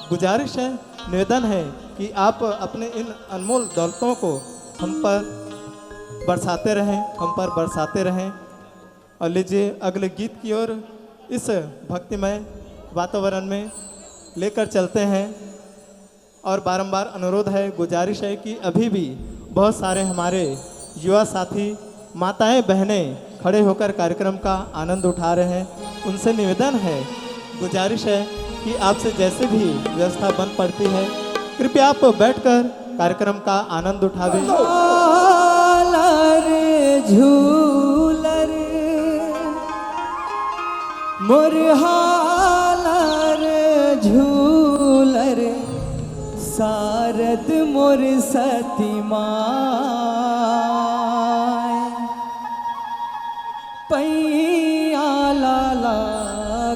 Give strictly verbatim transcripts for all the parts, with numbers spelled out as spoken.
गुजारिश है, निवेदन है कि आप अपने इन अनमोल दौलतों को हम पर बरसाते रहें, हम पर बरसाते रहें। और लीजिए, अगले गीत की ओर इस भक्तिमय वातावरण में लेकर चलते हैं। और बारंबार अनुरोध है, गुजारिश है कि अभी भी बहुत सारे हमारे युवा साथी, माताएं, बहनें खड़े होकर कार्यक्रम का आनंद उठा रहे हैं। उनसे निवेदन है, गुजारिश है कि आपसे जैसे भी व्यवस्था बन पड़ती है, कृपया आप बैठकर कार्यक्रम का आनंद उठावें। हालर झूलर मोर हालर झूलर, सारद मोर सती माय। पैया लाला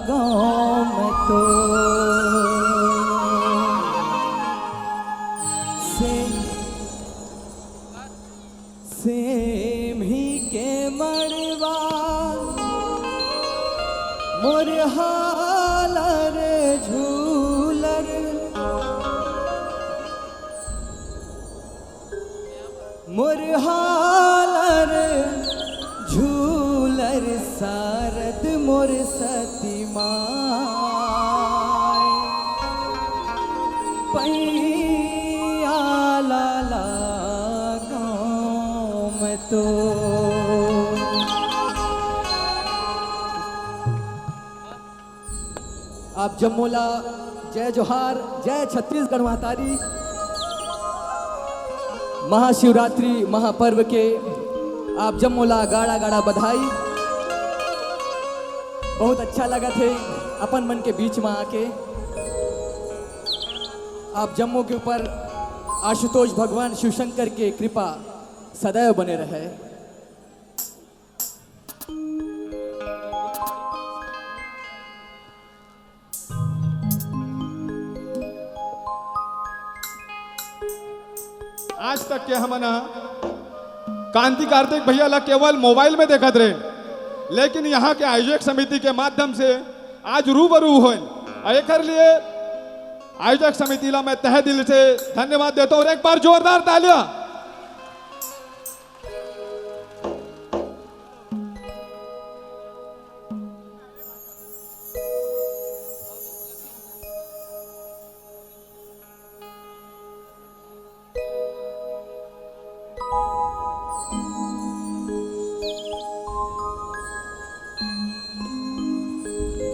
गाँव में तो से सेमी के मड़वा मोर हालर झूलर, मोर हालर झूलर, सारद मोर सती माय। पैया लाला गाँव में तो। आप जम्मो ला जय जोहार, जय छत्तीसगढ़ महतारी। महाशिवरात्रि महापर्व के आप जम्मो ला गाड़ा गाड़ा बधाई। बहुत अच्छा लगत हे अपन मन के बीच में आके। आप जम्मो के ऊपर आशुतोष भगवान शिवशंकर के कृपा सदैव बने रहे। आज तक के हमन ह कांति कार्तिक भैया ला केवल मोबाइल में देखत रहे, लेकिन यहाँ के आयोजक समिति के माध्यम से आज रूबरू होए, अउ एकर लिए आयोजक समिति ला मैं तहे दिल से धन्यवाद देता हूँ। और एक बार जोरदार तालियां।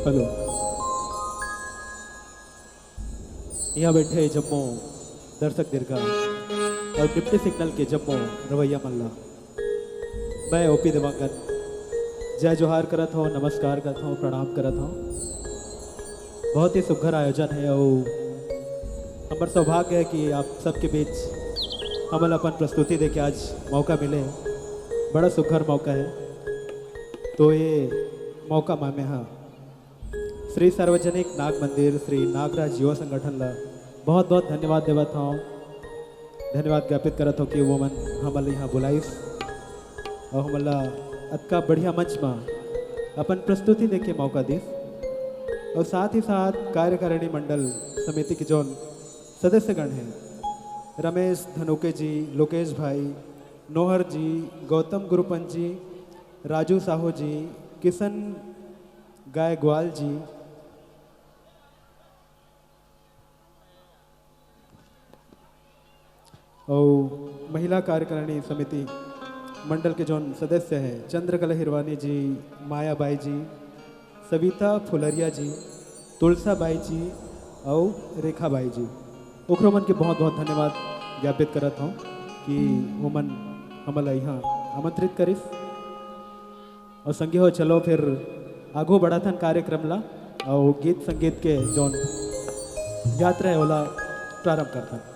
हेलो, यहाँ बैठे जम्मो दर्शक दीर्घा और डिप्टी सिग्नल के जम्मो रवैया मन ला मैं ओपी देवांगन जय जोहार करत हौं, नमस्कार करत हौं, प्रणाम करत हौं। बहुत ही सुघर आयोजन है और हमर सौभाग्य है कि आप सबके बीच हमन अपन प्रस्तुति देके आज मौका मिले है। बड़ा सुघर मौका है। तो ये मौका में मैं, हाँ, श्री सार्वजनिक नाग मंदिर, श्री नागराज युवा संगठन ला बहुत बहुत धन्यवाद देवत हौं, धन्यवाद ज्ञापित करत हौं कि वो मन हमन ला यहाँ बुलाइस और हमन ला अतका बढ़िया मंच मा अपन प्रस्तुति देके मौका दिस। और साथ ही साथ कार्यकारिणी मंडल समिति के जौन सदस्यगण हैं, रमेश धनुके जी, लोकेश भाई, नोहर जी, गौतम गुरुपंत जी, राजू साहू जी, किशन गायकवाल जी, और महिला कार्यकारिणी समिति मंडल के जौन सदस्य हैं, चंद्रकला हिरवानी जी, माया बाई जी, सविता फुलरिया जी, तुलसा बाई जी और रेखा बाई जी, ओकरो मन के बहुत बहुत धन्यवाद ज्ञापित करत हौं कि वो मन हमन ला यहाँ आमंत्रित करिस। और संगी हो, चलो फिर आगू बढ़ाथन कार्यक्रम ला और गीत संगीत के जौन यात्रा है ओला प्रारंभ करथन।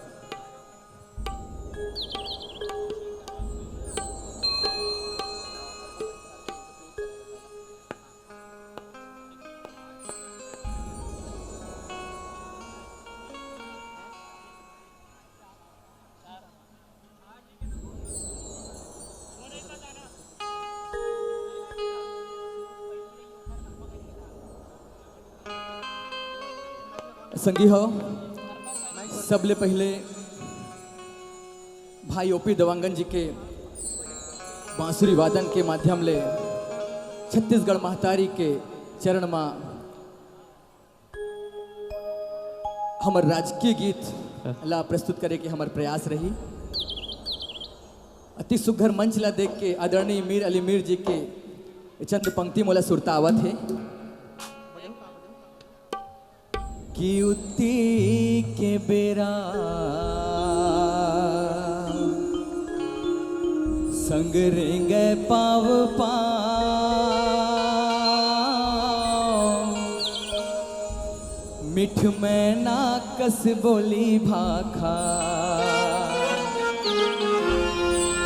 संगी हो, सबले पहिले भाई ओपी देवांगन जी के बांसुरी वादन के माध्यम ले छत्तीसगढ़ महतारी के चरण मा हमर राजकीय गीत ला प्रस्तुत करे के हमर प्रयास रही। अति सुघर मंच ला देख के आदरणीय मीर अली मीर जी के चंद पंक्ति मोला सुरता आवत हे। कि उती के बेरा संग रेंगे पाव पाव, मिठ मैना कस बोली भाखा,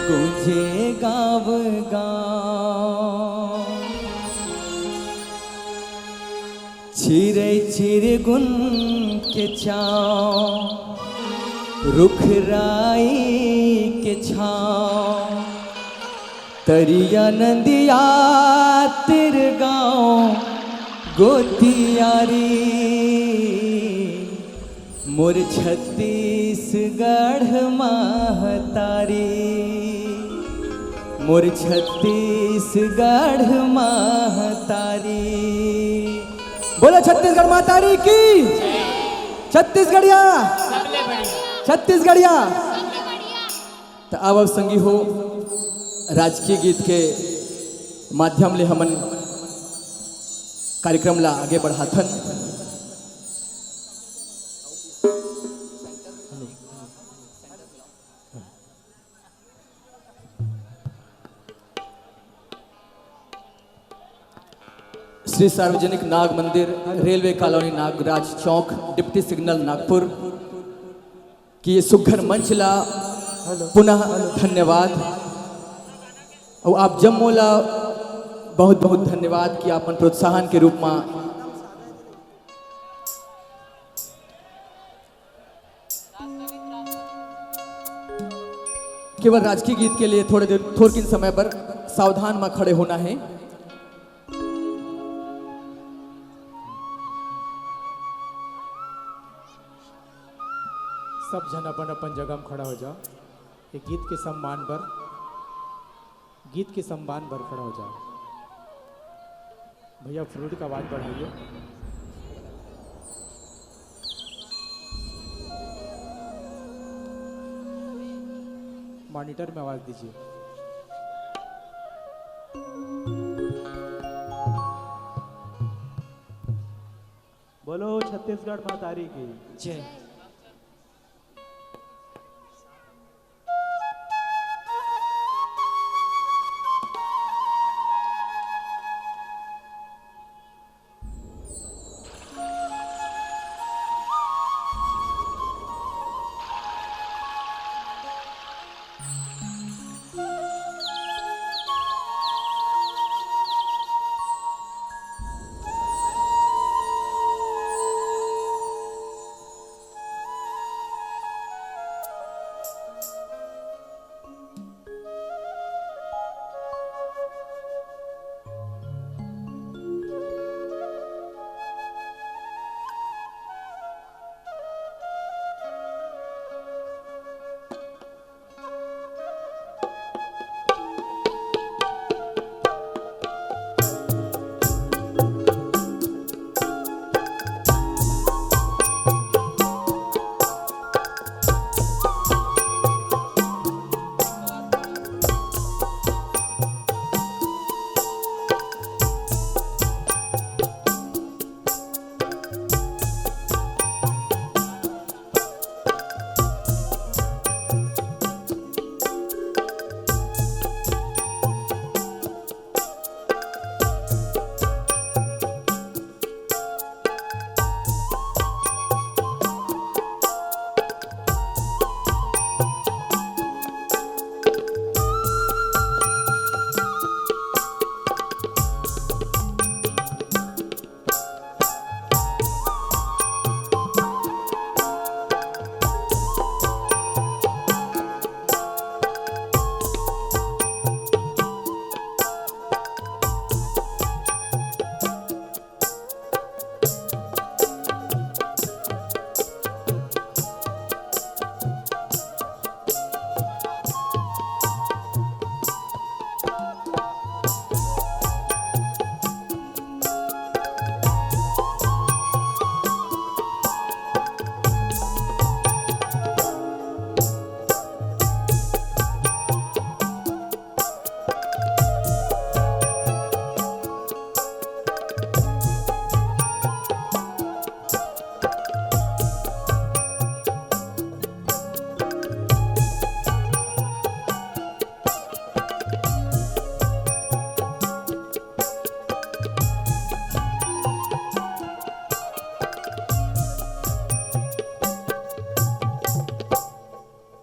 गूंजे गाँव गाँव। चिरै चिरगुन के छाँव, रुख राई के छाँव, तरिया नदिया तिर गाँव गोतियारी, मोर छत्तीसगढ़ महतारी, मोर छत्तीसगढ़ महतारी। बोलो छत्तीसगढ़ महतारी की। छत्तीसगढ़िया, छत्तीसगढ़िया। त अब, अब संगी हो, राजकीय गीत के माध्यम ले हमन कार्यक्रम ला आगे बढ़ाथन। श्री सार्वजनिक नाग मंदिर, रेलवे कॉलोनी, नागराज चौक, डिप्टी सिग्नल, नागपुर की ये सुघर मंच ला पुनः धन्यवाद। अउ आप जम्मो ला बहुत बहुत धन्यवाद कि आप मन प्रोत्साहन के रूप में केवल राजकीय गीत के लिए थोड़े देर, थोड़किन समय बर सावधान मा खड़े होना है। सब झन अपन अपन जगह में खड़ा हो जाओ। ये गीत के सम्मान बर, गीत के सम्मान बर खड़ा हो जाओ। भैया, फ्लूट का आवाज बढ़ाइए, मॉनिटर में आवाज दीजिए। बोलो छत्तीसगढ़ महतारी की। जय।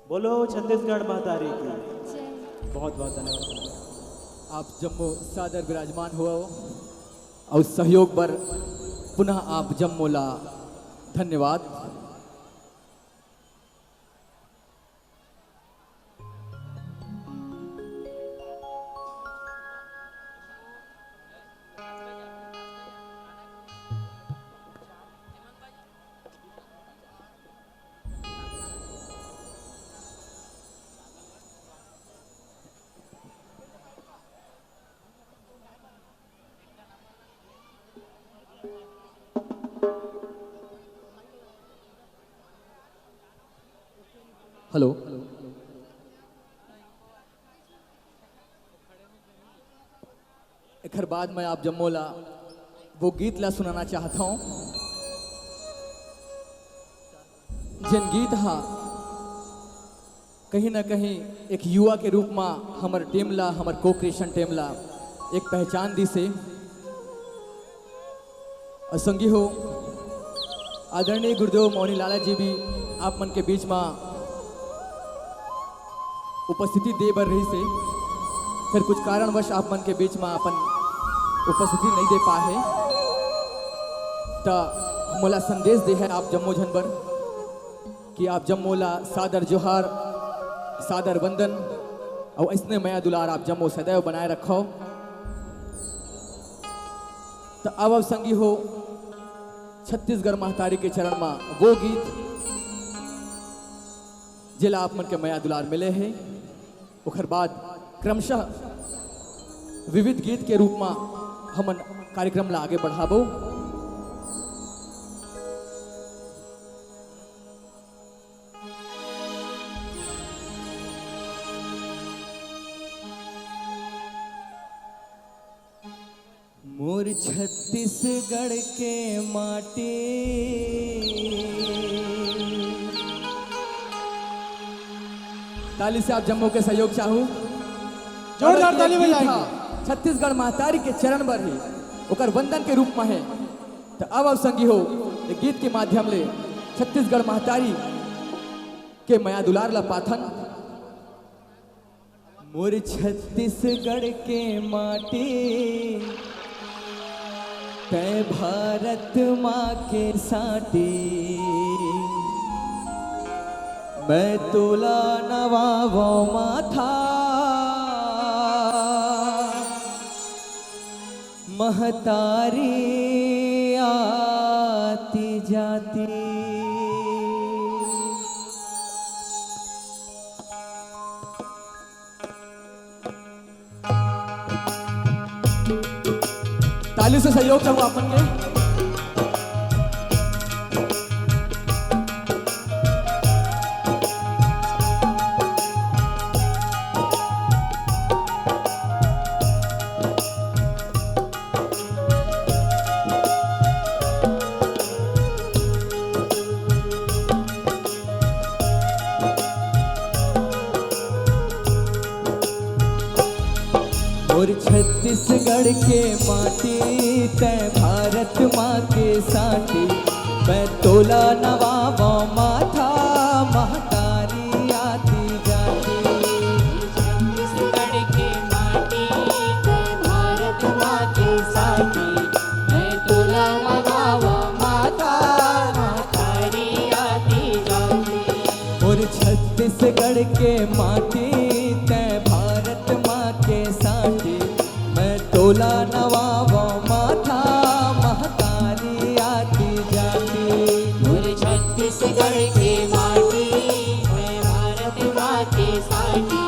बोलो छत्तीसगढ़ महतारी की। बहुत बहुत धन्यवाद। आप जम्मो सादर विराजमान हो अउ सहयोग बर पुनः आप जम्मो ला धन्यवाद। हेलो। एखर बाद मैं आप जम्मो ला वो गीत ला सुनाना चाहत हूँ, जेन गीत हा कहीं ना कहीं एक युवा के रूप मा हमर टीम ला, हमर को क्रिएशन टीम ला एक पहचान दिसे। अउ संगी हो, आदरणीय गुरुदेव मौनी लाला जी भी आप मन के बीच मा उपस्थिति दे बर रहिसे, फेर कुछ कारणवश आप मन के बीच मा अपन उपस्थिति नहीं दे पाए हे, त मोला संदेश दे हे आप जम्मो झन बर कि आप जम्मो ला सादर जोहार, सादर वंदन, अउ अइसने मया दुलार आप जम्मो सदैव बनाए रखव। त अब, अब संगी हो, छत्तीसगढ़ महतारी के चरण मा वो गीत, जेला आप मन के मया दुलार मिले हे, ओखर बाद क्रमशः विविध गीत के रूप मा हमन कार्यक्रम ला आगे बढ़ाबो। मोर छत्तीसगढ़ के माटी। ताली से आप जम्मो के सहयोग चाहूं। जोरदार ताली बजाएंगे। छत्तीसगढ़ महतारी के चरण बर ही ओकर वंदन के रूप में है। तो अब, अब संगी हो, ये गीत के माध्यम ले छत्तीसगढ़ महतारी के मया दुलार ला पाथन। मोर छत्तीसगढ़ के माटी, तै भारत माँ के साटी, मैं तोला नवावो माथा। महतारी आती जाती। ताली से सहयोग चाहूँ आप मन के। मोर छत्तीसगढ़ के माटी, तै भारत माँ के साटी, मैं तोला नवावो माथा, महतारी आती जाती। छत्तीसगढ़ के माटी, तै भारत माँ के साटी, मैं तोला नवावो माथा, महतारी आती जाती। मोर छत्तीसगढ़ के माटी, तै भारत माँ के साटी, मैं तोला नवावो माथा, महतारी आती जाती। मोर छत्तीसगढ़ के माटी, मैं भारत माँ के साटी,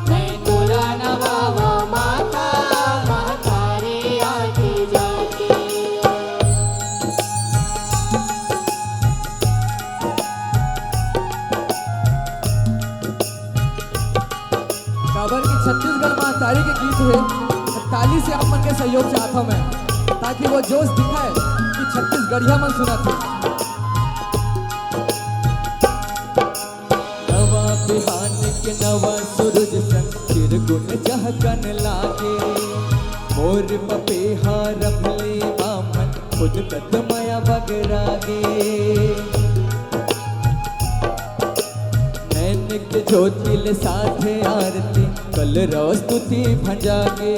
मैं तोला नवावो माथा, महतारी आती जाती। काबर कि छत्तीसगढ़ महतारी के गीत हे, ताली से आप मन के सहयोग चाहत हूँ मैं, ताकि वो जोश दिखाए कि छत्तीसगढ़िया मन सुनत हे। नवा बिहान के नवा सूरज संग चिरगुन चहकन लागे, मोर पपेहा रमली बामन खुद कदमया बगरागे। नैन एक ज्योति ले साधे आरती, कलरव स्तुति भंजागे।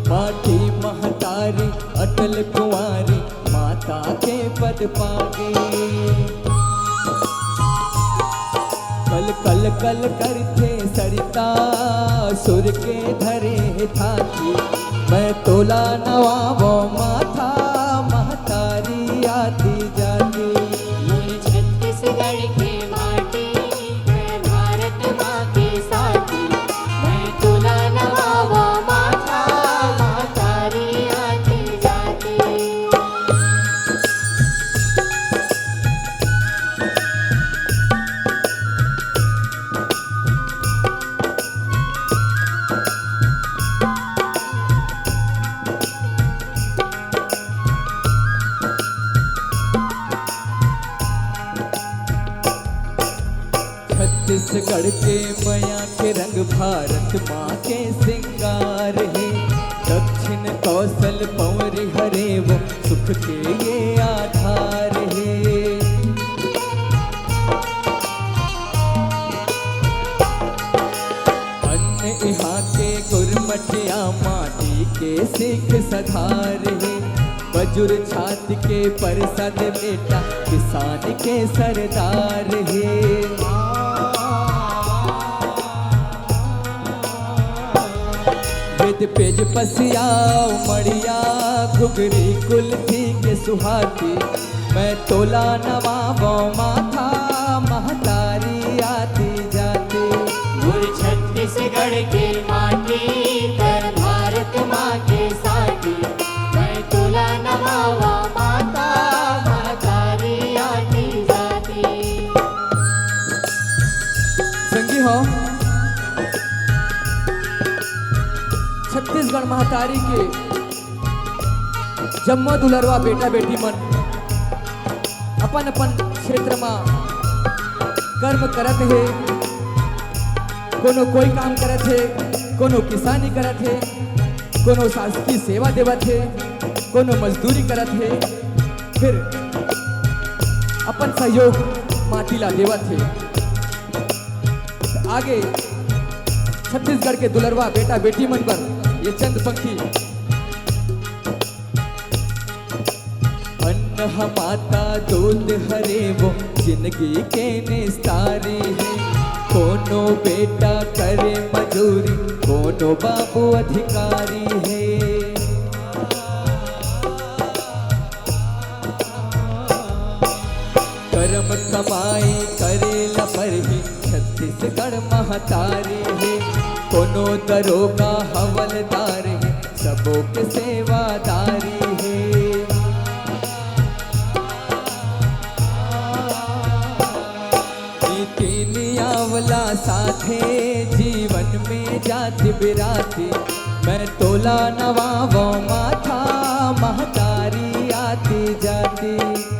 माटी महतारी अटल कुंवारी, माता के पद पागे। कल कल कल करथे सरिता, सुर के धरे हे थाती। मैं तोला नवावो माथा, महतारी आती जाती। मोर छत्तीसगढ़ के माटी, मैं भारत माँ के साथी। मैं तोला नवावो माथा, महतारी आती जाती। छत्तीसगढ़ के मया के रंग, भारत माँ के सिंगार हे। दक्षिण कौशल पंवरी हरे, वो सुख के ये आधार हे। अन्न इहाँ के गुरमटिया, माटी के सीख सधार हे। मजूर छात के परसाद बेटा, किसान के सरदार हे। वेद पेज पसिया मड़िया, घुघरी कुलथी के सुहाती। मैं तोला नवावो माथा, महतारी आती जाती। मोर छत्तीसगढ़ के माटी, तैं भारत माँ के साथी। मैं तोला नवावो माथा, महतारी आती जाती। संगी हो, छत्तीसगढ़ महतारी के जम्मो दुलरवा बेटा बेटी मन अपन अपन क्षेत्र म कर्म करत हे। कोनो कोई काम करत हे, कोनो किसानी करत हे, कोनो शासकीय सेवा देवत हे, कोनो मजदूरी करत हे, फिर अपन सहयोग माटी ला देवत हे। आगे छत्तीसगढ़ के दुलरवा बेटा बेटी मन बर ये चंद पंक्ति। अन्न ह माता दूध हरे, वो जिंदगी के निस्तारी हे। कोनो बेटा करे मजूरी, कोनो बाबू अधिकारी हे। करम कमाई करे ला परही, छत्तीसगढ़ महतारी हे। कोनो दरोगा हवलदार हे, सबो के सेवादारी हे। नीति नियावला साथे, जीवन में जात बिराती। मैं तोला नवावो माथा, महतारी आती जाती।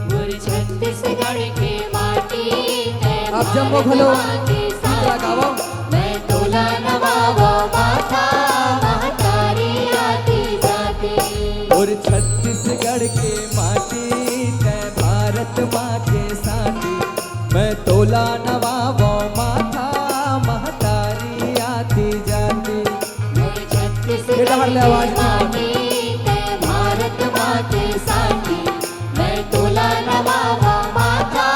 मोर छत्तीसगढ़ के माटी, तैं आप जम्मो भारत घलो माँ के गीत ला साथी। गावव। मैं तोला नवावो माथा, महतारी आती जाती। मोर छत्तीसगढ़ के माटी, तैं भारत माँ के साथी। मैं तोला नवावो माथा, महतारी आती जाती। मोर छत्तीसगढ़ बेटा, हर ले आवाज के माटी, तैं भारत माँ के साथी। मैं तोला नवावो माथा,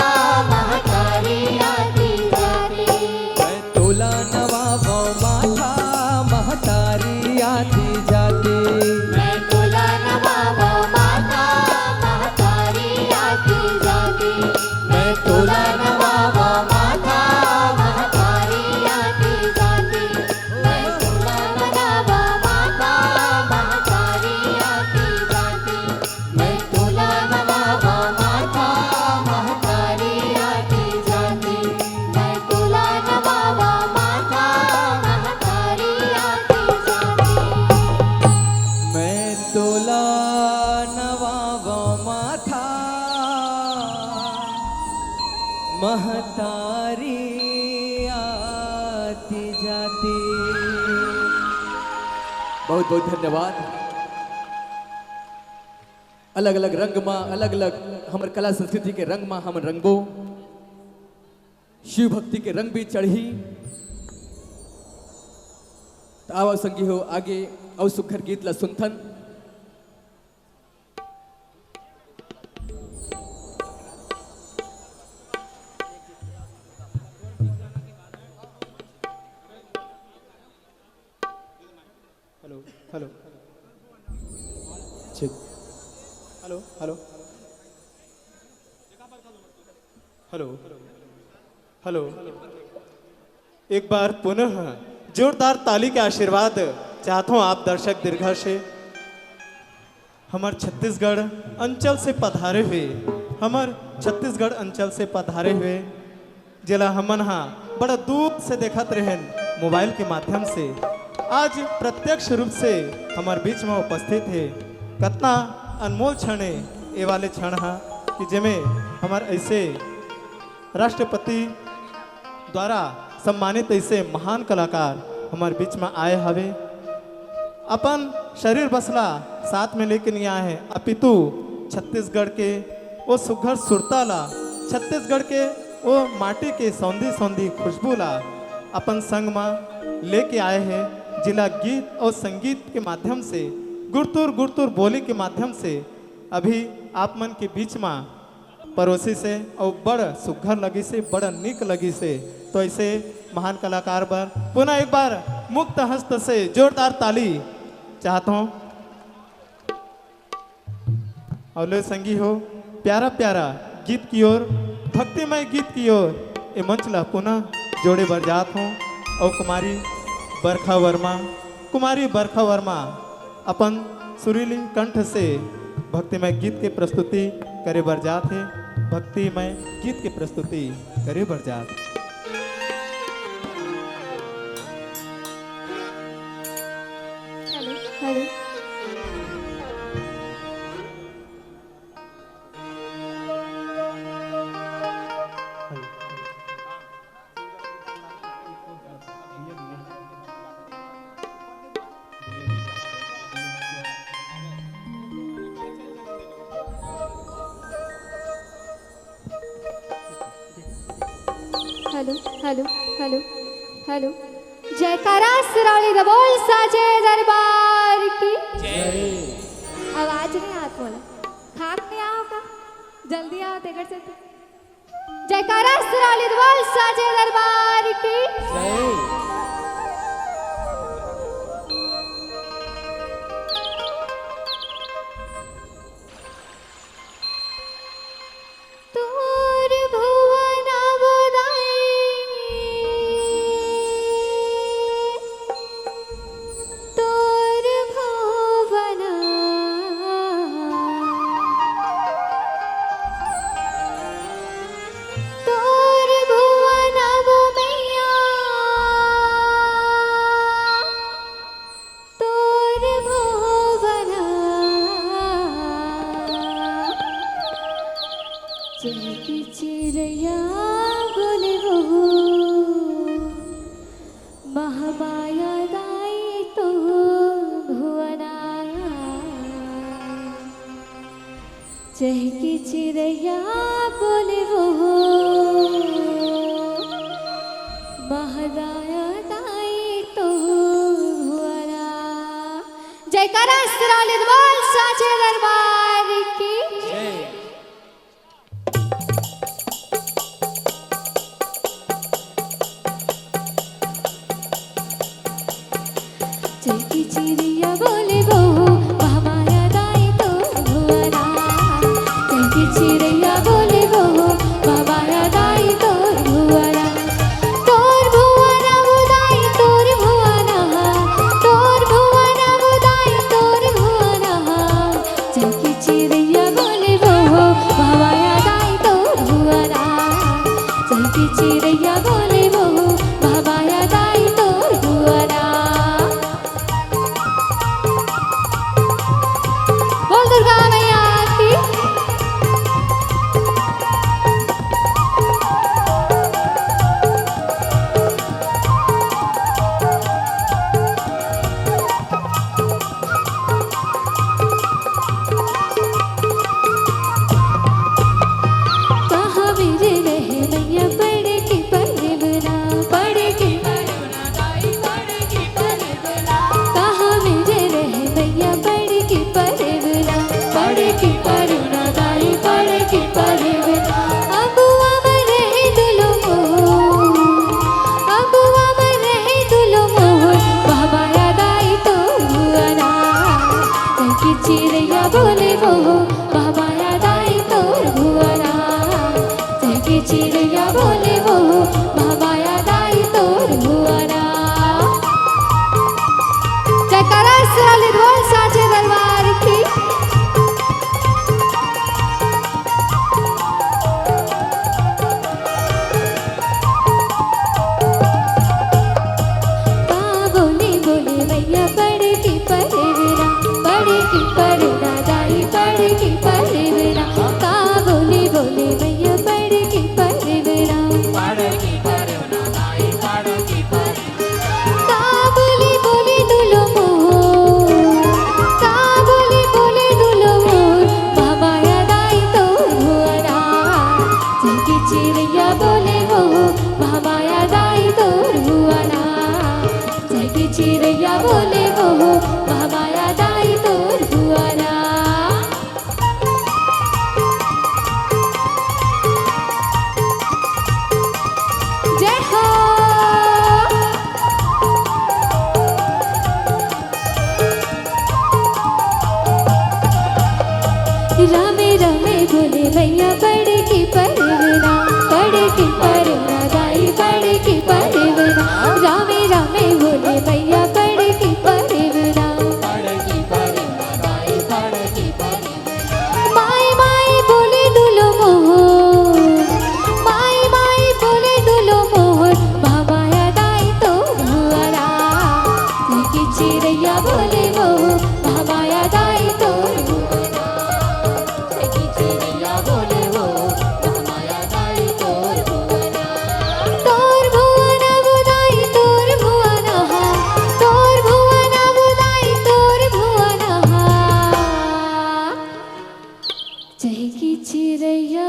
महतारी आती जाती। मैं तोला नवावो माथा, महतारी आती जाती। मैं तोला नवावो माथा, महतारी आती जाती। मैं तोला नवावो माथा, महतारी आती जाती। मैं तोला नवावो माथा, महतारी आती जाती। मैं तोला नवावो माथा, महतारी आती जाती। मैं तोला नवावो माथा, महतारी आती जाती। मैं तोला नवावो माथा, महतारी आती जाती। बहुत बहुत धन्यवाद। अलग-अलग रंग मा, अलग-अलग हमर कला संस्कृति के रंग मा हमन रंगबो। शिव भक्ति के रंग भी चढ़ही, त आवा संगी हो, आगे अउ सुघर गीत ला सुनथन। Hello, hello. ठीक। Hello, hello. Hello, hello. एक बार पुनः जोरदार ताली के आशीर्वाद चाहत हूँ आप दर्शक दीर्घा से। हमर छत्तीसगढ़ अंचल से पधारे हुए, हमर छत्तीसगढ़ अंचल से पधारे हुए, जेला हमन हा बड़ा दूर से देखत रहेन मोबाइल के माध्यम से, आज प्रत्यक्ष रूप से हमर बीच में उपस्थित हे। कतना अनमोल क्षण हे ए वाले क्षण हा, कि जेमे हमर ऐसे राष्ट्रपति द्वारा सम्मानित ऐसे महान कलाकार हमर बीच में आए हवे। अपन शरीर बसला साथ में लेके नहीं आए हैं, अपितु छत्तीसगढ़ के वो सुघर सुरता ला, छत्तीसगढ़ के वो माटी के सौंधी सौंधी खुशबू ला अपन संग मा लेके आए हैं, जिला गीत और संगीत के माध्यम से, गुरतुर गुरतुर बोली के माध्यम से अभी आप मन के बीच मा परोसी से और बड़ सुघर लगी से, बड़ निक लगी से। तो ऐसे महान कलाकार बर पुनः एक बार मुक्त हस्त से जोरदार ताली चाहत हूँ। और ले संगी हो, प्यारा प्यारा गीत की ओर, भक्तिमय गीत की ओर ए मंच ला पुनः जोड़े बर जात हूँ। और कुमारी बरखा वर्मा, कुमारी बरखा वर्मा अपन सुरीली कंठ से भक्तिमय गीत के प्रस्तुति करे बर जात हे। भक्तिमय गीत के प्रस्तुति करे बर जात हे। Hello, hello. Hello, hello, hello, hello. जयकारा सिरावली दा बोल साचे दरबार की। जय। आवाज नहीं आत मोला। खाक नहीं आओ का? जल्दी आओ, तेकर से तो। जयकारा सिरावली दा बोल साचे दरबार की। जय। तोर भुवन उदाई, तोर भुवन, तोर भुवन मैया। तोर भुवन चहके चिरैया बोले वो, महामाया दाई तोर भुवना। चहके चिरैया बोले वो, महामाया दाई तोर भुवना। जयकारा सिरावली दा बोल साचे दरबार की। जय। चहके चिरैया बोले वो, महामाया दाई तोर भुवना। चहके चिरैया बोले वो, महामाया दाई तोर भुवना। तोर भुवना वो दाई तोर भुवना, तोर भुवना वो दाई तोर भुवना। चहके चिरैया बोले वो, महामाया दाई तोर भुवना। चहके चिरैया बोले वो, महामाया दाई तोर भुवना। बोल दुर्गा मैया की। बोले वो महामाया दाई तोर भुवना। जयकारा सिराली ढोल साचे दरबार की। का बोले बोले भैया पड़ के परवना, पड़ के परवना दाई पड़ के परवना। का बोले बोले भैया पड़ के परवना। का बोले बोले दुलो मोर, का बोले बोले दुलो मोर, महामाया दाई तोर भुवना। जय के चिरैया बोले वो, महामाया दाई तोर भुवना। जय के चिरैया बोले वो, महामाया दाई तोर भुवना। जय हो। रामे रामे बोले भैया पड़ के परवना, पड़ के परवना दाई पड़ के परवना। रामे रामे बोले भैया पड़ के परवना। माई माई बोले दुलो मोर, माई माई बोले दुलो मोर, महामाया दाई तोर भुवना। जय के चिरैया बोले वो, महामाया दाई तोर भुवना। जय के चिरैया बोले वो, महामाया दाई तोर भुवना। तोर भुवना वो दाई तोर भुवना, तोर भुवना वो दाई तोर भुवना। चहकी चिरैया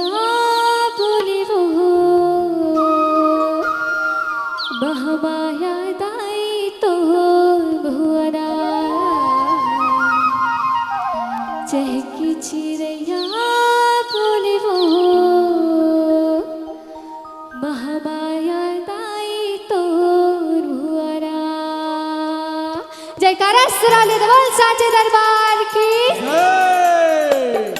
बोले वो, महामाया दाई तोर भुवना। चहकी चिरैया बोले वो, महामाया दाई तोर भुवना। जयकारा सिराली ढोल साचे दरबार की। जय।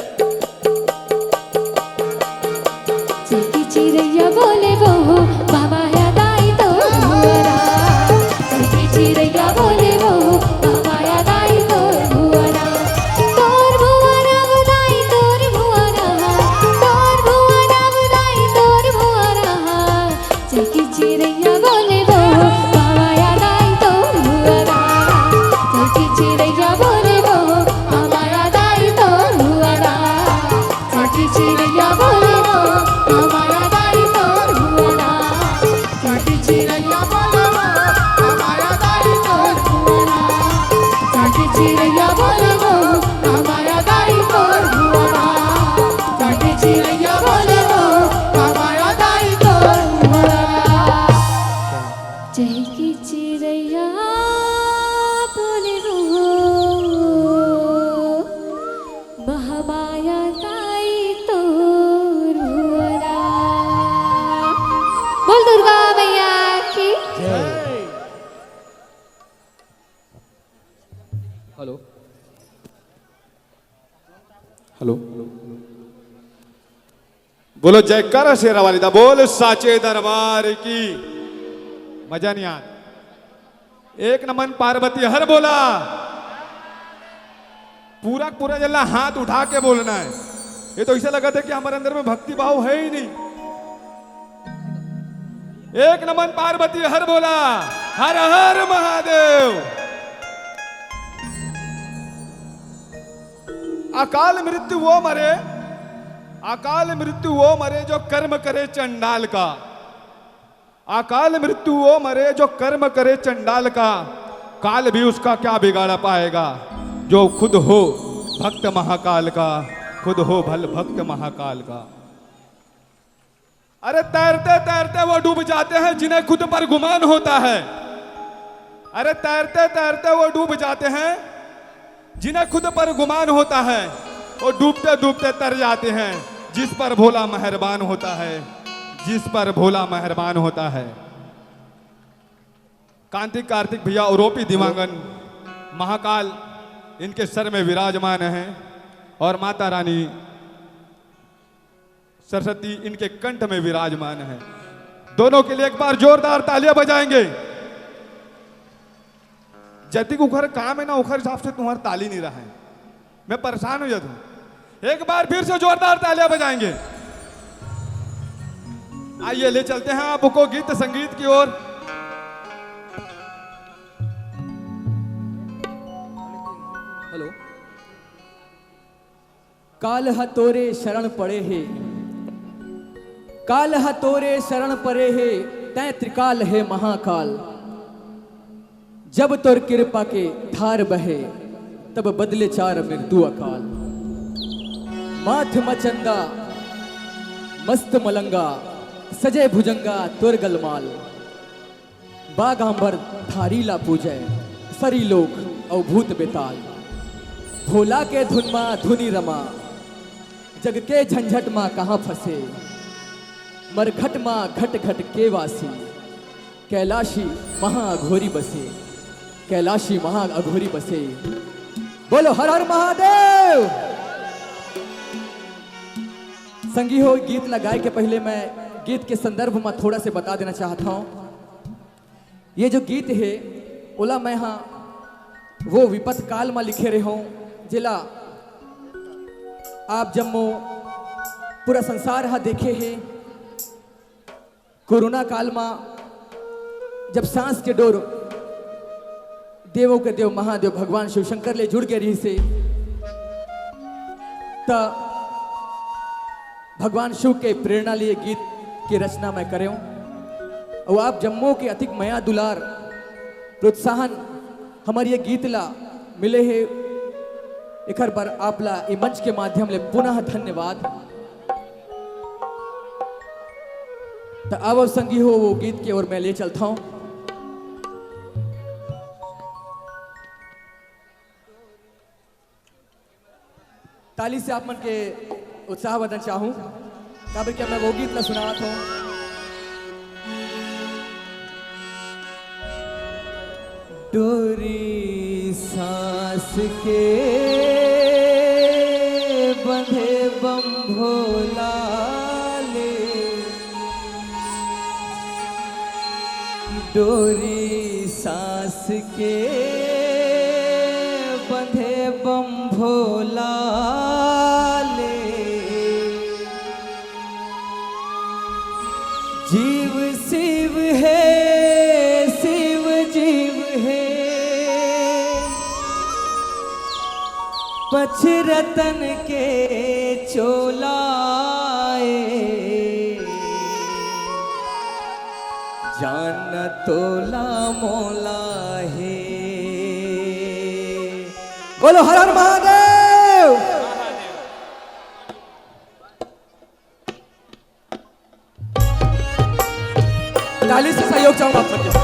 चहकी चिरैया बोले वो, महामाया दाई तोर भुवना। चहकी चिरैया बोले वो, महामाया दाई तोर भुवना। तोर भुवना वो दाई तोर भुवना, तोर भुवना वो दाई तोर भुवना। चहकी चिरैया बोले वो, महामाया दाई तोर भुवना। चहकी चिरैया बोले वो, महामाया दाई तोर भुवना। चहकी चिरैया बोले वो, महामाया दाई तोर भुवना। चहकी चिरैया बोले वो, महामाया दाई तोर भुवना। चहकी चिरैया बोले वो, महामाया दाई तोर भुवना। चहकी चिरैया बोले वो, महामाया दाई तोर भुवना। चहकी चिरैया बोले वो, महामाया दाई तोर भुवना। बोल दुर्गा मैया की। Hello, hello. बोलो जयकारा शेरा वाली दा, बोल साचे दरबार की। मजा नहीं आया। एक नमन पार्वती हर बोला। पूरा पूरा जल्ला हाथ उठा के बोलना है। ये तो ऐसा लगा था कि हमारे अंदर में भक्ति भाव है ही नहीं। एक नमन पार्वती हर बोला, हर हर महादेव। अकाल मृत्यु वो मरे, अकाल मृत्यु वो मरे जो कर्म करे चंडाल का। अकाल मृत्यु वो मरे जो कर्म करे चंडाल का। काल भी उसका क्या बिगाड़ पाएगा, जो खुद हो भक्त महाकाल का, खुद हो भल भक्त महाकाल का। अरे तैरते तैरते वो डूब जाते हैं जिन्हें खुद पर गुमान होता है। अरे तैरते तैरते वो डूब जाते हैं जिन्हें खुद पर गुमान होता है, वो डूबते डूबते तर जाते हैं जिस पर भोला मेहरबान होता है, जिस पर भोला मेहरबान होता है। कांति कार्तिक भैया, आरोपी दिवांगन महाकाल इनके सर में विराजमान है और माता रानी सरस्वती इनके कंठ में विराजमान है। दोनों के लिए एक बार जोरदार तालियां बजाएंगे। जतिक उखर काम है ना, उखर हिसाब से तुम्हार ताली नहीं रहा है, मैं परेशान हो जाता हूँ। एक बार फिर से जोरदार तालियां बजाएंगे। आइए, ले चलते हैं आपको गीत संगीत की ओर। हेलो। काल ह तोरे शरण पड़े हे, काल ह तोरे शरण पड़े हे, तैं त्रिकाल हे महाकाल। जब तोर कृपा के धार बहे, तब बदले चार मृत्यु अकाल। माथ म चंदा मस्त मलंगा, सजे भुजंगा तोर गलमाल। बागांबर धारी ला पूजय, सरी लोक अउ भूत बेताल। भोला के धुन मा धुनी रमा, जग के झंझट मा कहाँ फंसे। मरघट मा घट घट के वासी, कैलाशी महाअघोरी बसे, कैलाशी महाअघोरी बसे। बोलो हर हर महादेव। संगी हो, गीत ला गाय के पहले मैं गीत के संदर्भ मा थोड़ा से बता देना चाहत हौं। ये जो गीत हे, ओला मैं हा वो विपत काल मा लिखे रहे हौं, जेला आप जम्मो पूरा संसार हा देखे हे। कोरोना काल मा जब सांस के डोर देवों के देव महादेव भगवान शिव शंकर ले जुड़ के रहिसे, त भगवान शिव के प्रेरणा ले ये गीत के रचना मैं करेंव। अउ आप जम्मो के अतिक मया दुलार, प्रोत्साहन हमर ये गीत ला मिले हे, एखर बर आप ला ए मंच के माध्यम ले पुनः धन्यवाद। त अब संगी हो वो गीत के ओर मैं ले चलत हौं। ताली से आप मन के उत्साह बदन चाहूं, काबर कि मैं वो गीत ला सुनावत हौं। डोरी सांस के बंधे बम भोला ले, डोरी सांस के बंधे बम भोला ले। जीव शिव हे, शिव जीव हे, पच रतन के चोला ए, जान तोला मोला हे। बोलो हर हर महादेव। ताली से सहयोग चाहूंगा आप सबके।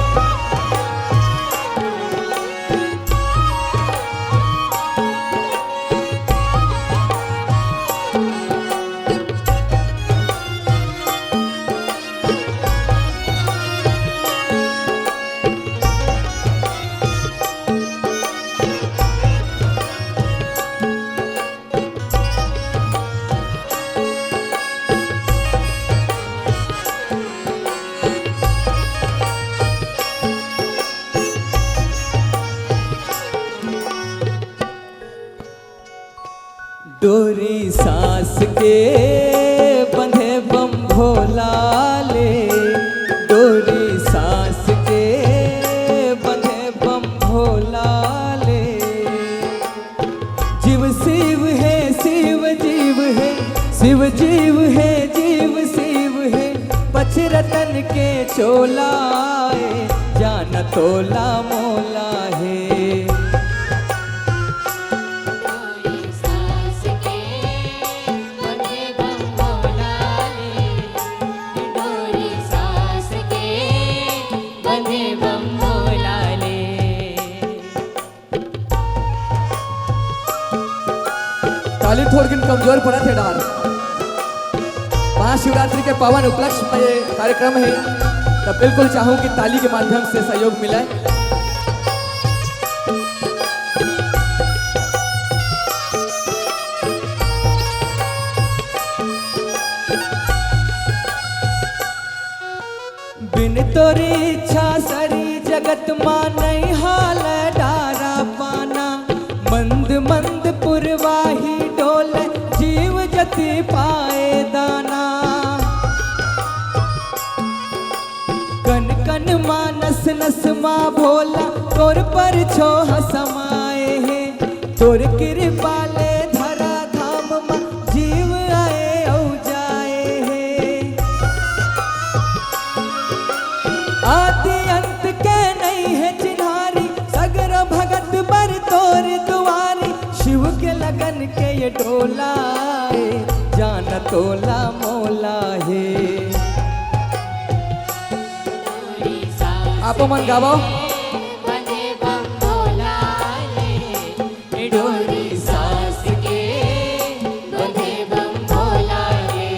डोरी सांस के बंधे बम भोला ले, डोरी सांस के बंधे बम भोला ले। जीव शिव हे, शिव जीव हे, शिव जीव हे, जीव शिव हे, पच रतन के चोला ए, जान तोला मोला हे। डोरी सांस के बंधे बम भोला ले, डोरी सांस के बंधे बम भोला ले। ताली थोड़किन कमजोर पड़त हे डार। महाशिवरात्रि के पावन उपलक्ष्य में ये कार्यक्रम हे, त बिल्कुल चाहूं कि ताली के माध्यम से सहयोग मिले। बिन तोरी इच्छा सरी जगत मा नइ हाल डारा पाना। मंद मंद पुरवाही डोल जीव जति पाए दाना। कन कन मा नस नस मा भोला तोर परछोह समाए हे। तोर कृपा ले धरा धाम मा जीव आए अउ जाए हे। आदि अंत के नइ हे चिन्हारी, सगरो भगत बर तोर दुआरी। शिव के लगन के ये डोला ए, जान तोला मोला हे। आप मन गावव। डोरी सांस के बंधे बम भोला रे।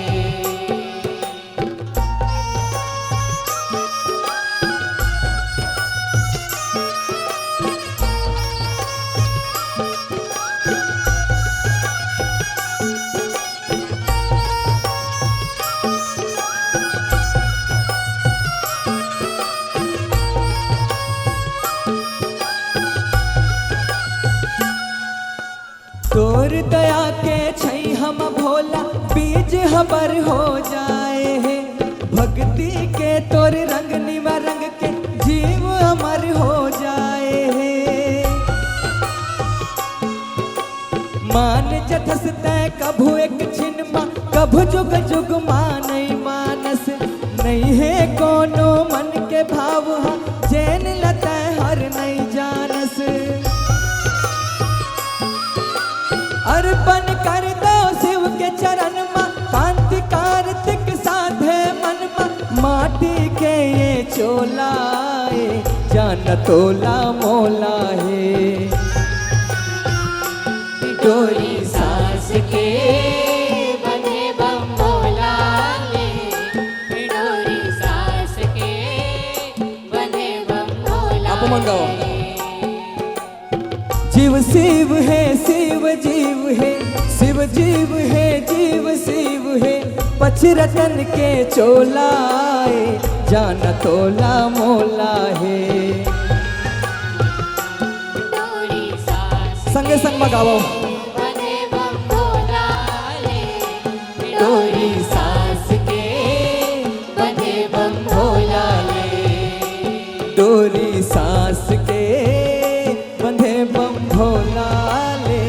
तोर दया के छैहा म भोला बीज हबर हो जाए हे। भक्ति के तोर रंग निमा रंग के जीव अमर हो जाए हे। मान जथस तै कभू एक छिन मा, कभू जुग जुग मा नइ मानस। नइ हे कोनो मन के भाव हा, जेन ल तै हर नइ जानस। अर्पण कर दो शिव के चरण मा, कांति कार्तिक साधे मन मा। माटी के ये चोला ए, जान तोला मोला हे। डोरी सांस के बंधे बम भोला ले, डोरी सांस के बंधे बम भोला आप मन गाओ। ले। जीव शिव हे, शिव जीव हे, शिव जीव हे, जीव शिव हे। पच रतन के चोला ए, जान तोला मोला हे। संगे संग म गावव। डोरी सांस के बंधे बम भोला ले। डोरी सांस के बंधे बम भोला ले।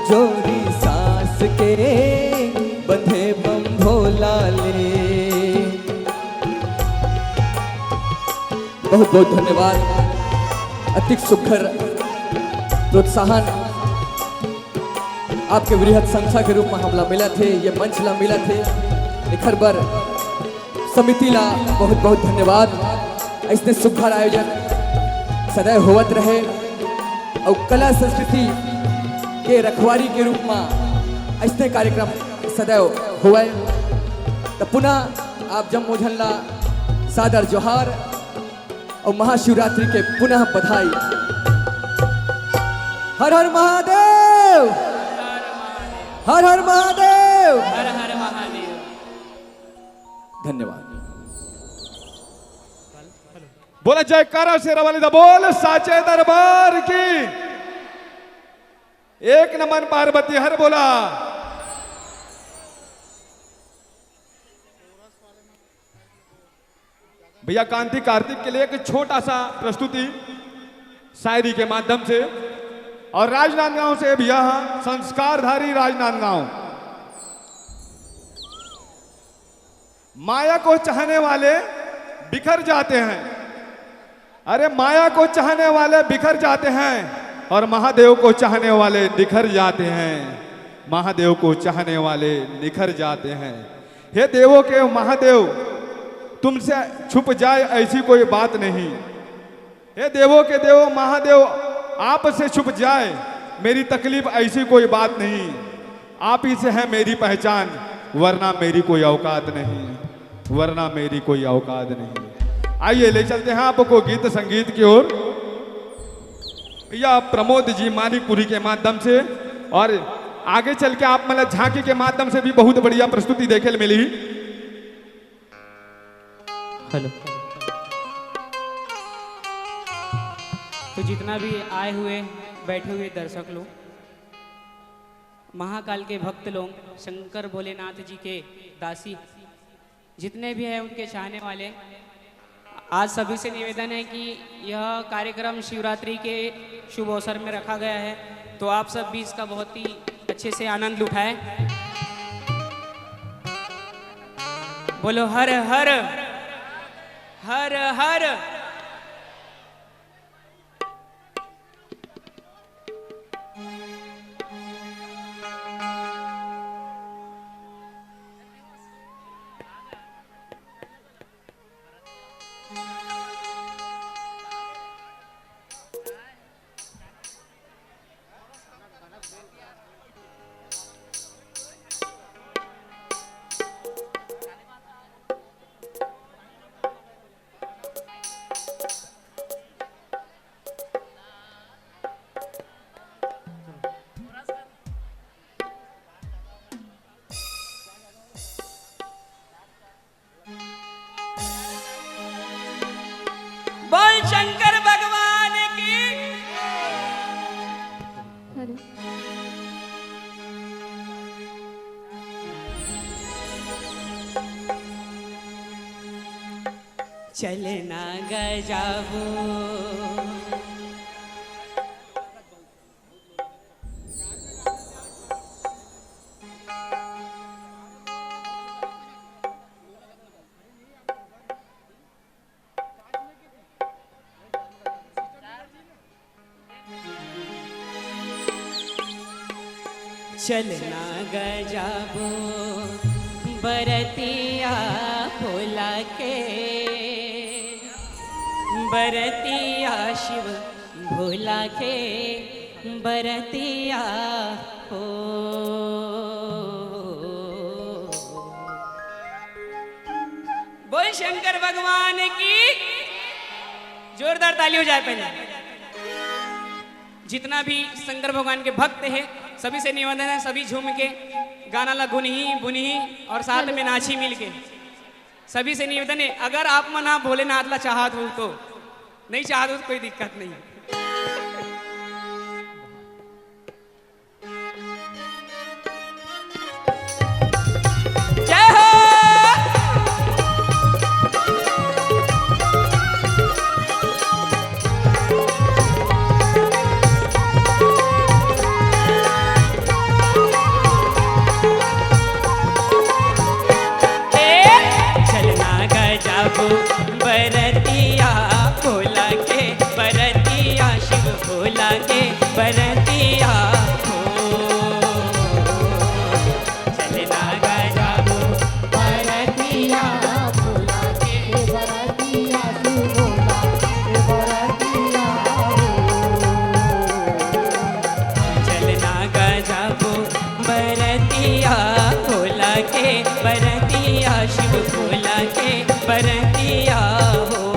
डोरी सांस के बंधे बम भोला ले। बहुत बहुत धन्यवाद। अतिक सुघर प्रोत्साहन आपके वृहद संस्था के रूप में हमला मिलत हे, ये मंच ला मिलत हे। एखर बर समिति ला बहुत बहुत धन्यवाद। अइसने सुघर आयोजन सदैव होवत रहे अउ कला संस्कृति के रखवारी के रूप में अइसने कार्यक्रम सदैव होवय। त पुनः आप जम्मो झन ला सादर जोहार अउ महाशिवरात्रि के पुनः बधाई। हर हर महादेव, हर हर महादेव। हर हर महादेव। धन्यवाद। बोला जयकारा शेरा वाली दा, बोल साचे दरबार की। एक नमन पार्वती हर बोला। भैया कांति कार्तिक के लिए एक छोटा सा प्रस्तुति शायरी के माध्यम से, और राजनांदगांव से भैया संस्कारधारी राजनांदगांव। माया को चाहने वाले बिखर जाते हैं। अरे माया को चाहने वाले बिखर जाते हैं और महादेव को चाहने वाले निखर जाते हैं। महादेव को चाहने वाले निखर जाते हैं। हे देवों के महादेव, तुमसे छुप जाए ऐसी कोई बात नहीं। हे देवों के देव महादेव, आपसे छुप जाए मेरी तकलीफ, ऐसी कोई बात नहीं। आप ही से है मेरी पहचान, वरना मेरी कोई औकात नहीं, वरना मेरी कोई औकात नहीं। आइए, ले चलते हैं आपको गीत संगीत की ओर। भैया प्रमोद जी मानिकपुरी के माध्यम से, और आगे चल के आप मतलब झांकी के माध्यम से भी बहुत बढ़िया प्रस्तुति देखे ल मिली। हेलो। तो जितना भी आए हुए, बैठे हुए दर्शक लोग, महाकाल के भक्त लोग, शंकर भोलेनाथ जी के दासी, जितने भी हैं उनके चाहने वाले, आज सभी से निवेदन है कि यह कार्यक्रम शिवरात्रि के शुभ अवसर में रखा गया है, तो आप सब भी इसका बहुत ही अच्छे से आनंद उठाएं। बोलो हर हर, हर हर। बोल शंकर भगवान की। हेलो। चलना गजाबो। चलना गजाबो बरतिया भोला के, बरतिया शिव भोला के बरतिया हो। बोल शंकर भगवान की। जोरदार ताली हो जाए पहले। जितना भी शंकर भगवान के भक्त हैं, सभी से निवेदन है, सभी झूम के गाना ला गुनही बुनही और साथ में नाची मिल के। सभी से निवेदन है, अगर आप मन ह भोलेनाथ ला चाहत हो तो, नहीं चाहत हो तो कोई दिक्कत नहीं। जय हो। ए, चलना गजाबो बरतिया भोला के, बरतिया शिव भोला के बरतिया हो। चलना गजाबो बरतिया भोला के, बरतिया शिव भोला के बरतिया हो। चलना गजाबो बरतिया भोला के, बरतिया शिव भोला के बरतिया हो।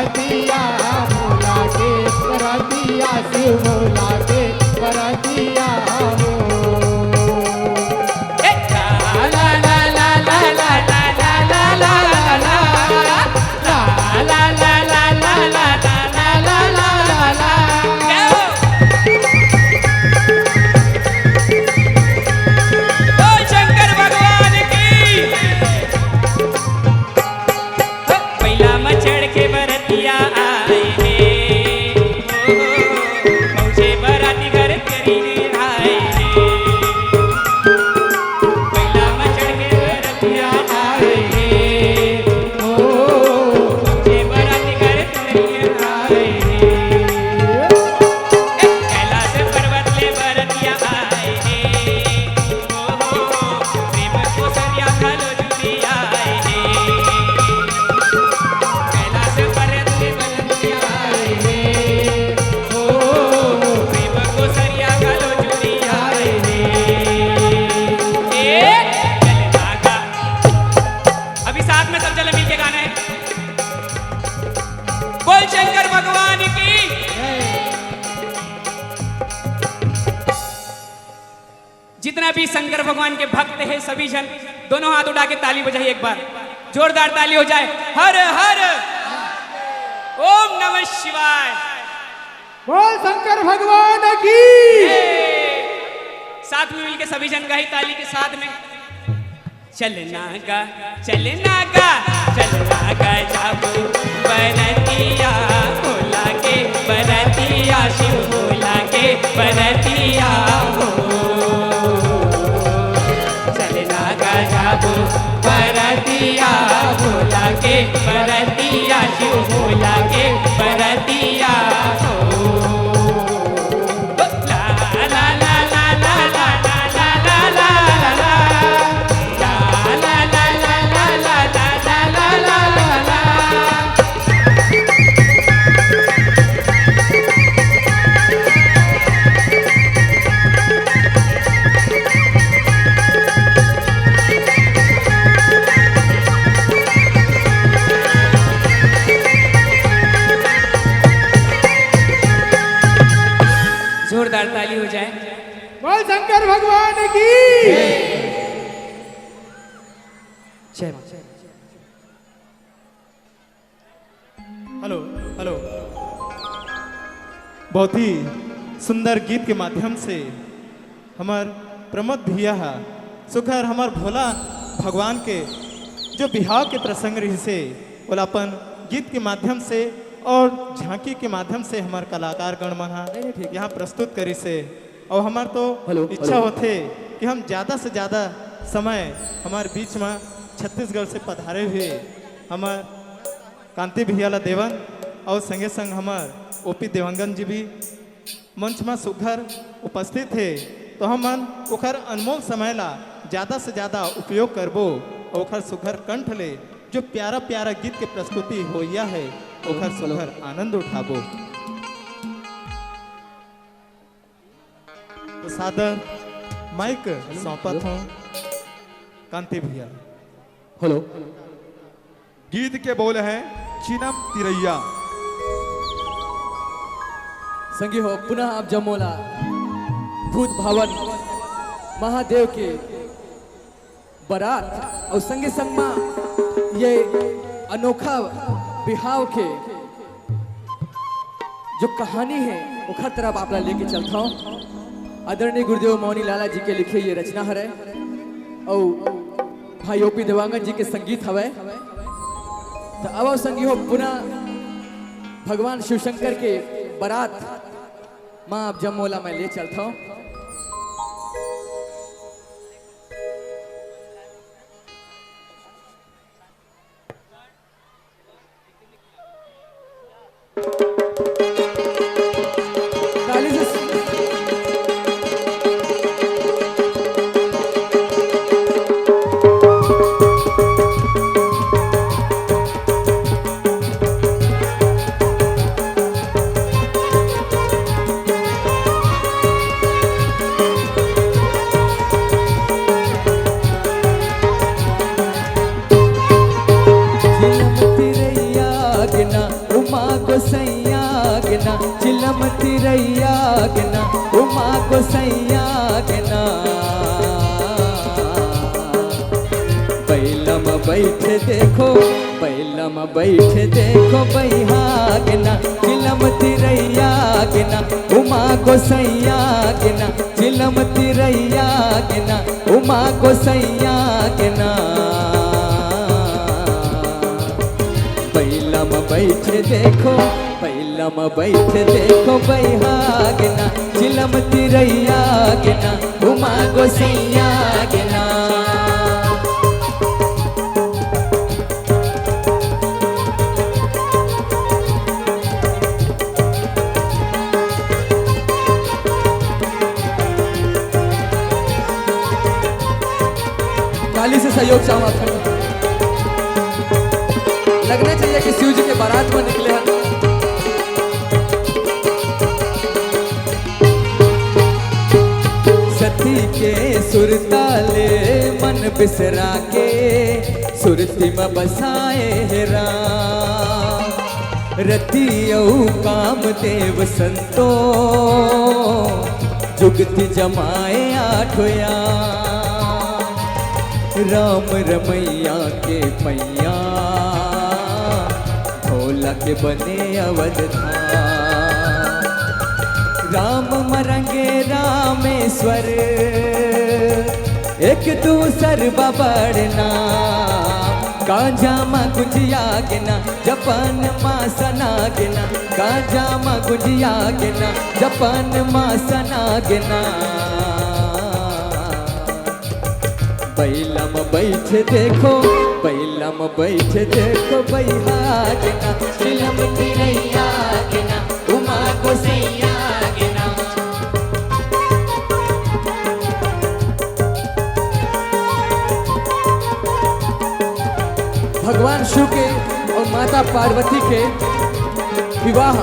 बरतिया भोला के, बरतिया शिव भोला के, बरतिया हो। ए, ला, ला, ला, ला, ला, ला, ला, ला, ला, ला, ला, ला। बोल शंकर भगवान की। पहिला म चढ़ के बरतिया आए हे, ओ, पहुँचे बराती घर करी आए हे। पहिला म चढ़ के बरतिया आए हे, ओ, पहुँचे बराती घर करी आए हे। कैलाश पर्वत ले बरतिया आए हे, ओ, प्रेम कोसरिया घलो जुड़ी आए हे। कैलाश पर्वत ले बरतिया आए हे, ओ, प्रेम कोसरिया घलो जुड़ी आए हे। ए, चल नागा। अभी साथ में सब जने मिलके गाना है। बोल शंकर भगवान की। जितना भी शंकर भगवान के भक्त है, सभी जन दोनों हाथ उठा के ताली बजाइए एक बार, जोरदार ताली हो जाए। हर हर ओम नमः शिवाय। बोल शंकर भगवान की। साथ में मिलके सभी जन गाई ताली के साथ में। चल नागा, चल नागा, चल नागा जाबो बरतिया भोला के, बरतिया शिव भोला के, बरतिया हो। चल नागा जाबो बरतिया भोला के, बरतिया शिव भोला के, बरतिया हो। जोरदार ताली हो जाए। बोल शंकर भगवान की। जय मां। Hello, hello. बहुत ही सुंदर गीत के माध्यम से हमर प्रमोद भैया हा सुघर हमर भोला भगवान के जो बिहाव के प्रसंग रहिसे, ओला अपन गीत के माध्यम से और झांकी के माध्यम से हमर कलाकार गण मन हा नहीं, नहीं, ठीक। यहाँ प्रस्तुत करिसे। और हमार तो हेलो, इच्छा हेलो। होथे कि हम ज्यादा से ज्यादा समय हमार बीच में छत्तीसगढ़ से पधारे हुए हमार कांति भैया ला देवन और संगे संग हमार ओपी देवांगन जी भी मंच में सुघर उपस्थित हे, तो हमन ओखर अनमोल समय ला ज्यादा से ज्यादा उपयोग करबो और ओखर सुघर कंठ ले जो प्यारा प्यारा गीत के प्रस्तुति होइया है, ओखर हेलो, हेलो। सुघर आनंद उठाबो। तो सादर माइक हेलो, सौंपत हेलो। हूँ कांति भैया। हेलो। गीत के बोल हैं चिनम तिरैया। संगी हो, पुनः आप जमोला भूत भावन महादेव के बरात और संगे संग मा ये अनोखा बिहाव के जो कहानी है, ओखर तरफ आप ला लेके चलत हौं। आदरणीय गुरुदेव मौनी लाला जी के लिखे ये रचना हरे और भाई ओपी देवांगन जी के संगीत हवे। तो अब संगी हो पुनः भगवान शिव शंकर के बरात माँ आप जमोला मैं ले चलत हौं। गोसैया के ना, चिलम तिरैया के ना, उमा गोसैया के ना। बैलम बैठ देखो, बैलम बैठ देखो बैहा के ना, चिलम तिरैया के ना, उमा गोसैया के ना, चिलम तिरैया के ना, उमा गोसैया के ना। बैलम बैठ देखो, बैलम बैठ देखो बैहा के ना, चिलम तिरैया के ना, उमा गोसैया के ना। ताली से सहयोग चाहूँ आप सबके। लगना चाहिए कि शिव जी के बारात में निकले हैं। सती के सुरता ले मन बिसरा के, सुरती में बसाए हे राम। रति अउ कामदेव संतो, जुगति जमाए आठो याम। राम रमैया के पैया, भोला के बने अवध धाम। राम मरंगे रामेश्वर, एक दूसर बबड़ नाम। गांजा मा गुंजिया के ना, जपन मा सना के ना। गांजा मा गुंजिया के ना, जपन मा सना के ना। बैलम बैठ देखो, बैलम बैठ देखो बैहा के ना, चिलम तिरैया के ना, उमा गोसैया के ना। भगवान शिव के और माता पार्वती के विवाह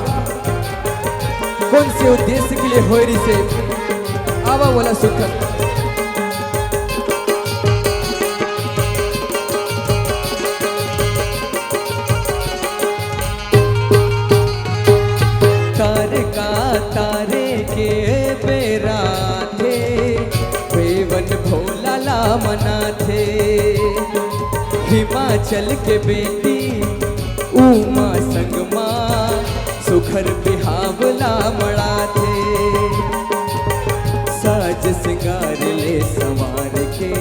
कौन से उद्देश्य के लिए होय रिहिसे? आवा वाला सुख। तारका तारे के बेरा थे, बेवन भोला ला मनाथे। हिमाचल के बेटी उमा संगमा, सुघर बिहाव ला मड़ाथे। साज सिंगार ले संवार के,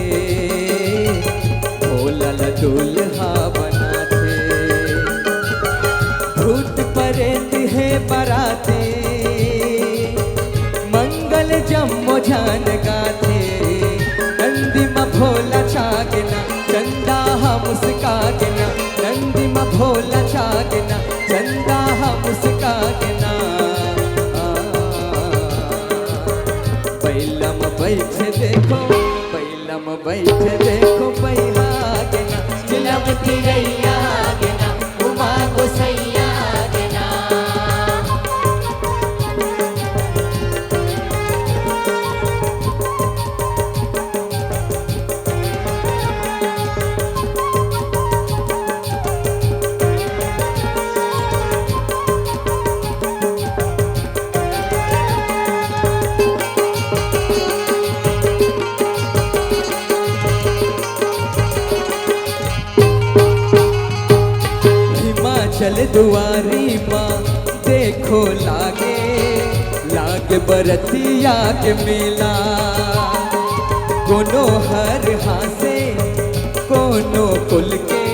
भोला ला दुल्हा बनाथे। भूत परेत हे बराती, मंगल जम्मो झन गाथे। नंदी म भोला छा के ना, चंदा ह मुस्का के ना। नंदी म भोला छा के ना, चंदा ह मुस्का के ना। बैलम बैठ देखो, बैलम बैठ देखो बैहा के ना, चिलम तिरैया के ना, उमा गोसैया के ना। हिमाचल दुआरी मा देखो लागे, लागे बरतिया के मेला। कोनो हर हासे, कोनो कुल के,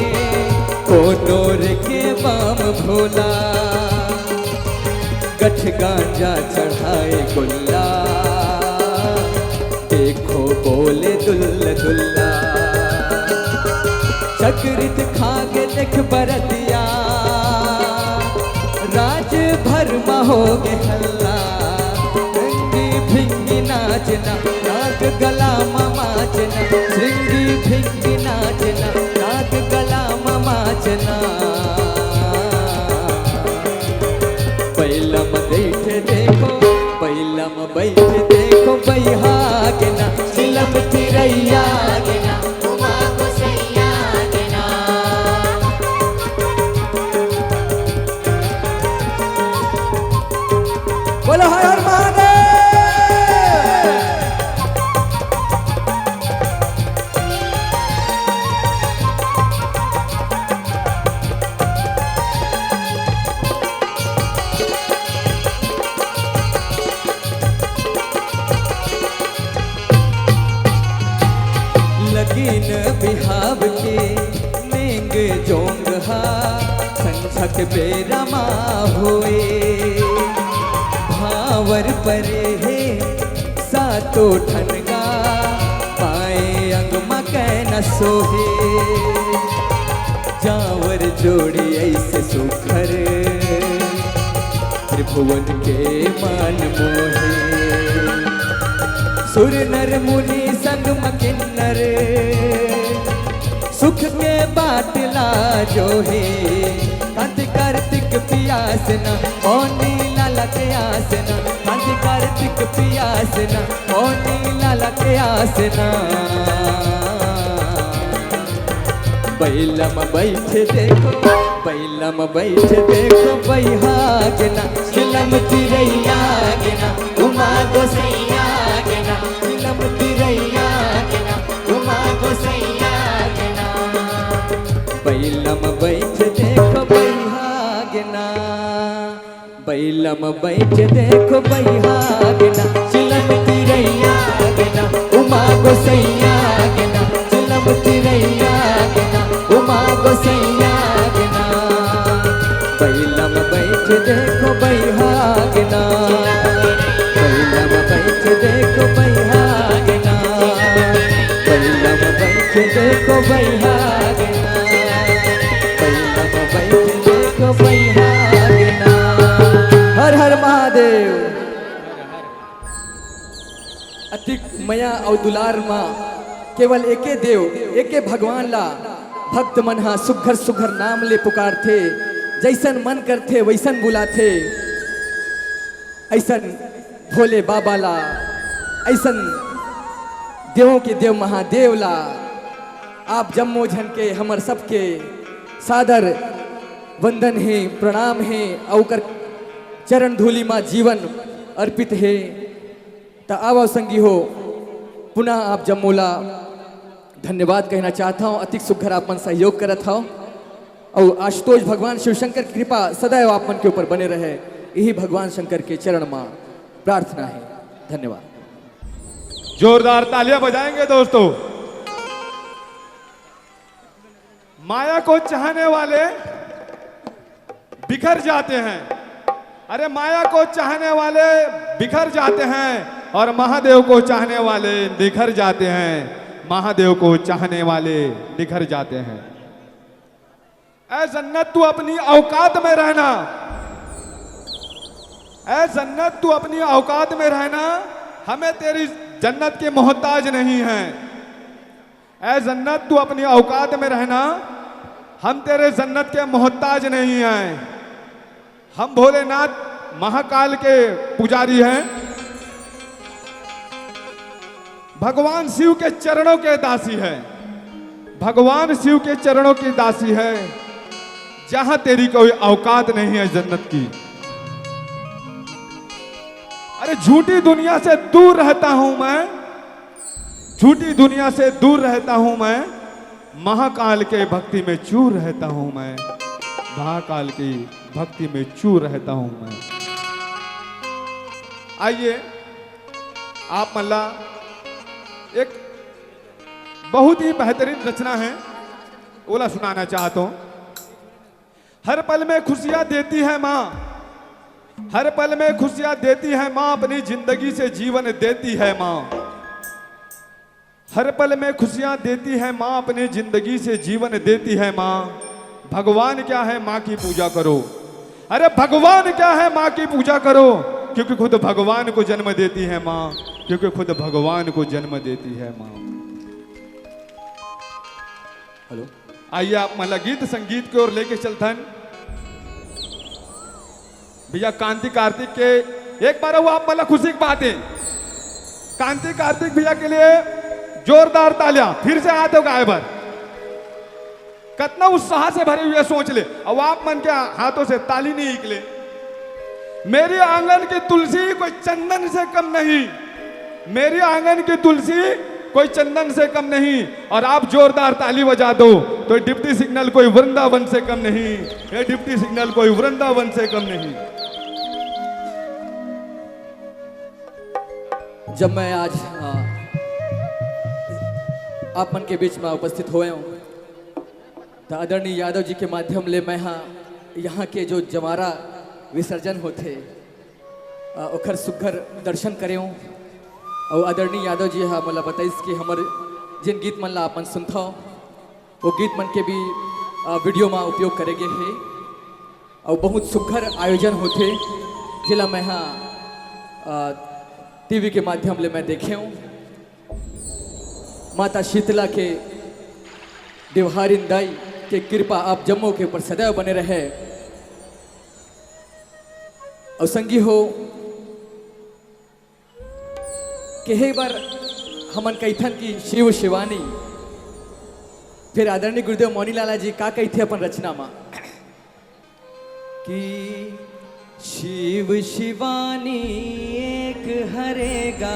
कोनो रे के बाम भोला। गठ गांजा चढ़ाए गोल्ला, देखो बोले दुल्ल दुल्ला। चक्रित खागे देख बरतिया, राज भर म होगे हल्ला। नंगी भिंगी नाचना, नाग गला म माचना। श्रृंगी भिंगी नाचना, नाग गला म माचना। बैलम बैठ देखो, बैलम बैठ देखो बैहा के ना, चिलम तिरैया के ना, उमा गोसैया के ना। बोलो हर हर महादेव। लगिन बिहाव के नेंग जोंग हा संझक बेरा मा होए। भांवर परे हे सातो ठन गा, बाएं अंग मा कैना सोहे। जांवर जोड़ी अइसे सुघर, त्रिभुवन के मन मोहे। सुर नर मुनि संग म किन्नर, सुख के बाट ला जोहे। कांति कार्तिक पियास ना, मौनी लाला के आस ना। कांति कार्तिक पियास ना, मौनी लाला के आस ना। बैलम बैठ देखो, बैलम बैठ देखो बैहागना, चिलम तिरैया गना, उमा गोसैया गना, चिलम तिरैया गना, उमा गोसैया गना। बैलम बैठ देखो बैहागना, बैलम बैठ देखो बैहागना, चिलम तिरैया गना, उमा गोसैया गना, चिलम तिरैया गना, उमा गोसैया गना। बैलम बैठ देखो बैहागना, बैलम बैठ देखो बैहागना, बैलम बैठ देखो बैहागना, बैलम बैठ देखो बैहागना। हर हर महादेव। अतिक मया अउ दुलार मा केवल एके देव, एके भगवान ला भक्त मन हा सुघर सुघर नाम ले पुकारथे, जैसन मन करथे वैसन बुलाथे। ऐसन भोले बाबा ला, ऐसन देवों के देव महादेव ला आप जम्मो झन के, हमर सबके सादर वंदन हे, प्रणाम हे, अउ ओकर चरण धूलि मा जीवन अर्पित हे। त आवव संगी हो, पुनः आप जम्मो ला धन्यवाद कहना चाहत हव, अतिक सुघर आप मन सहयोग करत हव। अउ आशुतोष, भगवान शिव शंकर की कृपा सदैव आप मन के ऊपर बने रहे, यही भगवान शंकर के चरण मा प्रार्थना हे। धन्यवाद। जोरदार तालियां बजाएंगे दोस्तों। माया को चाहने वाले बिखर जाते हैं। अरे, माया को चाहने वाले बिखर जाते हैं और महादेव को चाहने वाले निखर जाते हैं। महादेव को चाहने वाले निखर जाते हैं। ऐ जन्नत, तू अपनी औकात में रहना। ऐ जन्नत, तू अपनी औकात में रहना। हमें तेरी जन्नत के मोहताज नहीं हैं। ऐ जन्नत, तू अपनी औकात में रहना। हम तेरे जन्नत के मोहताज नहीं हैं। हम भोलेनाथ महाकाल के पुजारी हैं। भगवान शिव के चरणों के दासी है। भगवान शिव के चरणों की दासी है। जहां तेरी कोई औकात नहीं है जन्नत की। अरे, झूठी दुनिया से दूर रहता हूं मैं, झूठी दुनिया से दूर रहता हूं मैं, महाकाल के भक्ति में चूर रहता हूं मैं, महाकाल की भक्ति में चूर रहता हूं मैं। आइए, आप मन ला एक बहुत ही बेहतरीन रचना है, ओला सुनाना चाहत हूं। हर पल में खुशियां देती है माँ, हर पल में खुशियां देती है माँ, अपनी जिंदगी से जीवन देती है माँ। हर पल में खुशियां देती है माँ, अपनी जिंदगी से जीवन देती है माँ। भगवान क्या है, माँ की पूजा करो। अरे, भगवान क्या है, माँ की पूजा करो, क्योंकि खुद भगवान को जन्म देती है माँ, क्योंकि खुद भगवान को जन्म देती है माँ। हेलो, आइए, आप मन ला गीत संगीत की ओर लेके चलथन। भैया कांति कार्तिक के एक बार अउ आप मन ला खुशी की बात है, कांति कार्तिक भैया के लिए जोरदार तालियां, फिर से हाथ उठाए बर। कितना उत्साह से भरे हुए, सोच ले, अब आप मन के हाथों से ताली नहीं निकले। मेरे आंगन की तुलसी कोई चंदन से कम नहीं, मेरे आंगन की तुलसी कोई चंदन से कम नहीं। और आप जोरदार ताली बजा दो तो डिप्टी सिग्नल कोई वृंदावन से कम नहीं, ये डिप्टी सिग्नल कोई वृंदावन से कम नहीं। जब मैं आज, अ, आप मन के बीच में उपस्थित होए हूँ, त आदरणीय यादव जी के माध्यम ले मैं हा यहाँ के जो जवारा विसर्जन होथे, अ, ओखर सुघर दर्शन करे हूँ। अउ आदरणीय यादव जी हा मोला बताइस कि हमर जिन गीत मन ला आप मन सुनथव, वो गीत मन के भी, अ, वीडियो मा उपयोग करे गे हे। अउ बहुत सुघर आयोजन होथे, जेला मैं हा, अ, टीवी के माध्यम ले मैं देखे हूँ। माता शीतला के, देवहारिन दाई के कृपा आप जम्मो के ऊपर सदैव बने रहे। अउ संगी हो, केहे बर हमन कहिथन कि शिव शिवानी, फिर आदरणीय गुरुदेव मौनी लाला जी का कहिथे अपन रचना मा कि शिव शिवानी एक हरे गा,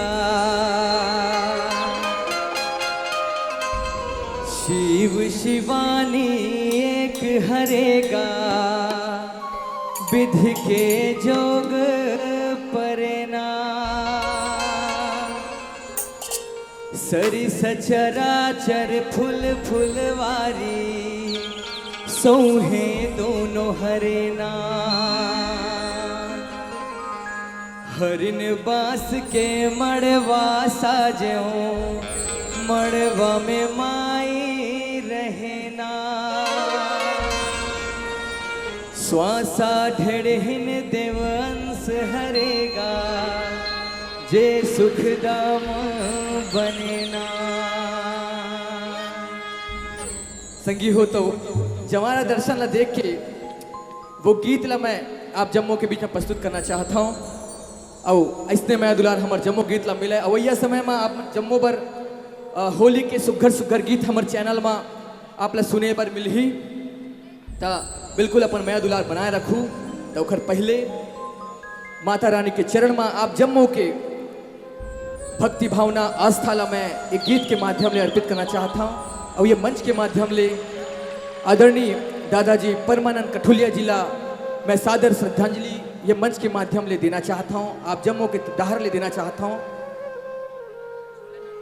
शिव शिवानी एक हरे गा, विधि के जोग परेना। सरिस चराचर फूल फुलवारी, सौहे दोनों हरेना। हरिन बांस के मड़वा साजेओ, मड़वा में माई रहेना। श्वासा ढेड़हिन देव अंश हरेगा, जे सुख दाम बनेना। संगी हो, तो जवारा दर्शन ला देख के वो गीत ला मैं आप जम्मो के बीच में प्रस्तुत करना चाहत हूँ। अउ अइसने मया दुलार हमर जम्मो गीत ला मिले। अवइया समय में आप जम्मो बर, अ, होली के सुघर सुघर गीत हमर चैनल में आप ला सुने बर मिलही। त बिल्कुल अपन मया दुलार बनाए रखू। त ओखर पहिले माता रानी के चरण में आप जम्मो के भक्ति भावना आस्था ला मैं एक गीत के माध्यम ले अर्पित करना चाहत हूँ। अउ ये मंच के माध्यम ले आदरणीय दादाजी परमानंद कठुलिया जी ला मैं सादर श्रद्धांजलि ये मंच के माध्यम ले देना चाहत हूँ, आप जम्मो के डहर ले देना चाहत हूँ।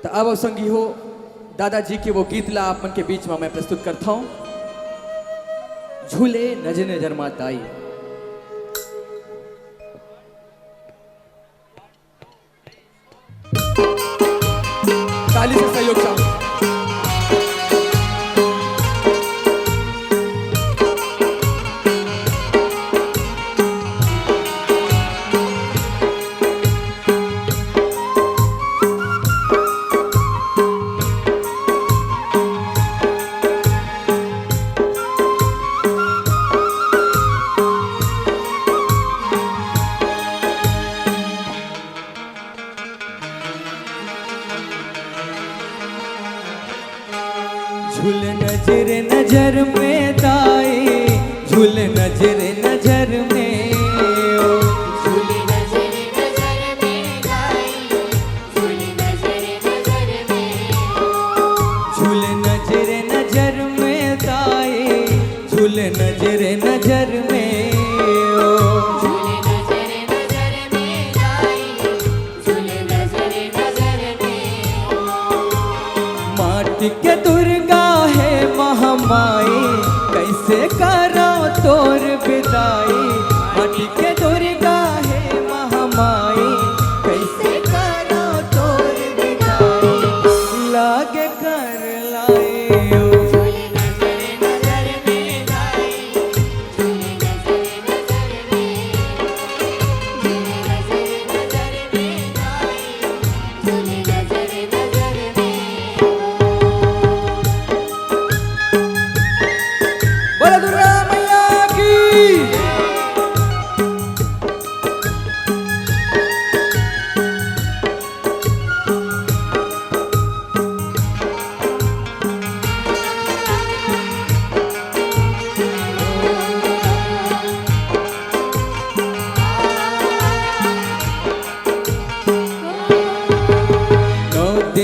त अब संगी हो, दादाजी के वो गीत ला आप मन के बीच में मैं प्रस्तुत करता हूँ, झूले नजर नजर माताई। ताली से सहयोग चाहूँ।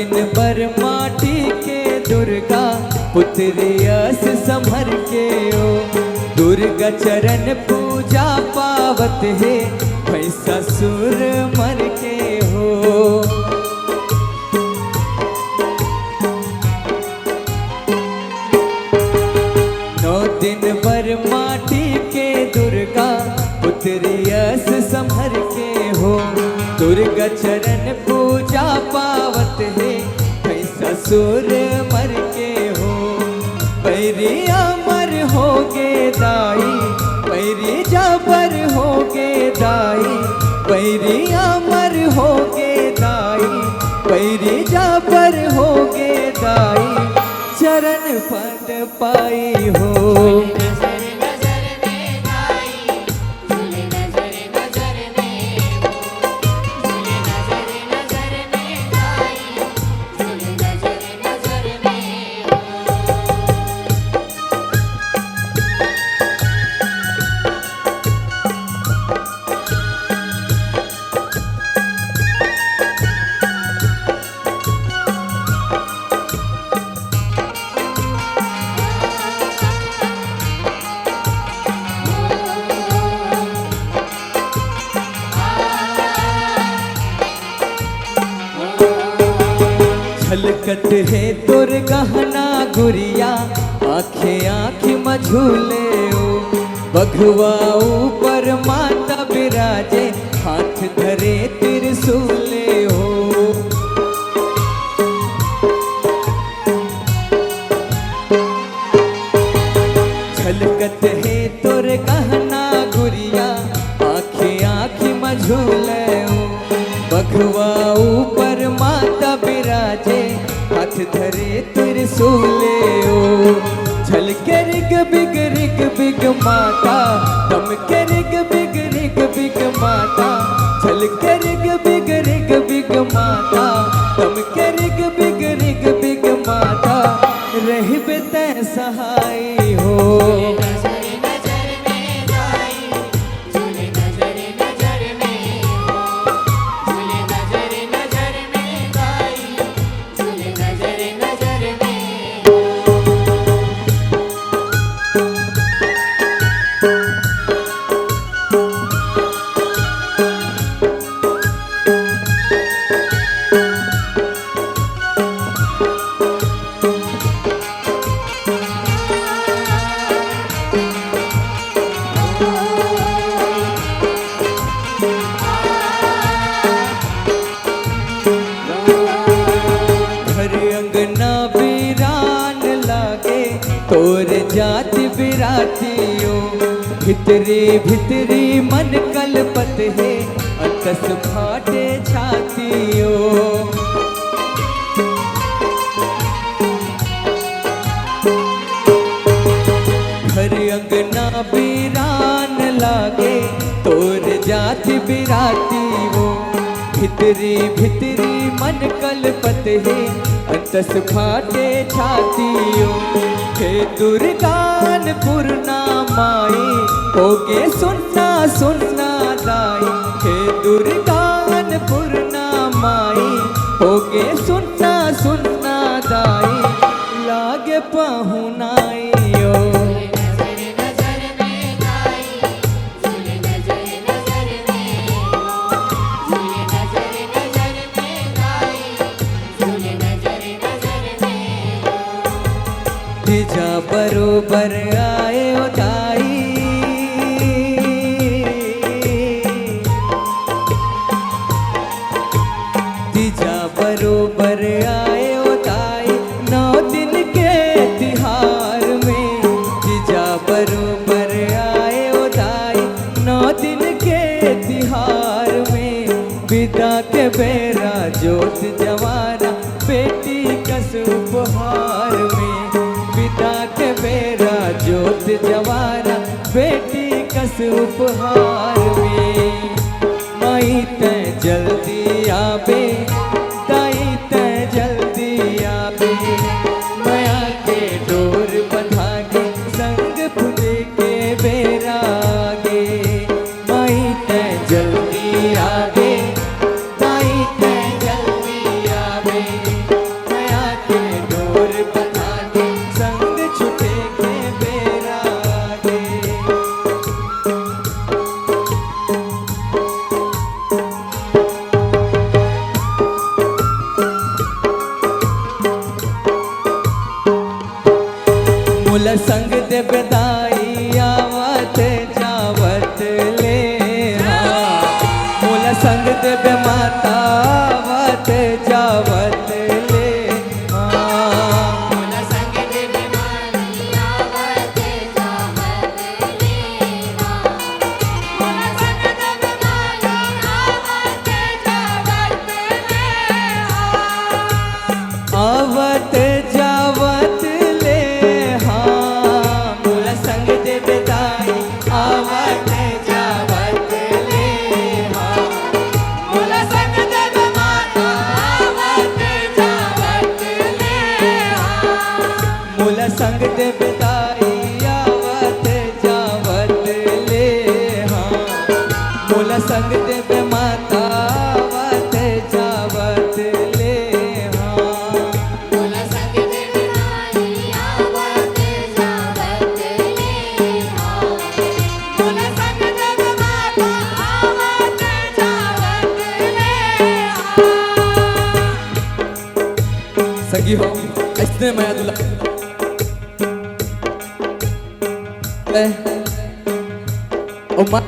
दिन बर माटी के दुर्गा पुत्री अस संभर के हो। दुर्गा चरण पूजा पावत हे भैंसासुर मर के हो। नौ दिन बर माटी के दुर्गा पुत्री अस संभर के हो। दुर्गा चरण पूजा पावत हे भैंसासुर मर के हो। बैरी अमर होगे दाई, बैरी जबर होगे दाई, बैरी अमर होगे दाई, बैरी जबर होगे दाई, चरण पद पाई हो। झलकत हे तोर गहना गुरिया, आँखे आँखी म झूले ओ। बघवा ऊपर माता बिराजे, हाथ धरे त्रिशूले ओ। झलकत हे तोर गहना गुरिया, आँखे आँखी म झूले ओ। बघवा ऊपर माता बिराजे, हाथ धरे त्रिशूले ओ। झलके रिग बिग रिग बिग माता, दमके रिग बिग रिग बिग माता। झलके रिग बिग रिग बिग माता, दमके रिग बिग रिग बिग माता। रहिबे तैं सहाय हो। घर अंगना वीरान लागे, तोर जाति बिरातियो। भितरी भितरी मन कलपत हे, अकस फाटे छातियो। घर अंगना वीरान लागे, तोर जाति बिरातियो। भितरी भितरी मन कलपत हे, अकस फाटे छातियो। हे दुर्गा अन्नपूर्णा माई, होगे सुन्ना सुन्ना दाई। हे दुर्गा अन्नपूर्णा माई, होगे सुन्ना सुन्ना दाई, लागे पाहुनाई ओ। तीजा बरोबर आए ओ दाई, तीजा बरोबर आए ओ दाई, नौ दिन के तिहार में। तीजा बरोबर आए ओ दाई, नौ दिन के तिहार में। बिदा के बेरा जोत जवारा, बेटी कस उपहार में। बिदा के बेरा जोत जवारा, बेटी कस उपहार में। माई तैं जल्दी आबे, दाई तैं जल्दी आबे। मया के डोर बंधा के संग फुले के बेरा आगे। माई तैं जल्दी आबे, दाई तैं जल्दी आबे। मोला संग देबे माता, आवत जावत ले हाँ। मोला संग देबे माई, आवत जावत ले हाँ। मोला संग देबे माता, आवत जावत ले हाँ। संगी हो, अइसने मया दुला ए, ओ मा-,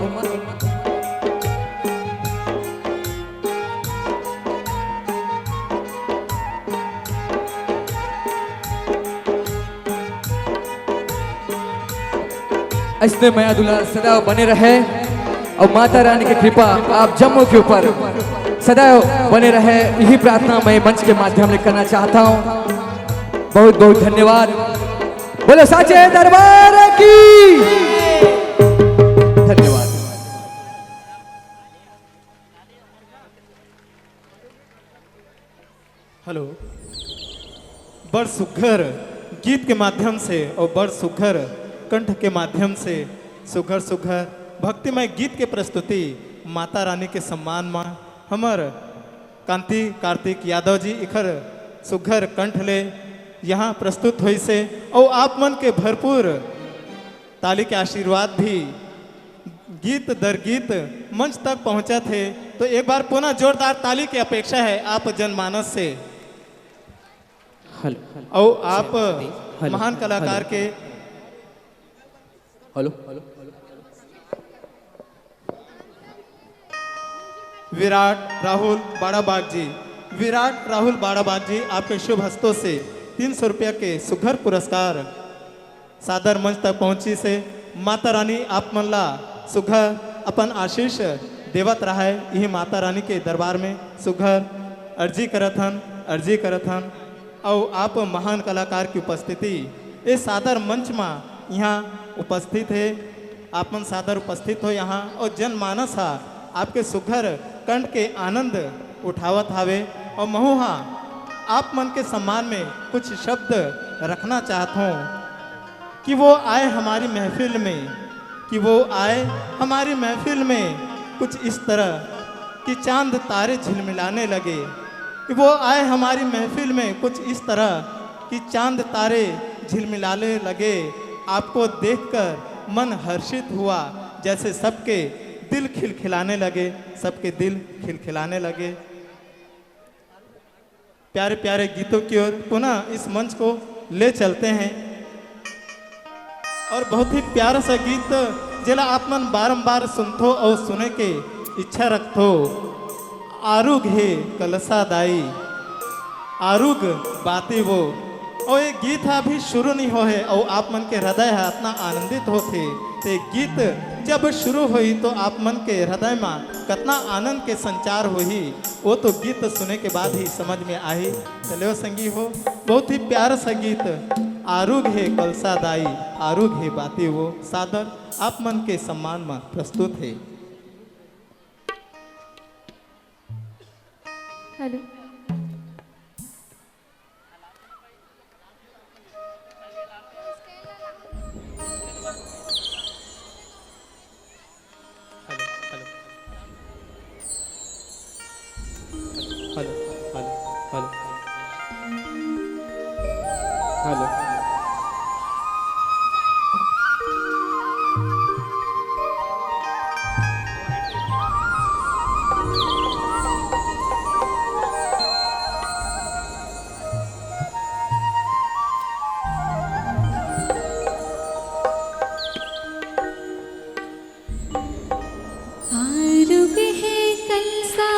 अइसने मया दुलार सदा बने रहे और माता रानी की कृपा आप जम्मो के ऊपर सदा बने रहे, यही प्रार्थना मैं मंच के माध्यम से करना चाहता हूँ। बहुत बहुत धन्यवाद। बोलो साचे दरबार की। धन्यवाद। हेलो। बड़ सुघर गीत के माध्यम से और बड़ सुघर कंठ के माध्यम से सुघर सुघर भक्तिमय गीत के प्रस्तुति माता रानी के सम्मान मा हमर कांति कार्तिक यादव जी इखर सुघर कंठ ले यहाँ प्रस्तुत होइसे और आप मन के भरपूर ताली के आशीर्वाद भी गीत दर गीत मंच तक पहुंचत हे। तो एक बार पुनः जोरदार ताली की अपेक्षा है आप जनमानस से। हेलो। और आप हेलो। महान कलाकार हेलो। के हेलो। विराट राहुल बाड़ाबाग जी, विराट राहुल बाड़ाबाग जी, आपके शुभ हस्तों से तीन सौ रुपया के सुघर पुरस्कार सादर मंच तक पहुंचिसे। माता रानी आप मन ला सुघर अपन आशीष देवत रहय। इही माता रानी के दरबार में सुघर अर्जी करत हन, अर्जी करत हन। अउ आप महान कलाकार की उपस्थिति ए सादर मंच मा इहाँ उपस्थित हे। आप मन सादर उपस्थित हो यहाँ अउ जनमानस हा आपके सुघर कंठ के आनंद उठावत हावे। अउ महू हा आप मन के सम्मान में कुछ शब्द रखना चाहत हूँ कि वो आए हमारी महफिल में, कि वो आए हमारी महफिल में कुछ इस तरह कि चांद तारे झिलमिलाने लगे, कि वो आए हमारी महफिल में कुछ इस तरह कि चांद तारे झिलमिलाने लगे। आपको देखकर मन हर्षित हुआ, जैसे सबके दिल खिलखिलाने लगे, सबके दिल खिलखिलाने लगे। प्यारे प्यारे गीतों की ओर पुनः इस मंच को ले चलते हैं। और बहुत ही प्यारा सा गीत, जेला आप मन बारंबार सुनथो और सुने के इच्छा रखथो। आरुग हे कलसा दाई, आरुग बाती वो। और ये गीत हा अभी शुरू नहीं हो है और आप मन के हृदय हा इतना आनंदित होथे। ते गीत जब शुरू होही तो आप मन के हृदय मा कितना आनंद के संचार होही, वो तो गीत सुने के बाद ही समझ में आही। चलो संगी हो, बहुत ही प्यारा सा गीत आरुग हे कलसा दाई, आरुग हे बाती वो, सादर आप मन के सम्मान मा प्रस्तुत हे। Hello. Hello, hello. Hello, hello, hello. Hello. आरुग हे कलसा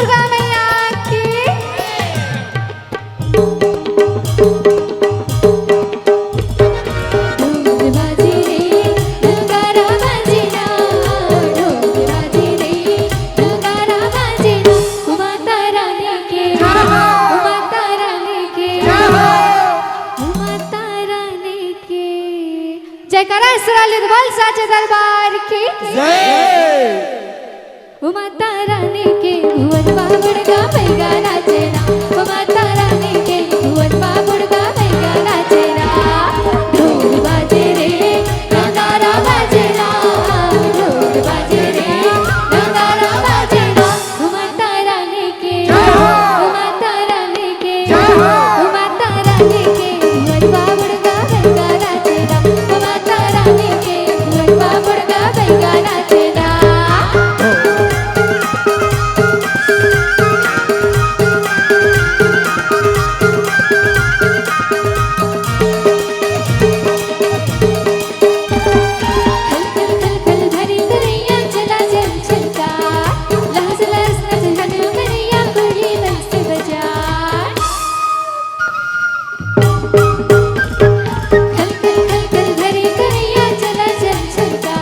दुर्गा मैया की। ढोल बाजे रे, नगारा बाजे ना, ढोल बाजे रे, नगारा बाजे ना, ओ माता रानी के, ओ माता रानी के, ओ माता रानी के। जयकारा असरा ले बोल साचे दरबार की। जय। ओ माता रानी के भुवन बाबुड़ का बैगा नाचे ना, ओ माता रानी के भुवन बाबुड़ का बैगा नाचे ना। ढोल बाजे रे, नगारा बाजे ना, ढोल बाजे रे, नगारा बाजे ना। ओ माता रानी के, जय हो। ओ माता रानी के, जय हो। ओ माता रानी के भुवन बाबुड़ का बैगा नाचे ना, ओ माता रानी के भुवन बाबुड़ का बैगा नाचे ना। खल खल खल खल भरी तरैया चला चल चलता, लहस लहस नच नच करिया कोली बंस बजा। खल खल खल खल भरी तरैया चला चल चलता,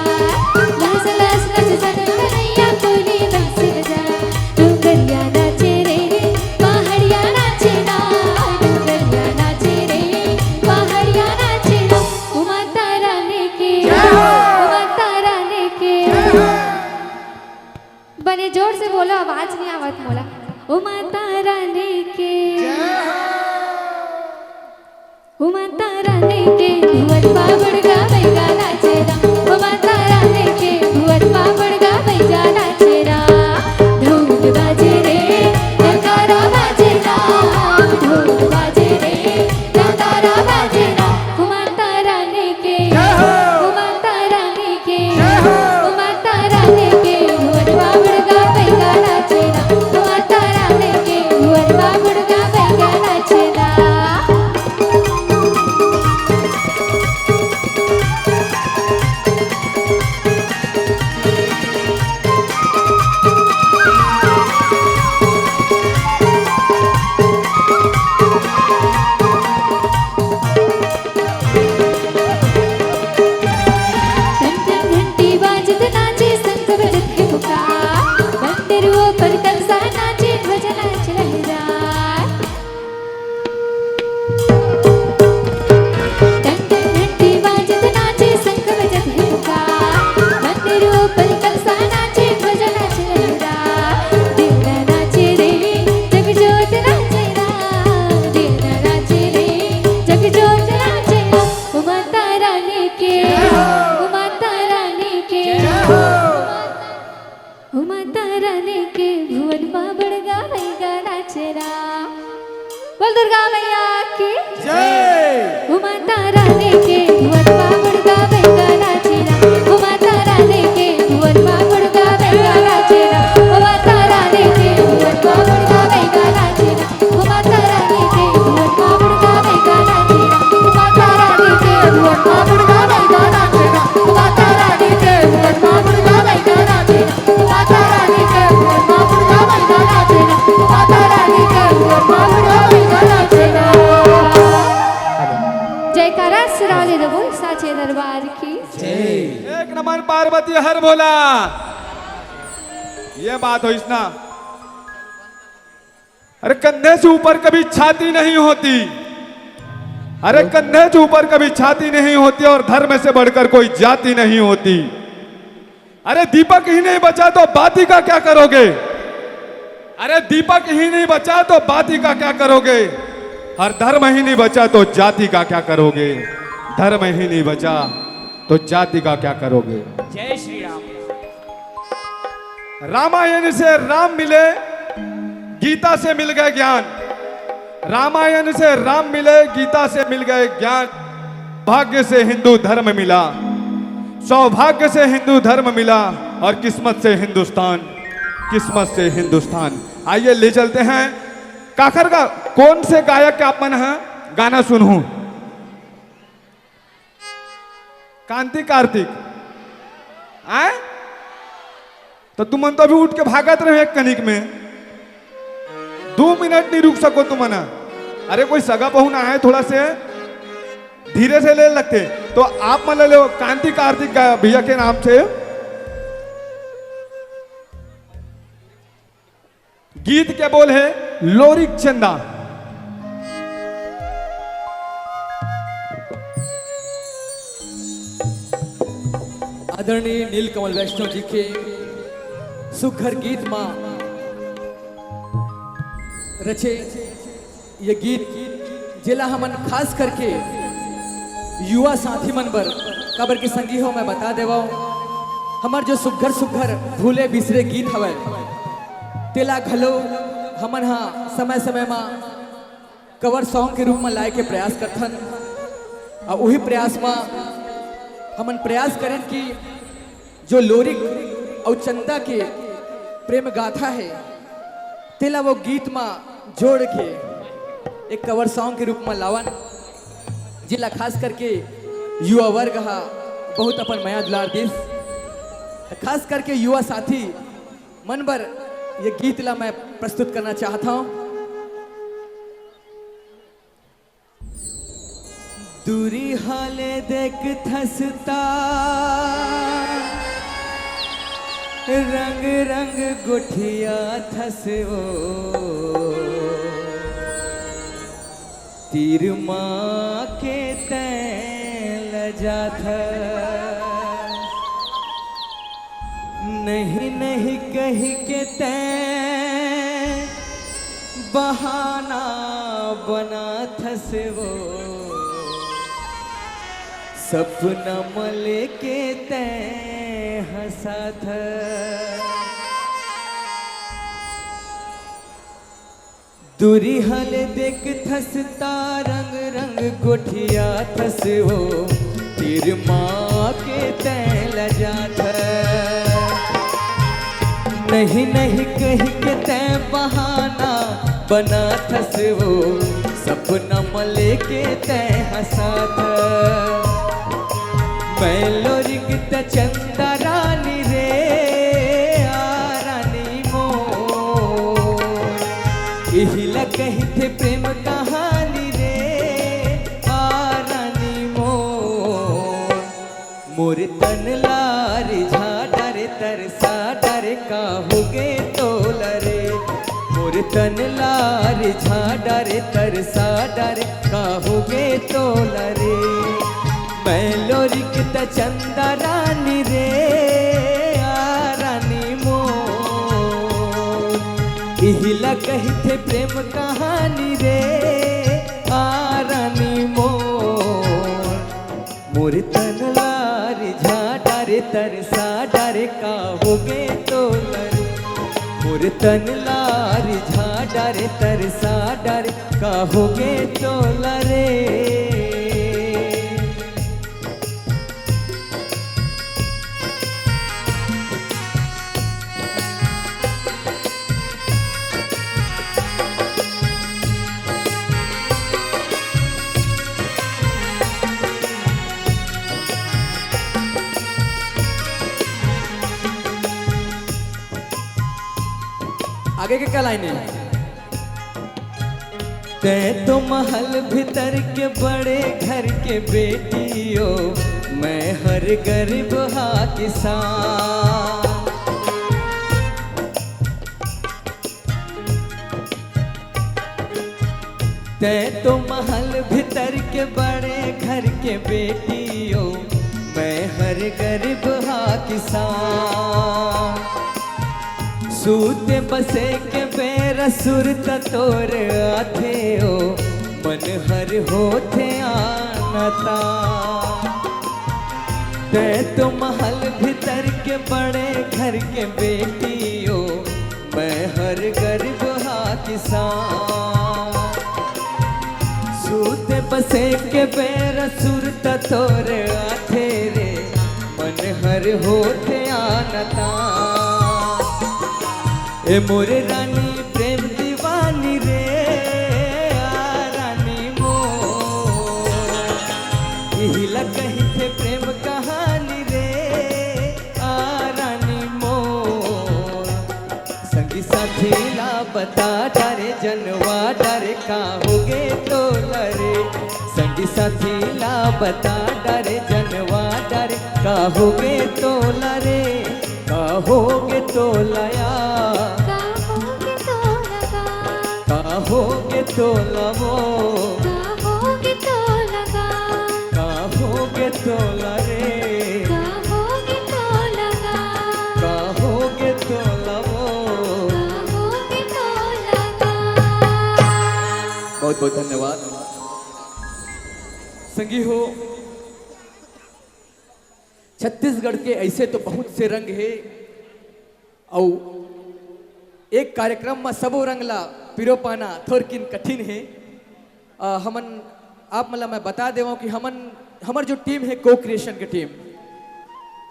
लहस लहस नच नच करिया कोली बंस बजा। डोंगरिया नाचे रे, पहाड़िया नाचे ना, डोंगरिया नाचे रे, पहाड़िया नाचे ना। ओ माता रानी के, जय हो। ओ माता रानी के। जय हो। बने जोर से बोलो, आवाज नहीं आवत मोला। ओ माता रानी के। जय हो। ओ माता रानी के भुवन बाबुड़ का बैगा नाचे ना, ओ माता रानी के भुवन बाबुड़ का बैगा नाचे ना। ढोल बाजे रे, नगारा बाजे ना, ढोल बाजे रे, नगारा बाजे ना। ओ माता रानी के, जय हो। ओ माता रानी के, जय हो। ओ माता रानी के भुवन बाबुड़ का बैगा नाचे ना, ओ माता रानी के भुवन बाबुड़ का बैगा नाचे ना। टन टन घंटी बाजत नाचे, शंख बजत हे पुकार। मंदिर ऊपर कलसा नाचे, ध्वजा नाच लहराए। टन टन घंटी बाजत नाचे, शंख बजत हे पुकार। मंदिर ऊपर कलसा नाचे, ध्वजा नाच लहराए। देवरा नाचे रे, जगजोत नाचे ना। देवरा नाचे रे, जगजोत नाचे ना। ओ माता रानी के, ओ माता रानी के, ओ माता रानी के भुवन बाबुड़ का बैगा नाचे ना। बोल दुर्गा मैया की। जय। ओ माता रानी के भुवन बाबुड़ का बैगा नाचे ना। ओ माता रानी के भुवन बाबुड़ का बैगा नाचे ना। ओ माता रानी के भुवन बाबुड़ का बैगा नाचे ना। ओ माता रानी के भुवन बाबुड़ का बैगा नाचे ना। ओ माता रानी के भुवन बाबुड़ का बैगा नाचे ना। ओ माता रानी के भुवन बाबुड़ का बैगा नाचे ना। ओ माता रानी के भुवन बाबुड़ का बैगा नाचे ना। ओ माता रानी के भुवन बाबुड़ का बैगा नाचे ना। जयकारा सिराले दबो साचे दरबार की। एक नमन पार्वती हर भोला। ये बात होइस ना। अरे, कंधे से ऊपर कभी छाती नहीं होती। अरे, कंधे से ऊपर कभी छाती नहीं होती और धर्म से बढ़कर कोई जाति नहीं होती। अरे, दीपक ही नहीं बचा तो बाती का क्या करोगे? अरे, दीपक ही नहीं बचा तो बाती का क्या करोगे? और धर्म ही नहीं बचा तो जाति का क्या करोगे? धर्म ही नहीं बचा तो जाति का क्या करोगे? जय श्री राम। रामायण से राम मिले, गीता से मिल गए ज्ञान। रामायण से राम मिले, गीता से मिल गए ज्ञान। भाग्य से हिंदू धर्म मिला, सौभाग्य से हिंदू धर्म मिला और किस्मत से हिंदुस्तान, किस्मत से हिंदुस्तान। आइए, ले चलते हैं। काखर का कौन से गायक के आप मन ह गाना सुनहू? कांति कार्तिक। आय? तो तुमन तो अभी उठ के भागत रहे एक कनिक में। दू मिनट नहीं रुक सको तुमन? अरे, कोई सगा बहू ना आए, थोड़ा से धीरे से ले लगते। तो आप मन ले लो कांति कार्तिक गा-, भैया के नाम से। गीत के बोल है लोरिक चंदा। आदरणीय नीलकमल वैष्णव जी के सुघर गीत मा रचे ये गीत, जेला हमन खास करके युवा साथी मन बर, काबर के संगी हो, मैं बता देवव, हमर जो सुघर सुघर भूले बिसरे गीत हवय, तेला घलो हमन हा समय समय मा कवर सॉन्ग के रूप में लाए के प्रयास करथन। और वही प्रयास में हमन प्रयास करें कि जो लोरिक और चंदा के प्रेम गाथा है, तेला वो गीत में जोड़ के एक कवर सॉन्ग के रूप में लावन, जिला खास करके युवा वर्ग हा बहुत अपन मया दुलार दिस। खास करके युवा साथी मन बर ये गीत ला मैं प्रस्तुत करना चाहता हूँ। दूरी हाले देख थसता, रंग रंग गोठिया थस ओ। तीर माँ के तैं लजाथ, नहीं नहीं कहि के तैं बहाना बनाथस वो। सपना मले के तैं हंसाथ। दूरी हल देख थस ता रंग रंग गोठिया थस वो। तीर माँ के तैं लजाथ, नहीं नहीं कहि के तैं बहाना बनाथस वो। सपना मले के तैं हंसाथ। मैं लोरिक त चंदा रानी रे, आ रानी मोर। इही ला कहिथे प्रेम कहानी रे, आ रानी मोर। मोर तन ला रिझा डारे, तरसा डारे, का होगे तोला रे। मोर तन ला रिझा डारे, तरसा डारे, का होगे तोला रे। मैं लोरिक त चंदा रानी रे, आ रानी मोर। इही ला कहिथे प्रेम कहानी रे, आ रानी मोर। मोर तन ला रिझा डारे, तरसा डारे, का होगे तोला रे। मोर तन ला रिझा डारे, तरसा डारे, का होगे तोला रे। आगे के का लाइन है? तैं तो महल भीतर के बड़े घर के बेटी ओ, मैं हर गरीब हा किसान। तैं तो महल भीतर के बड़े घर के बेटी ओ, मैं हर गरीब हा किसान। सूते बसे के बेरा सुरता तोर आथे ओ, मन हर होथे आनता। तैं तो महल भीतर के बड़े घर के बेटी ओ, मैं हर गरीब हा किसान। सूते बसे के बेरा सुरता तोर आथे रे, मन हर होथे आनता। ए मोरे रानी प्रेम दीवानी रे, आ रानी मोर। इही ला कहिथे प्रेम कहानी रे, आ रानी मोर। संगी साथी ला बता डारे जनवा डारे का होगे तोला रे। संगी साथी ला बता डारे जनवा डारे का होगे तोला रे। का होगे तोला या? का होगे तोला गा? का होगे तोला वो? का होगे तोला गा? का होगे तोला रे? का होगे तोला गा? का होगे तोला वो? का होगे तोला गा? बहुत बहुत धन्यवाद। संगी हो, छत्तीसगढ़ के ऐसे तो बहुत से रंग हे, अउ एक कार्यक्रम म सबो रंग ला पिरो पाना थोरकिन कठिन हे। अ, हमन आप मन ला मैं बता देवं कि हमन, हमर जो टीम हे, को क्रिएशन के टीम,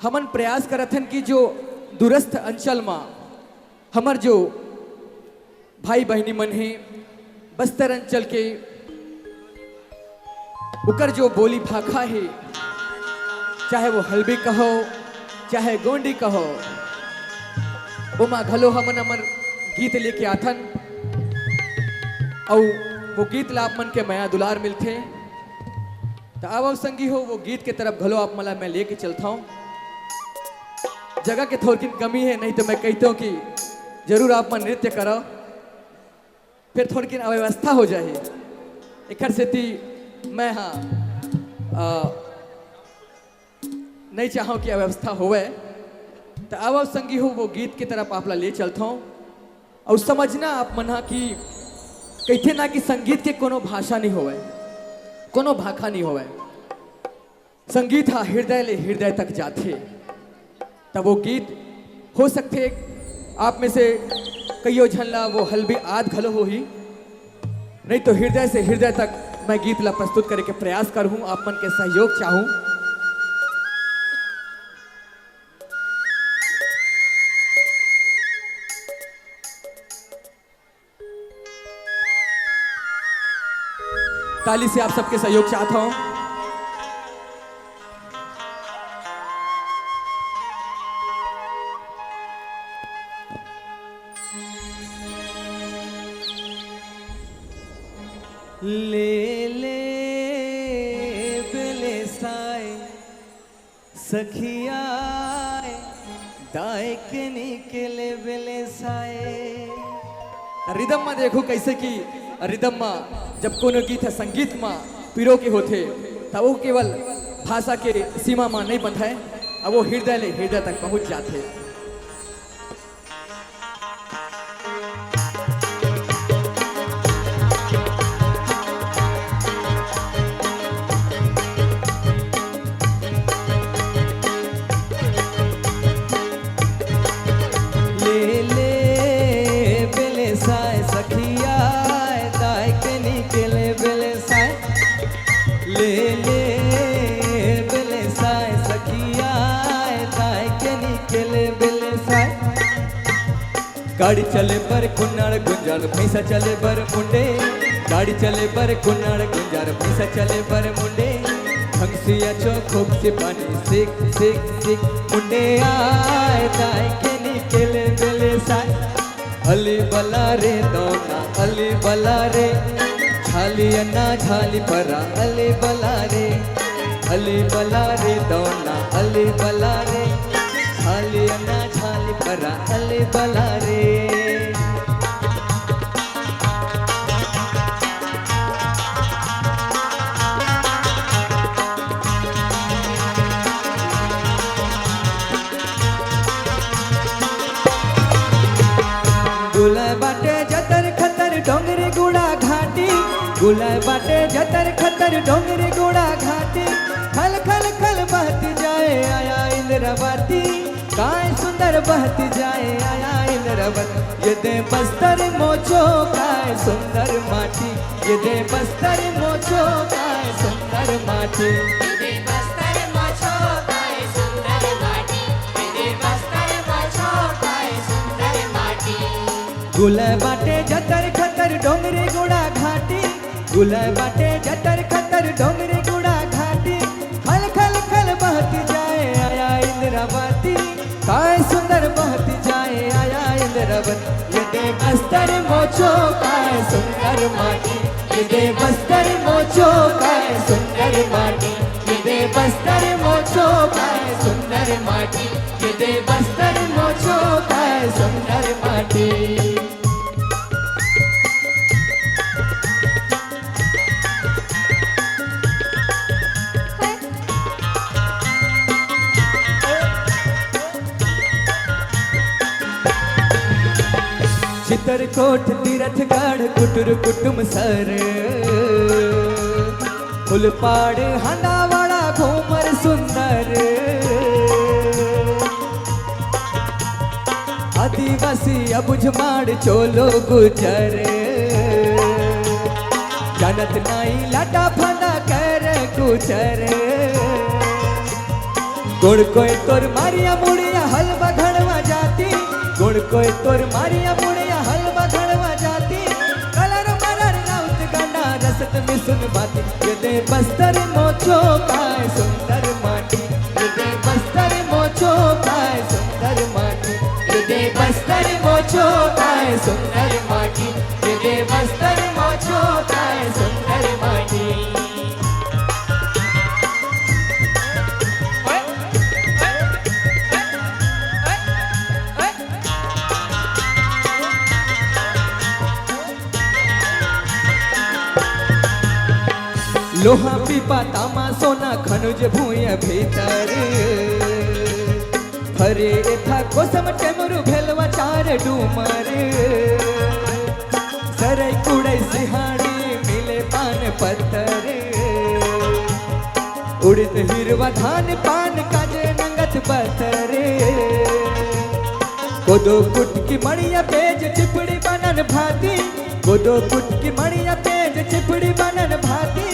हमन प्रयास करत हन कि जो दूरस्थ अंचल म हमर जो भाई बहिनी मन हे, बस्तर अंचल के, ओकर जो बोली भाखा हे, चाहे वो हल्बी कहो, चाहे गोंडी कहो, ओमा घलो हमन हमर गीत लेके आथन, अउ वो गीत ला आप मन के मया दुलार मिलथे। त आवव संगी हो, वो गीत के तरफ घलो आप मन ला मैं लेके चलथौं। जगह के थोरकिन कमी हे, नहीं तो मैं कहतौं कि जरूर आप मन नृत्य करव, फिर थोरकिन अव्यवस्था हो जाही। एकर सेती मैं हा, अ, नहीं चाहौं कि अव्यवस्था होवय। त आवव संगी हो, वो गीत के तरफ आप ला ले चलथौं। अउ समझना आप मन हा कि कहिथे ना कि संगीत के कोनो भाषा नहीं होवय, कोनो भाखा नहीं होवय। संगीत हा हृदय ले हृदय तक जाथे। त वो गीत हो सकथे आप में से कइयो झन ला वो हल्बी आत घलो होही, नहीं तो हृदय से हृदय तक मैं गीत ला प्रस्तुत करे के प्रयास करहूं, आप मन के सहयोग चाहूं। ताली से आप सबके सहयोग चाहत हौं। ले ले बेलेसाय सखिया, दाय के निकले बेलेसाय। रिदम में देखो कैसे कि रिदम में जब कोनो गीत ह संगीत में पिरो के होथे, त वो केवल भाषा के सीमा में नहीं बंधय, अब वो हृदय ले हृदय तक पहुंच जाथे। ले ले बेलेसाय सखिया, दाय के निकले बेलेसाय। ले ले बेलेसाय सखिया, दाय के निकले बेलेसाय। गाड़ी चले बर कुन्नाड़ गुंजाड़, भैंसा चले बर मुंडे। गाड़ी चले बर कुन्नाड़ गुंजाड़, भैंसा चले बर मुंडे। भंगसिया चो खूब से पानी, सिक सिक सिक। मुंडे आय, दाय के निकले बेलेसाय। अली बला रे दौना, अली बला रे। झाली अन्ना झाली परा, अली बला रे। अली बला रे दौना, अली बला रे। झाली अन्ना झाली परा, अली बला रे। गुलय बाटे जतर खतर डोंगरी गुड़ा घाटी। गुलय बाटे जतर खतर डोंगरी गुड़ा घाटी। खल खल खल बहत जाए आया इंद्रावती। काय सुंदर बहत जाए आया इंद्रावती। ये दे बस्तर मोचो काय सुंदर माटी। ये दे बस्तर मोचो काय सुंदर माटी। ये दे बस्तर मोचो काय सुंदर माटी। ये दे बस्तर मोचो काय सुंदर माटी। गुलय बाटे जतर खतर डोंगरी गुड़ा घाटी। गुलय बाटे जतर खतर डोंगरी गुड़ा घाटी। खल खल खल बहत जाए आया इंद्रावती। काय सुंदर बहत जाए आया इंद्रावती। ये दे बस्तर मोचो काय सुंदर माटी, ये दे बस्तर मोचो काय सुंदर माटी, ये दे बस्तर मोचो काय सुंदर माटी, ये दे बस्तर मोचो काय सुंदर माटी। चितरकोट तीरथगढ़ कुटुर कुटुम सर, फुलपाड़ हंदावाड़ा घूमर सुंदर। आदिवासी अबुझमाड़ चोलो गुजर, जानत नाई लाटा फंदा कर गुजर। गोड़ कोय तोर मारिया मुड़िया हलवा घड़वा जाती, गोड़ कोय तोर मारिया मुड़िया हलवा घड़वा जाती। कलर मरर राउत गांडा रसत में सुन बाती, ये दे बस्तर मोचो काय सुंदर माटी, ये दे बस्तर मोचो काय सुंदर माटी, ये दे बस्तर मोचो काय सुंदर माटी, ये दे बस्तर मोचो काय सुंदर माटी। लोहा पीपा तामा सोना खनुज भूय भीतर, फरे एथा कोसम टेमरु भेलवा चार डूमर। सरई कुड़ई सिहाड़ी मिले पान पत्तर, उड़ित हिरवा धान पान काजे नंगत बतरे। कोदो कुटकी मड़िया पेज चिपड़ी बनन भाती, कोदो कुटकी मड़िया पेज चिपड़ी बनन भाती।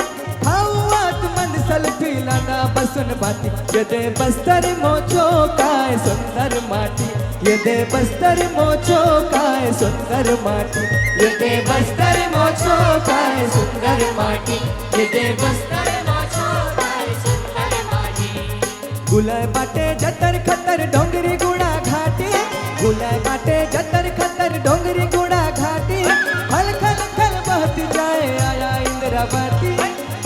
हाउआत मंद सल्फी लाना बसुन बाती, ये दे बस्तर मोचो काय सुंदर माटी, ये दे बस्तर मोचो काय सुंदर माटी, ये दे बस्तर मोचो काय सुंदर माटी, ये दे बस्तर मोचो काय सुंदर माटी। गुलय बाटे जतर खतर डोंगरी गुड़ा घाटी, गुलय बाटे जतर खतर डोंगरी गुड़ा घाटी। खल खल खल बहत जाए आया इंद्रावती,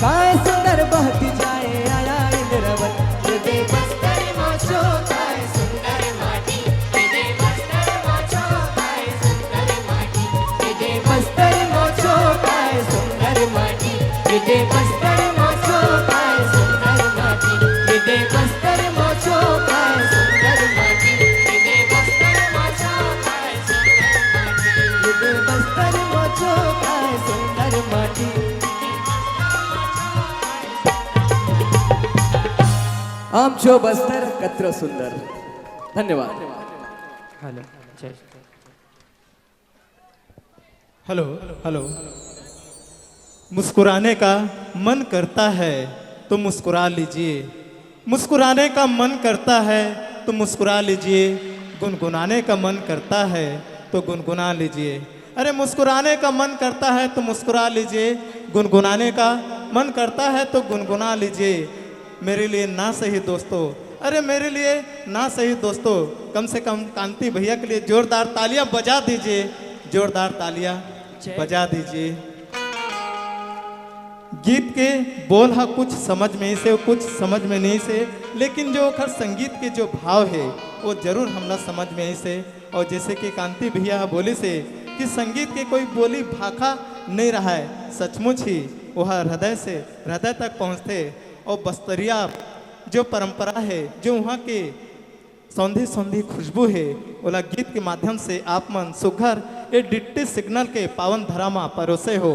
काय सुंदर बहत जाए आया इंद्रावती। ये दे बस्तर मोचो काय सुंदर माटी, ये दे बस्तर मोचो काय सुंदर माटी, ये दे बस्तर मोचो काय सुंदर माटी, ये दे बस्तर मोचो काय सुंदर माटी, ये दे बस्तर मोचो काय सुंदर माटी, ये दे बस्तर मोचो काय सुंदर माटी, ये दे बस्तर मोचो काय सुंदर माटी। आमचो बस्तर कतरो सुंदर। धन्यवाद। हेलो, जय हेलो, हेलो। मुस्कुराने का मन करता है तो मुस्कुरा लीजिए, मुस्कुराने का मन करता है तो मुस्कुरा लीजिए, गुनगुनाने का मन करता है तो गुनगुना लीजिए। अरे, मुस्कुराने का मन करता है तो मुस्कुरा लीजिए, गुनगुनाने का मन करता है तो गुनगुना लीजिए। मेरे लिए ना सही दोस्तों, अरे मेरे लिए ना सही दोस्तों, कम से कम कांति भैया के लिए जोरदार तालियां बजा दीजिए, जोरदार तालियां बजा दीजिए। गीत के बोल हा कुछ समझ में से, कुछ समझ में नहीं से, लेकिन जो ओखर संगीत के जो भाव है वो जरूर हमला समझ में आई से। और जैसे कि कांति भैया हा बोले से कि संगीत के कोई बोली भाखा नहीं रहा है, सचमुच ही वह हृदय से हृदय तक पहुँचते। और बस्तरिया जो परंपरा है, जो वहाँ के सौंधी सौंधी खुशबू हे, ओला गीत के माध्यम से आप मन सुघर ए डिट्टी सिग्नल के पावन धरा म परोसे हो।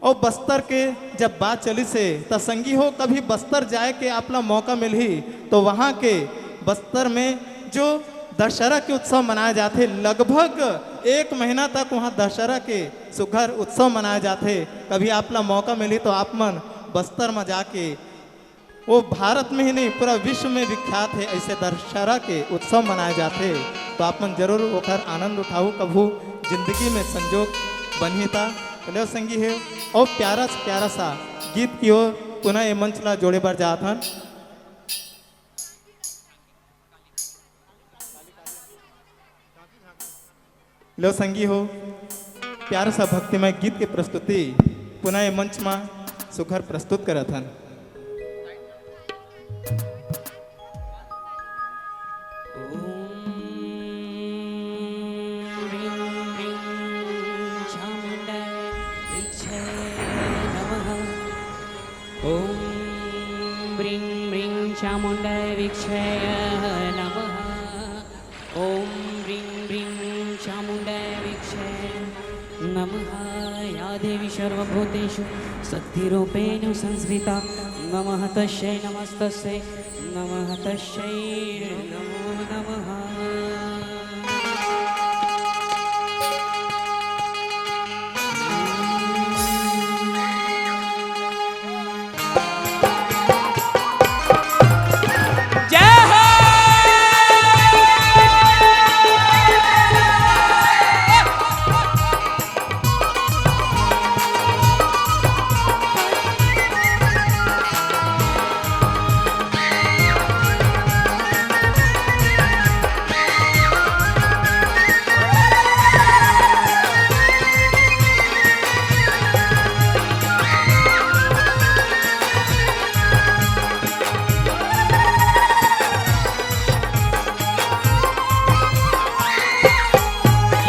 अउ बस्तर के जब बात चलिस हे, त संगी हो, कभी बस्तर जाए के आप ला मौका मिलही, तो वहाँ के बस्तर में जो दशहरा के उत्सव मनाए जाथे, लगभग एक महीना तक वहाँ दशहरा के सुघर उत्सव मनाए जाथे। कभी आप ला मौका मिलही, तो आप मन बस्तर म जाके वो भारत में ही नहीं, पूरा विश्व में विख्यात है ऐसे दशहरा के उत्सव मनाए जाथे। तो आप मन जरूर ओखर आनंद उठाऊ, कभू जिंदगी में संजोग बनही ता। चलो संगी हे, और प्यारा से प्यारा सा गीत की ओर पुनः ये मंच ला जोड़े बर जात हन। लो संगी हो, प्यार सा भक्तिमय गीत के प्रस्तुति पुनः ये मंच मा सुघर प्रस्तुत करत हन। ॐ ह्रीं ह्रीं चामुण्डाय वृक्षाय नमः। ॐ ह्रीं ह्रीं चामुण्डाय वृक्षाय नमः। ॐ ह्रीं ह्रीं चामुण्डाय वृक्षाय नमः। या देवी सर्वभूतेषु शक्तिरूपेण संस्थिता, नमः तस्यै नमस्तस्यै नमः तस्यै नमो नमः। जय हो।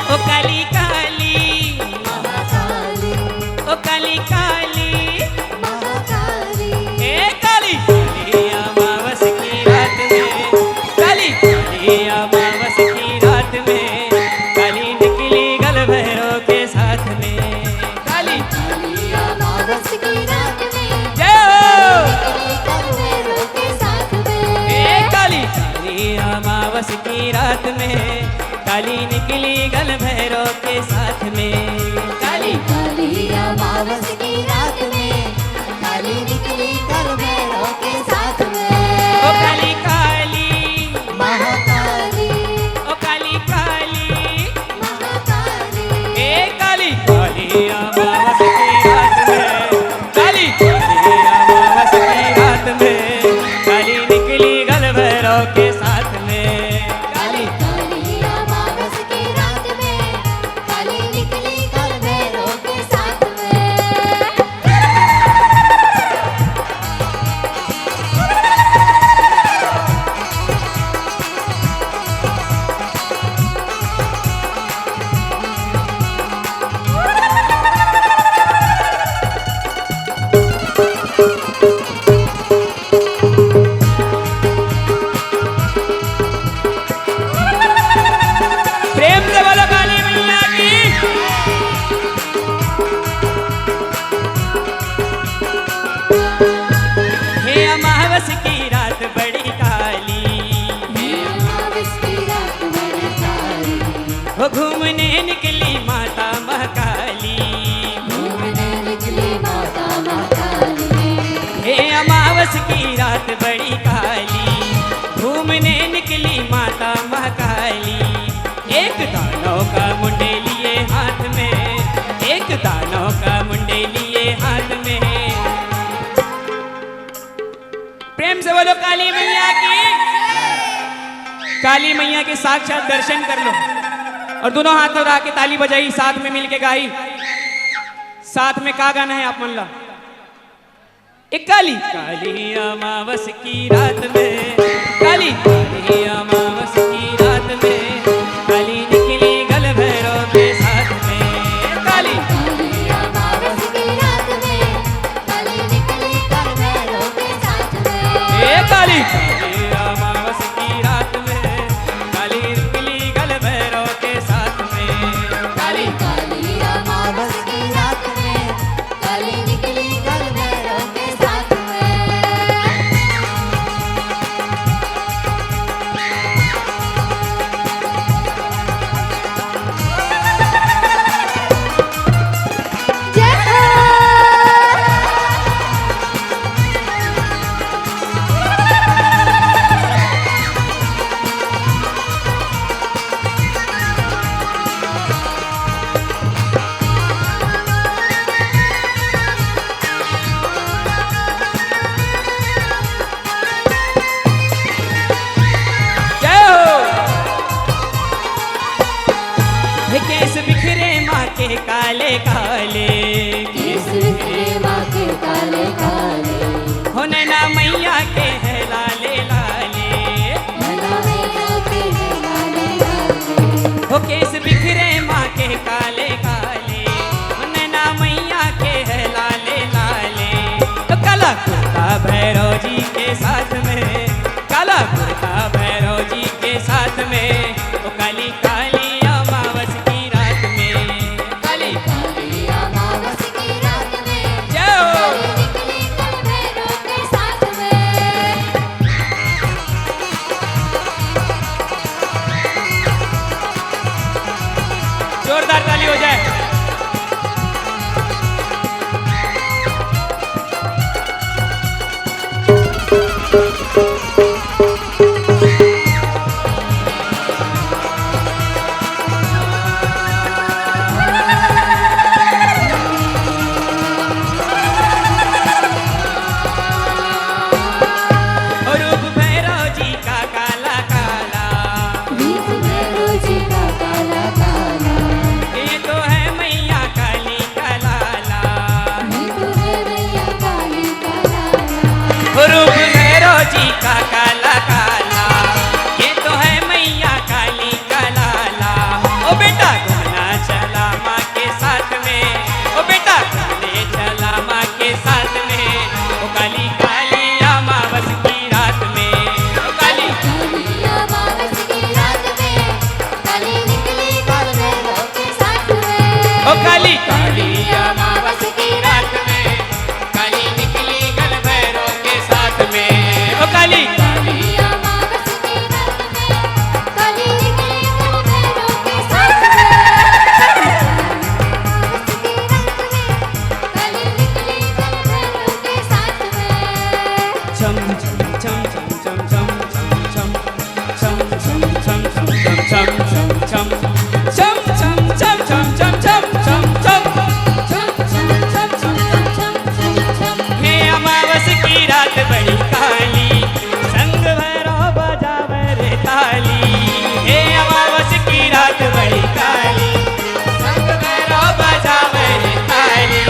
ओ काली काली, महाकाली, ओ काली काली, महाकाली। ए काली, काली अमावस की रात में, काली, काली अमावस की रात में, काली निकली गल भैरव के साथ में। काली, काली अमावस की रात में, जय हो। निकली गल भैरव के साथ में। ए काली, काली अमावस की रात में, काली निकली गल भैरव के साथ में। काली, काली अमावस की रात में, काली निकली गल भैरव के साथ में। ओ काली काली, महाकाली, ओ काली काली, महाकाली। ए काली, काली अमावस की रात में, काली, काली अमावस की रात में, काली निकली गल भैरव के साथ में। काली, काली अमावस की रात में, काली निकली गल भैरव के साथ में। प्रेम से बोलो काली मैया की। हे अमावस की रात बड़ी काली, हे अमावस की रात बड़ी काली, वो घूमने निकली माता महाकाली। घूमने निकली माता महाकाली। हे अमावस की रात बड़ी काली, घूमने निकली माता महाकाली। एक दानव का मुंडे लिए हाथ में, एक दानव का मुंडे लिए हाथ में। प्रेम से बोलो काली मैया की। काली मैया के साक्षात दर्शन कर लो और दोनों हाथ उठा के ताली बजाई, साथ में मिलके गाई। साथ में का गाना है आप मन ला? एक काली, काली अमावस की रात में, काली, काली अमावस की रात में, काली निकली गल भैरव के साथ में। काली, काली अमावस की रात में, काली निकली गल भैरव के साथ में। ए काली, काली अमावस की रात में, काली निकली गल भैरव के साथ में। काली, काली अमावस की रात में, काली निकली गल भैरव के साथ में। काले काले, केस बिखरे माँ के काले काले, हो नैना मैया के है लाले लाले, नैना मैया के है लाले लाले। हो केस बिखरे माँ के काले काले, हो नैना मैया के है लाले लाले। तो काला कुर्ता भैरव जी के साथ में, काला कुर्ता भैरव जी के साथ में, ओ काली काली अमावस की रात में, काली काली अमावस की रात में, जय हो। काली निकली कल भैरव के साथ में। जोरदार ताली हो जाए। रूप भैरव जी का काला काला, रूप भैरव जी का काला काला, ये तो है मैया काली का लाला। ये तो है मैया काली का लाला। रूप भैरव जी का काला काला, ये तो है मैया काली का लाला। ओ बेटा घूमना चला माँ के साथ में, ओ बेटा घूमने चला माँ के साथ में। ओ काली काली अमावस की रात में, ओ काली काली अमावस की रात में, काली निकली कल भैरव के साथ में। ओ काली काली अमावस की रात में, काली निकली कल भैरव के साथ में। ओ काली काली अमावस की रात में, काली निकली कल भैरव के साथ में। अमावस की रात में, काली निकली कल भैरव के साथ में। छम छम छम छम छम छम छम छम। छम छम छम छम छम छम छम छम। छम छम छम छम छम छम छम छम। छम छम छम छम छम छम छम। हे अमावस की रात बड़ी काली, संग भैरव बजावे रे ताली। हे अमावस की रात बड़ी काली, संग भैरव बजावे रे ताली।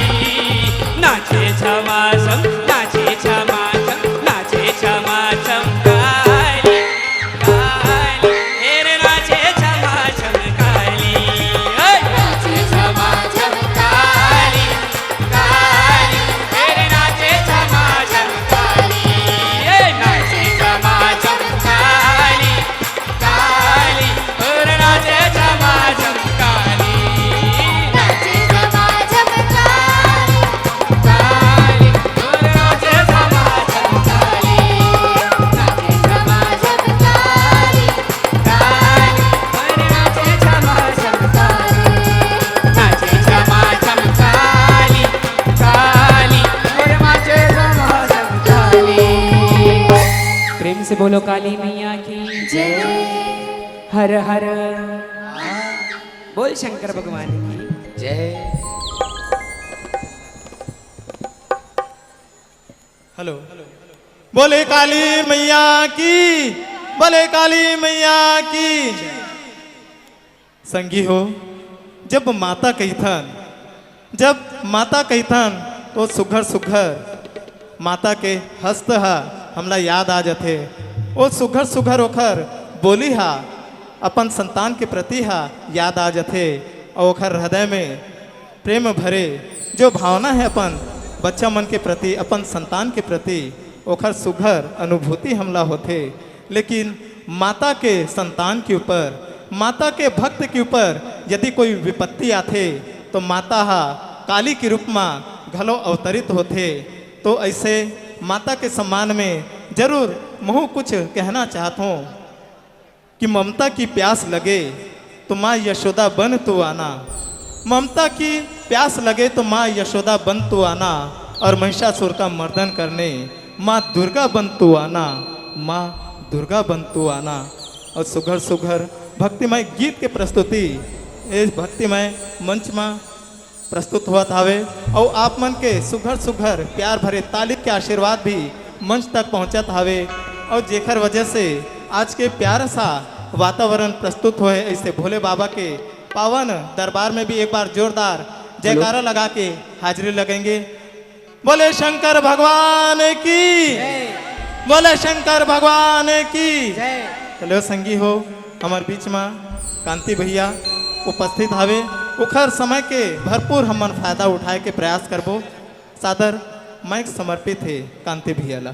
नाचे छमा छम, नाचे छमा छम, नाचे छमा छम काली। काली, हे रे नाचे छमा छम काली, ओए। नाचे छमा छम काली, काली, हे रे नाचे छमा छम काली, ए नाचे छमा छम काली, काली, हे रे नाचे छमा छम काली, नाचे छमा छम काली। काली, तोर नाचे समाजम काली, नाचे समाजम काली, काली, तोर नाचे समाजम काली, नाचे समाजम काली, काली, तोर नाचे समाजम काली। प्रेम से बोलो काली मैया की जय। हर हर बोल शंकर भगवान की जय। हेलो। बोले काली मैया की, बोले काली मैया की। संगी हो, जब माता कहिथन, जब माता कहिथन, तो सुघर सुघर माता के हस्त ह हमला याद आ जथे। ओ सुघर सुघर ओखर बोली ह अपन संतान के प्रति ह याद आ जथे, अउ ओखर हृदय में प्रेम भरे जो भावना हे अपन बच्चा मन के प्रति, अपन संतान के प्रति, ओखर सुघर अनुभूति हमला होथे। लेकिन माता के संतान के ऊपर, माता के भक्त के ऊपर यदि कोई विपत्ति आथे, तो माता ह काली के रूप म घलो अवतरित होथे। तो ऐसे माता के सम्मान में जरूर महू कुछ कहना चाहत हों। कि ममता की प्यास लगे तो माँ यशोदा बन तू आना। ममता की प्यास लगे तो माँ यशोदा बन तू आना, और महिषासुर का मर्दन करने माँ दुर्गा बन तू आना, माँ दुर्गा बन तू आना। और सुघर सुघर भक्तिमय गीत के प्रस्तुति इस भक्तिमय मंच में प्रस्तुत होवत हावे, अउ आप मन के सुघर सुघर प्यार भरे ताली के आशीर्वाद भी मंच तक पहुंचत हावे, अउ जेखर वजह से आज के प्यारा सा वातावरण प्रस्तुत होए, ऐसे भोले बाबा के पावन दरबार में भी एक बार जोरदार जयकारा लगा के हाजिरी लगेंगे। बोले शंकर भगवान की, बोले शंकर भगवान की। चलो संगी हो, हमर बीच में कांति भैया उपस्थित हवे, उखर समय के भरपूर हमन फायदा उठाए के प्रयास करबो। सादर माइक समर्पित हे कांति भैया ला।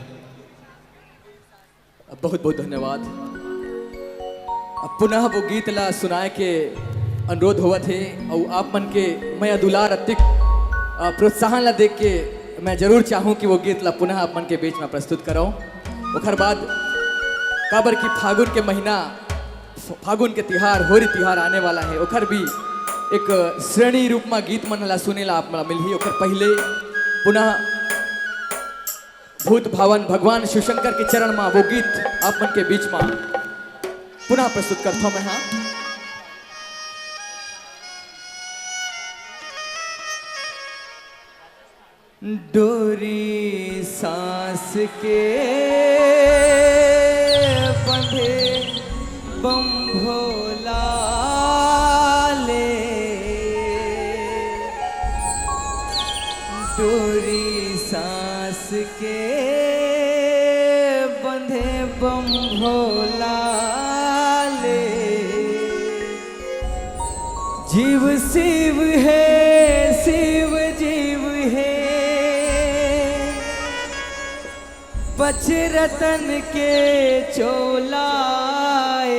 बहुत बहुत धन्यवाद। अब पुनः वो गीत ला सुनाए के अनुरोध होवत हे, अउ आप मन के मया दुलार अतिक, अ, प्रोत्साहन ला देख के मैं जरूर चाहूँ कि वो गीत ला पुनः आप मन के बीच में प्रस्तुत करौं। ओखर बाद काबर कि फागुन के महीना, फागुन के तिहार, होरी तिहार आने वाला हे, ओखर भी एक श्रेणी रूप में गीत मन ला सुने ला आप मन ला मिलही। ओखर पहले पुनः भूत भावन भगवान शिव शंकर के चरण मा वो गीत आप मन के बीच मा पुनः प्रस्तुत करथों मैं। हाँ, डोरी सांस के बंधे बम भोला ले, डोरी सांस के बंधे बम भोला ले। जीव शिव हे, शिव जीव हे, पच रतन के चोला ए,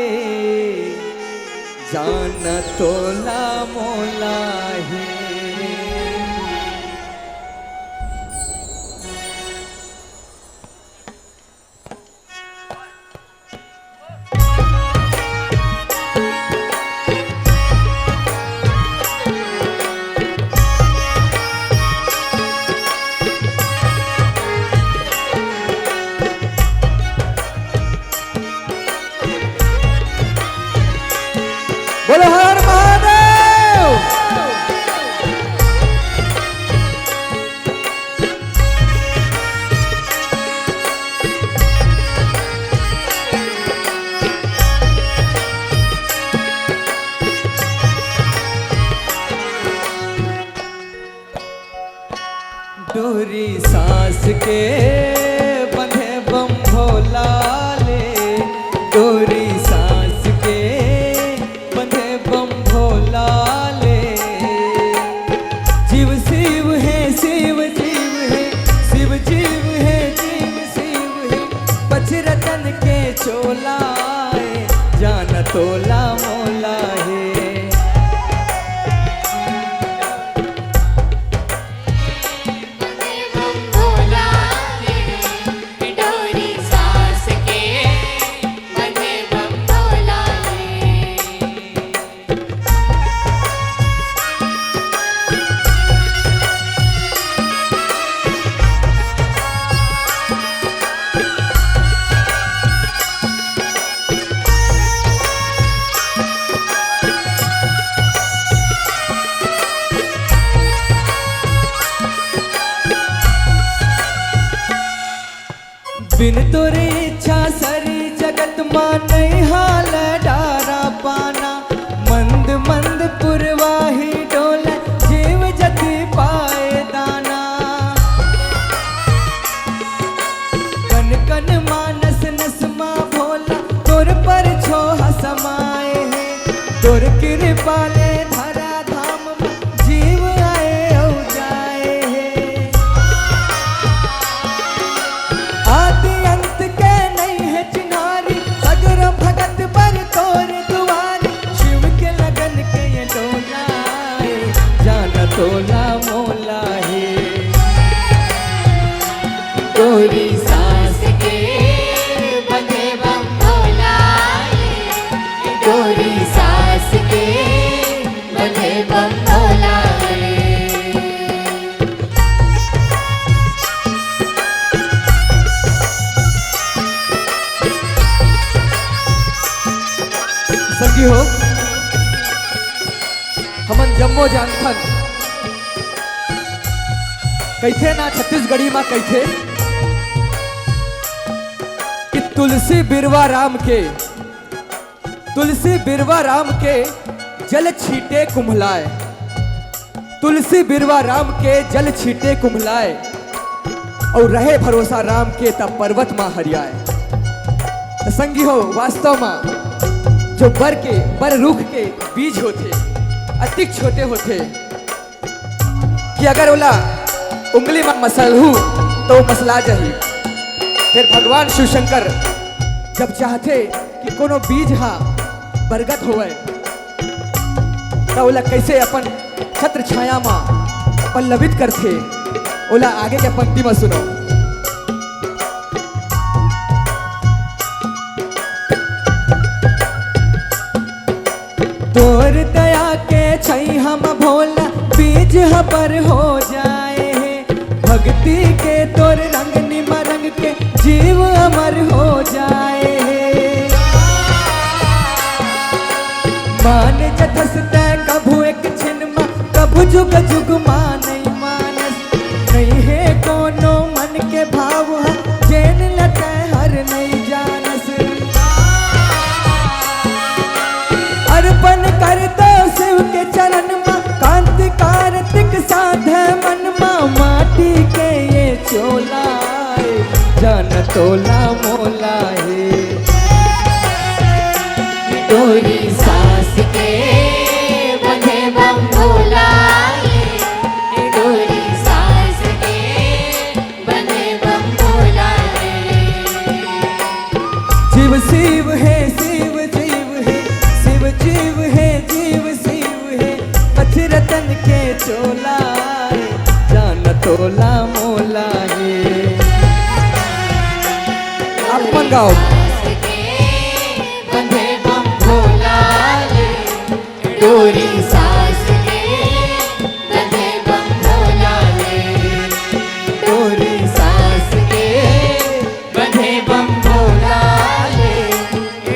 जान तोला मोला हे। बोलो हर हर महादेव। डोरी सांस के बंधे बम भोला ले, डोरी सांस के बंधे बम भोला ले। जीव शिव हे, शिव जीव हे, शिव जीव हे, जीव शिव हे। पच रतन के चोला ए, जान तोला मोला हे। बिन तोरे इच्छा सरी जगत मा नइ हाल डारा पाना। मंद मंद पुरवाही डोले जीव जति पाए दाना। कन कन मा नस नस मा भोला तोर परछोह समाए हे। तोर किरपा ले धरा धाम मा जीव आए अउ जाए हे। आदि अंत के नइ हे चिन्हारी, सगरो भगत बर तोर दुआरी। शिव के लगन के ये डोला ए, जान तोला मोला हे। डोरी सांस के बंधे बम भोला ए, डोरी सांस के बंधे बम भोला ए। संगी हो, हमन जम्मो जानथन, कहिथे ना, छत्तीसगढ़ी मा कहिथे कि तुलसी बिरवा राम के, तुलसी बिरवा राम के जल छीटे कुम्हलाय, तुलसी बिरवा राम के जल छीटे कुम्हलाय, अउ रहे भरोसा राम के त पर्वत मा हरियाय। त संगी हो, वास्तव मा जो बर के, बर रुख के बीज होथे, अतिक छोटे होथे कि अगर ओला उंगली मा मसलहू त ओ मसला जाही। फेर भगवान शिव शंकर जब चाहथे कि कोनो बीज हा बरगद होवय, त ओला कइसे अपन छत्र छाया मा पल्लवित करथे, ओला आगे के पंक्ति मा सुनो। तोर दया के छैहा म भोला, बीज ह बर हो जाए हे। भक्ति के तोर रंग निमा रंग के, जीव अमर हो जाए हे। मान जथस तै कभू एक छिन म, कभू जुग जुग मा नइ मानस। नइ हे कोनो मन के भाव ह, जेन ल तै हर नइ जानस। अर्पण कर दो शिव के चरण मा, कांति कार्तिक साधे मन मा। माटी के ये चोला ए, जान तोला मोला हे। डोरी सांस के बंधे बम भोला ए, डोरी सांस के बंधे बम भोला ए। जीव शिव हे, शिव जीव हे, शिव जीव हे, जीव शिव हे। पच रतन के चोला ए, जान तोला मोला हे। आप मन गाओ। बंधे बम भोला रे, डोरी सांस के, बंधे बम भोला रे, डोरी सांस के, बंधे बम भोला रे,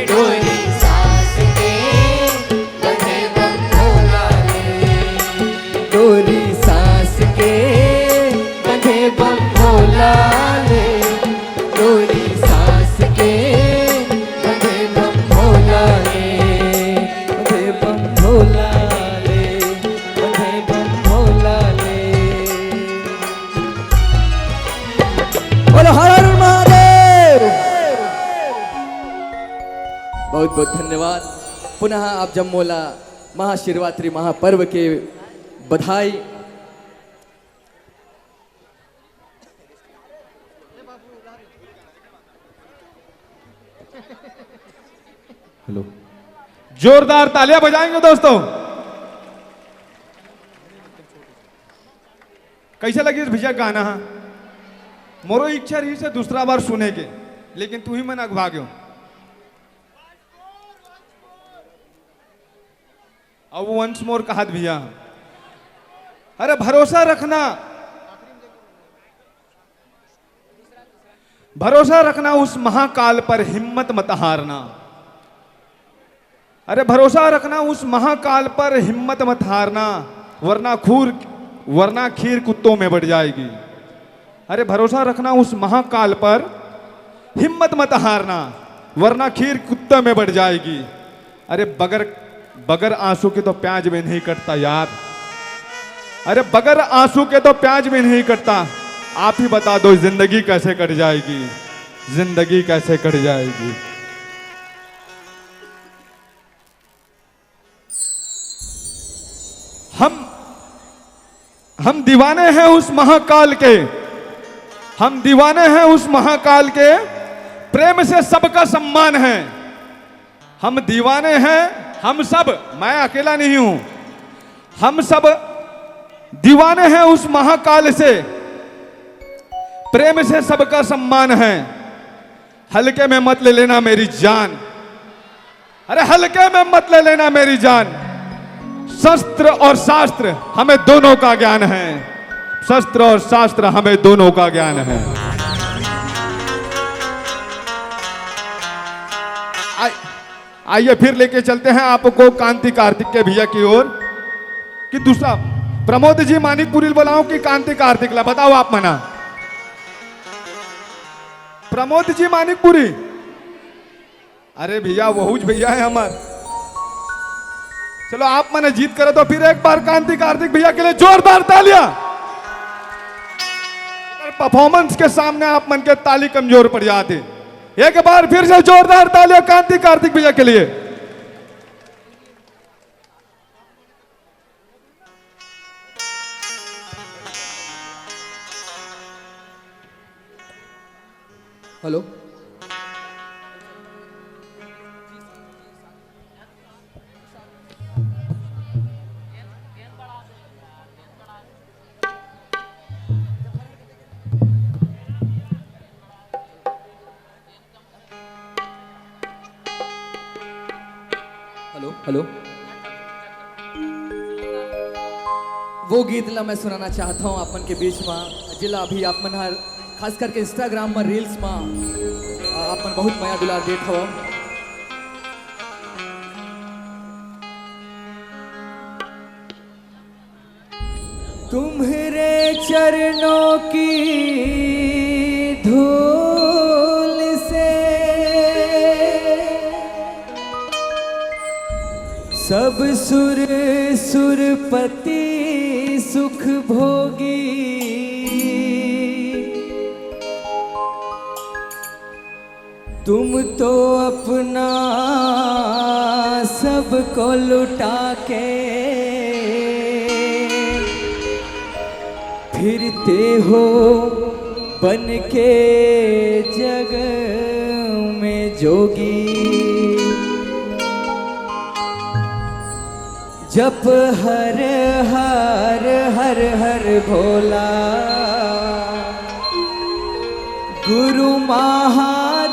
डोरी सांस के, बंधे बम भोला रे। डोरी सांस के बंधे बम भोला रे, डोरी सांस के बंधे बम भोला रे, बंधे बम भोला रे, बंधे बम भोला रे। बोलो हर हर महादेव। बहुत बहुत धन्यवाद। पुनः आप जम्मो ला महाशिवरात्रि महापर्व के बधाई। हेलो, जोरदार तालियां बजाएंगे दोस्तों। कैसे लगिस भैया गाना? हाँ, मोरो इच्छा रहिस हे दूसरा बार सुने के, लेकिन तुही मन अघवा गेव। अब once more कहत भैया, अरे भरोसा रखना, भरोसा रखना उस महाकाल पर, हिम्मत मत हारना। अरे भरोसा रखना उस महाकाल पर, हिम्मत मत हारना, वरना खूर, वरना खीर कुत्तों में बट जाएगी। अरे भरोसा रखना उस महाकाल पर, हिम्मत मत हारना, वरना खीर कुत्ते में बट जाएगी। अरे बगैर, बगैर आंसू के तो प्याज भी नहीं कटता यार। अरे बगैर आंसू के तो प्याज भी नहीं कटता। आप ही बता दो, जिंदगी कैसे कट जाएगी, जिंदगी कैसे कट जाएगी। हम, हम दीवाने हैं उस महाकाल के, हम दीवाने हैं उस महाकाल के, प्रेम से सबका सम्मान है। हम दीवाने हैं, हम सब, मैं अकेला नहीं हूं, हम सब दीवाने हैं उस महाकाल से, प्रेम से सबका सम्मान है। हल्के में मत ले लेना मेरी जान, अरे हल्के में मत ले लेना मेरी जान। शस्त्र और शास्त्र हमें दोनों का ज्ञान है, शस्त्र और शास्त्र हमें दोनों का ज्ञान है। आ, आइए फिर लेके चलते हैं आपको कांति कार्तिक के भैया की ओर। कि दूसरा प्रमोद जी मानिकपुरी ल बोलाओ कि कांति कार्तिक ला, बताओ आप मना। प्रमोद जी मानिकपुरी, अरे भैया, वहूच भैया है हमार। चलो, आप मन जीत करे तो फिर एक बार कांति कार्तिक भैया के लिए जोरदार तालियां। अगर परफॉर्मेंस के सामने आप मन के ताली कमजोर पड़ जाते, एक बार फिर से जोरदार तालियां कांति कार्तिक भैया के लिए। हेलो। Hello, hello. वो गीत ला मैं सुनाना चाहता हूँ आप मन के बीच में, जिला अभी आप मन हर खास करके Instagram में, reels में, आ, आप मन बहुत मया दुलार देत हव। तुम्हरे चरणों की धूल से सब सुर सुरपति सुख भोगी। तुम तो अपना सबको लुटा के फिरते हो बन के जग में जोगी। जप हर हर हर हर भोला गुरु महादेव।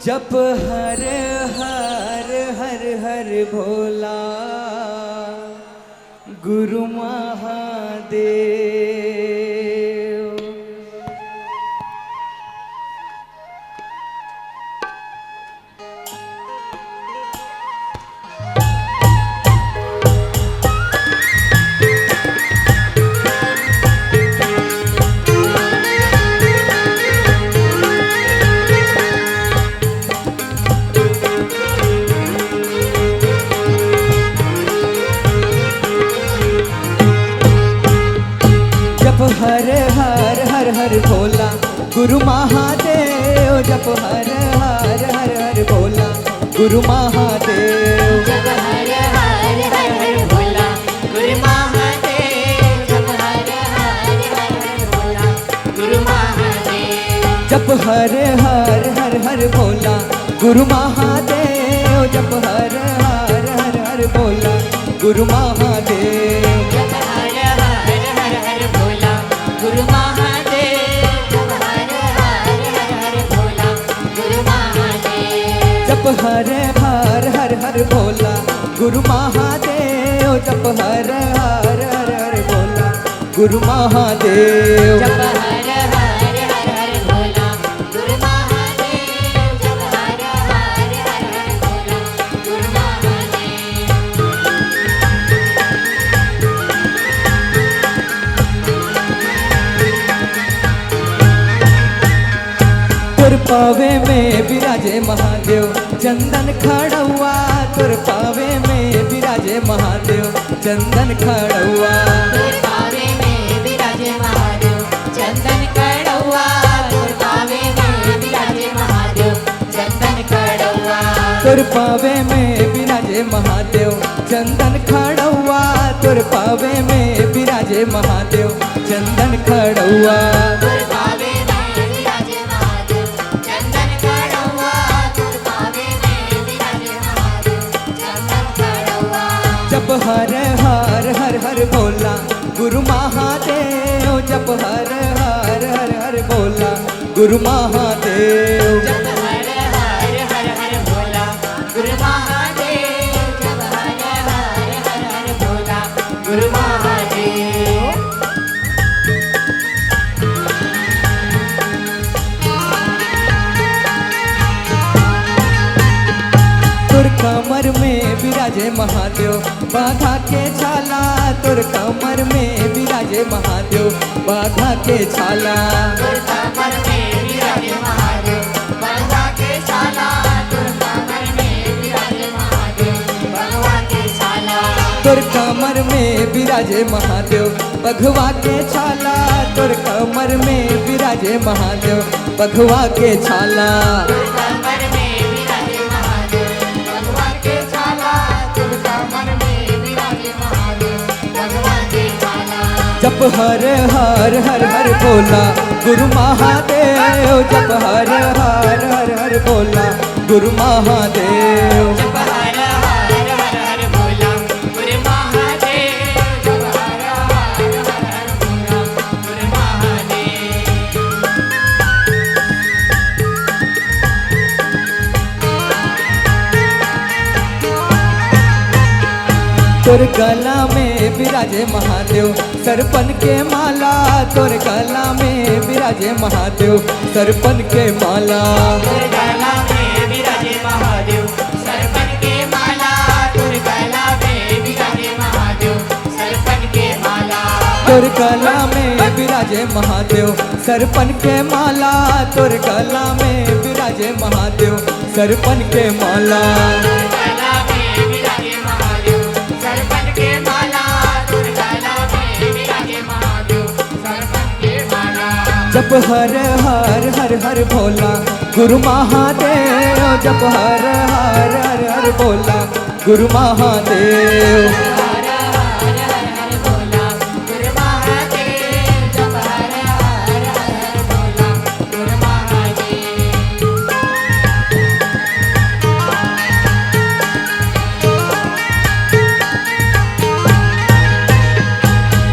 जप हर हर हर हर भोला गुरु महादेव। जप हर हर हर हर भोला गुरु महादेव। जप हर हर हर हर भोला गुरु महादेव। जप हर हर हर हर भोला गुरु महादेव। जप हर हर हर हर भोला गुरु महादेव। जप हर हर हर हर भोला गुरु महादेव। जप हर हर हर हर भोला गुरु महादेव। जप हर हर हर हर भोला गुरु महादेव। जप हर हर हर हर भोला गुरु महादेव। जप हर हर हर हर भोला गुरु महादेव। जप हर हर हर हर भोला गुरु महादेव। जप हर हर हर हर भोला गुरु महादेव। जप हर हर हर हर भोला गुरु महादेव। तोर पावे में बिराजे महादेव चंदन खड़ौआ। तोर पावे में बिराजे महादेव चंदन खड़ौआ। तोर पावे में बिराजे महादेव चंदन खड़ौआ। तोर पावे में बिराजे महादेव चंदन खड़ौआ। तोर पावे में बिराजे महादेव चंदन खड़ौआ। तोर पावे में बिराजे महादेव चंदन खड़ौआ। तोर पावे में बिराजे महादेव चंदन खड़ौआ। तोर पावे में बिराजे महादेव चंदन खड़ौआ। जप हर हर हर हर भोला गुरु महादेव। जप हर हर हर हर भोला गुरु महादेव। जप हर हर हर हर भोला गुरु महादेव। जप हर हर हर हर भोला गुरु महादेव। तोर कमर में बिराजे महादेव बाघा के छाला। तोर कमर में बिराजे महादेव बाघा के छाला। तोर कमर में बिराजे महादेव बाघा के छाला। बिराजे महादेव, बघवा के छाला तोर कमर में बिराजे महादेव, बघवा के छाला। कमर में बिराजे महादेव, बघवा के छाला, तोर कमर में बिराजे महादेव, बघवा के छाला। जप हर हर हर हर भोला, गुरु महादेव, जप हर हर हर हर भोला, गुरु महादेव। जप हर हर हर हर भोला, गुरु महादेव, जप हर हर हर हर भोला, गुरु महादेव। तोर गला में बिराजे महादेव, सरपन के माला, तोर गला में बिराजे महादेव, सरपन के माला। तोर गला में बिराजे महादेव, सरपन के माला, तोर गला में बिराजे महादेव, सरपन के माला। तोर गला में बिराजे महादेव, सरपन के माला, तोर गला में बिराजे महादेव, सरपन के माला। तोर गला में बिराजे महादेव, सरपन के माला, तोर गला में बिराजे महादेव, सरपन के माला। जप हर हर हर हर भोला, गुरु महादेव, जप हर हर हर हर भोला, गुरु महादेव।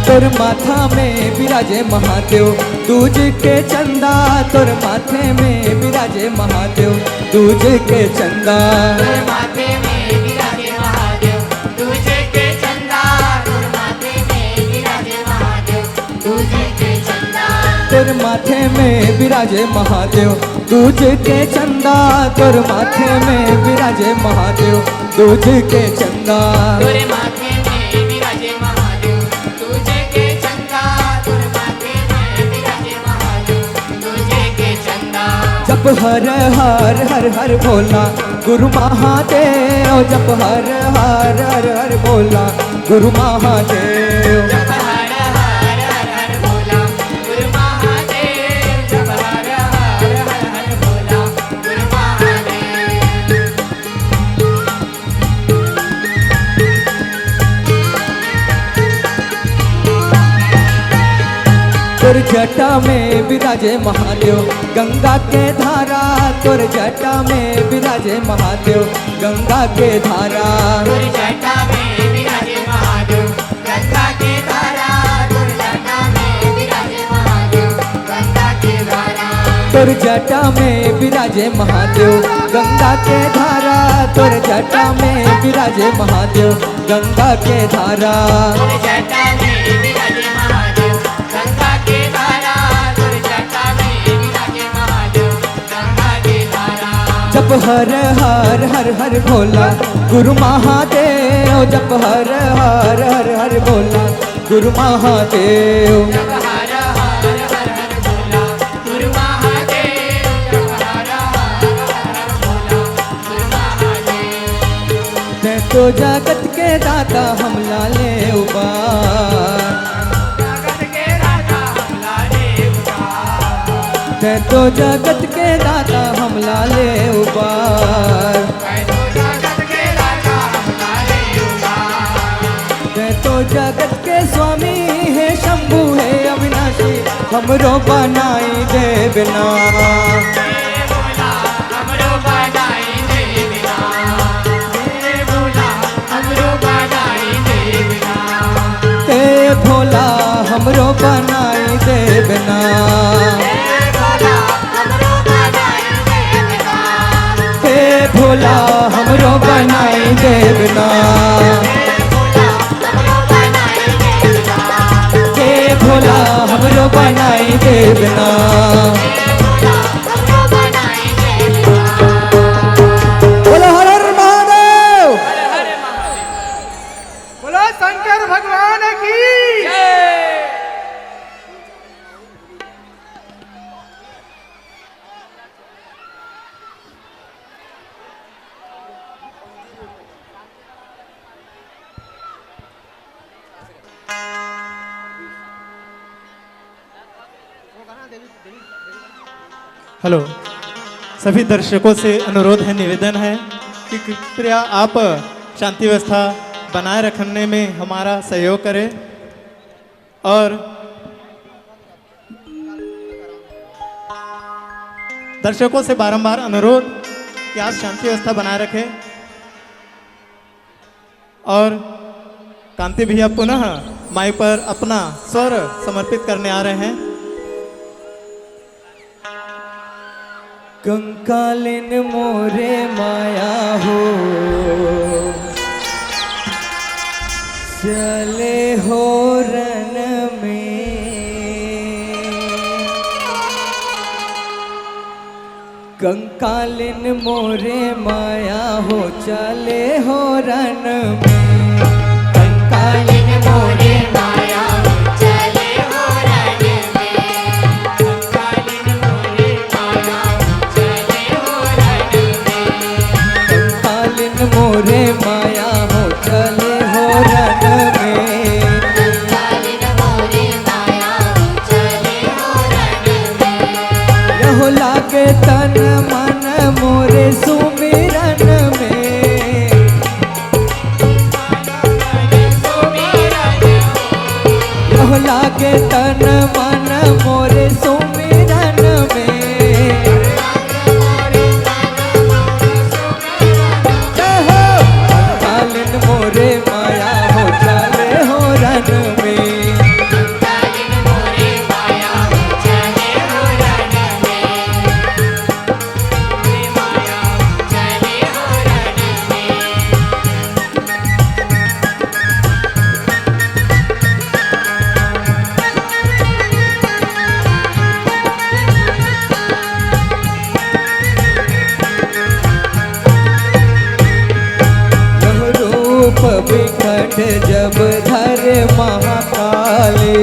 तोर माथा में बिराजे महादेव, दूज के चंदा, तोर माथे में बिराजे महादेव, दूज के चंदा। तोर माथे में बिराजे महादेव, दूज के चंदा, तोर माथे में बिराजे महादेव, दूज के चंदा। तोर माथे में बिराजे महादेव, दूज के चंदा, तोर माथे में बिराजे महादेव, दूज के चंदा। तोर माथे में बिराजे महादेव, दूज के चंदा, तोर माथे में बिराजे महादेव, दूज के चंदा। जप हर हर हर हर भोला, गुरु महादेव, जप हर हर हर हर भोला, गुरु महादेव। जप हर हर हर हर भोला, गुरु महादेव, जप हर हर हर हर भोला, गुरु महादेव। तोर जटा में बिराजे महादेव, गंगा के धारा, तोर जटा में बिराजे महादेव, गंगा के धारा। तोर जटा में बिराजे महादेव, गंगा के धारा, तोर जटा में बिराजे महादेव, गंगा के धारा। तोर जटा में बिराजे महादेव, गंगा के धारा, तोर जटा में बिराजे महादेव, गंगा के धारा। तोर जटा में बिराजे महादेव, गंगा के धारा, तोर जटा में बिराजे महादेव, गंगा के धारा। जप हर हर हर हर भोला, गुरु महादेव, जप हर हर हर हर भोला, गुरु महादेव। जप हर हर हर हर भोला, गुरु महादेव, जप हर हर हर हर भोला, गुरु महादेव। तैं तो जगत के दाता हमला ले उबार। जगत के दाता हमला ले उबार। तैं तो जगत के दाता हमला ले उबार। तैं तो जगत के दाता हमला ले उबार। तैं तो जगत के स्वामी हे शंभु हे अविनाशी, हमरो बनाई देबे ना। हे भोला, हमरो बनाई देबे ना। हे भोला, हमरो बनाई देबे ना। हे भोला, हमरो बनाई देबे ना। हे भोला, हमरो बनाई देबे ना। हे भोला, हमरो बनाई देबे ना। हे भोला, हमरो बनाई देबे ना। बोलो हर हर महादेव। बोलो शंकर भगवान की। हेलो, सभी दर्शकों से अनुरोध है, निवेदन है कि कृपया आप शांति व्यवस्था बनाए रखने में हमारा सहयोग करें और दर्शकों से बारंबार अनुरोध कि आप शांति व्यवस्था बनाए रखें। और कांति भैया पुनः माइक पर अपना स्वर समर्पित करने आ रहे हैं। कंकालिन मोरे माया हो, चले हो रन में। कंकालिन मोरे माया हो, चले हो रन में। कंकालिन मोरे माया हो, चले हो रन में। कंकालिन मोरे माया हो, चले हो रन में। कंकालिन मोरे माया हो, चले हो रन में। कंकालिन मोरे माया हो, चले हो रन में। यहो लागे तन मन मोरे सुमिरन में। यहो लागे तन मन मोरे सुमिरन में। जय हो। कंकालिन मोरे माया हो, चले हो रन में। यह रूप विकट जब धरे महाकाली।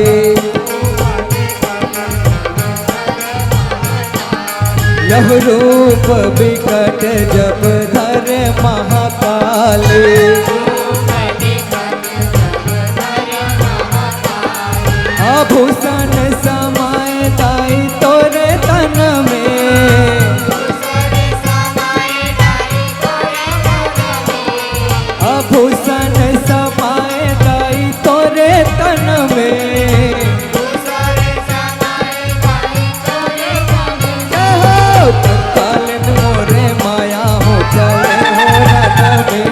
यह रूप विकट जब धरे महाकाली। आभूषण समाए दाई तोरे तन में। आभूषण समाए दाई तोरे तन में। जय हो। कंकालिन मोरे माया हो, चले हो रन में।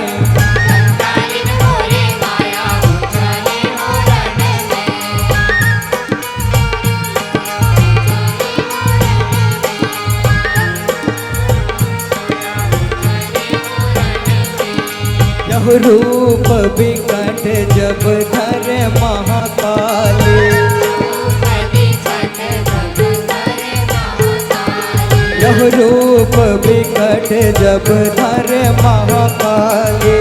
यह रूप विकट जब धरे महाकाली। यह रूप विकट जब धरे महाकाली।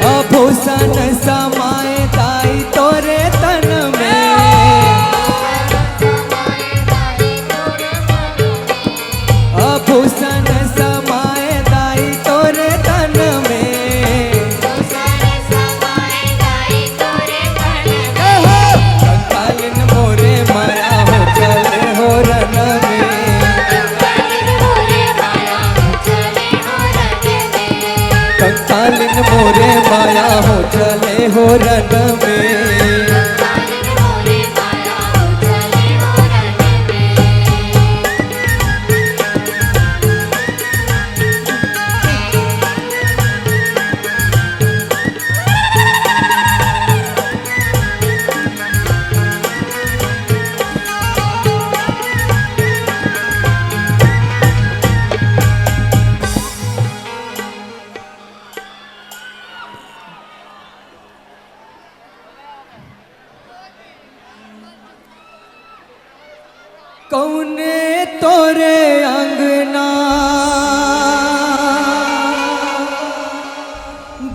आभूषण समाए दाई तोरे तन में। आभूषण समाए दाई तोरे तन में। कंकालिन मोरे माया हो, चले हो रन में। कंकालिन मोरे माया हो, चले हो रन में। कौने तोरे अंगना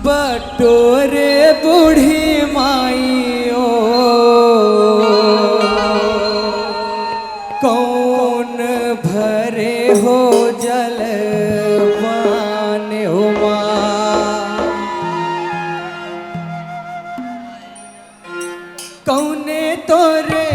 बटोरे बूढ़ी माई ओ, कौन भरे हो जलवान हो माँ। कौने तोरे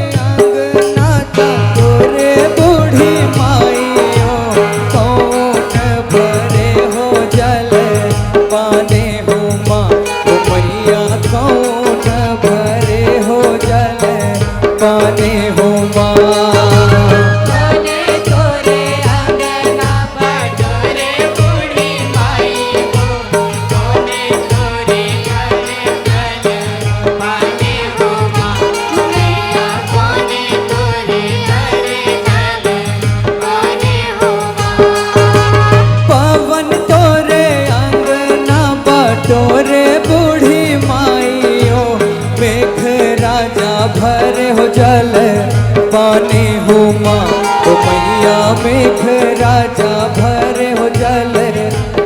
मैया मेघराजा भरे हो जल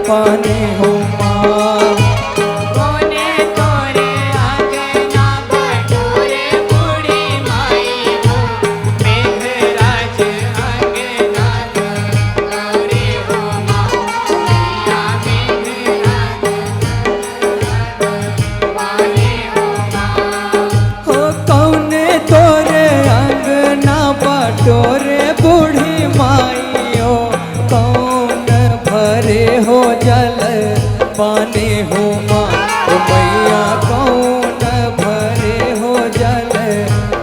पानी हो माँ। कोने तोरे अंगना बटोरे बूढ़ी माई हो, मेघराज अंगना बटोरे हो माँ, मैया मेघराज बटोरे हो माँ। हो कौने तोरे अंगना बटोरे बूढ़ी माई हो, कौन भरे हो जल पानी हो माँ। ओ मैया कौन भरे हो जल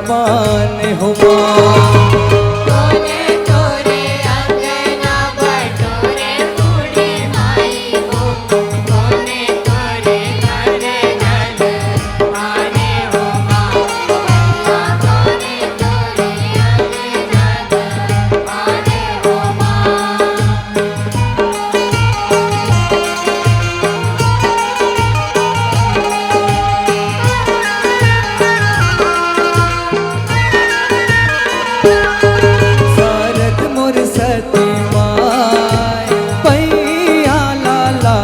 पानी हो माँ। कोने तोरे अंगना बटोरे बूढ़ी माई हो, कोने तोरे घर जल पानी हो माँ। मैया कोने तोरे अंगना जल पानी हो माँ। सारद मोर सती माय, पैया लाला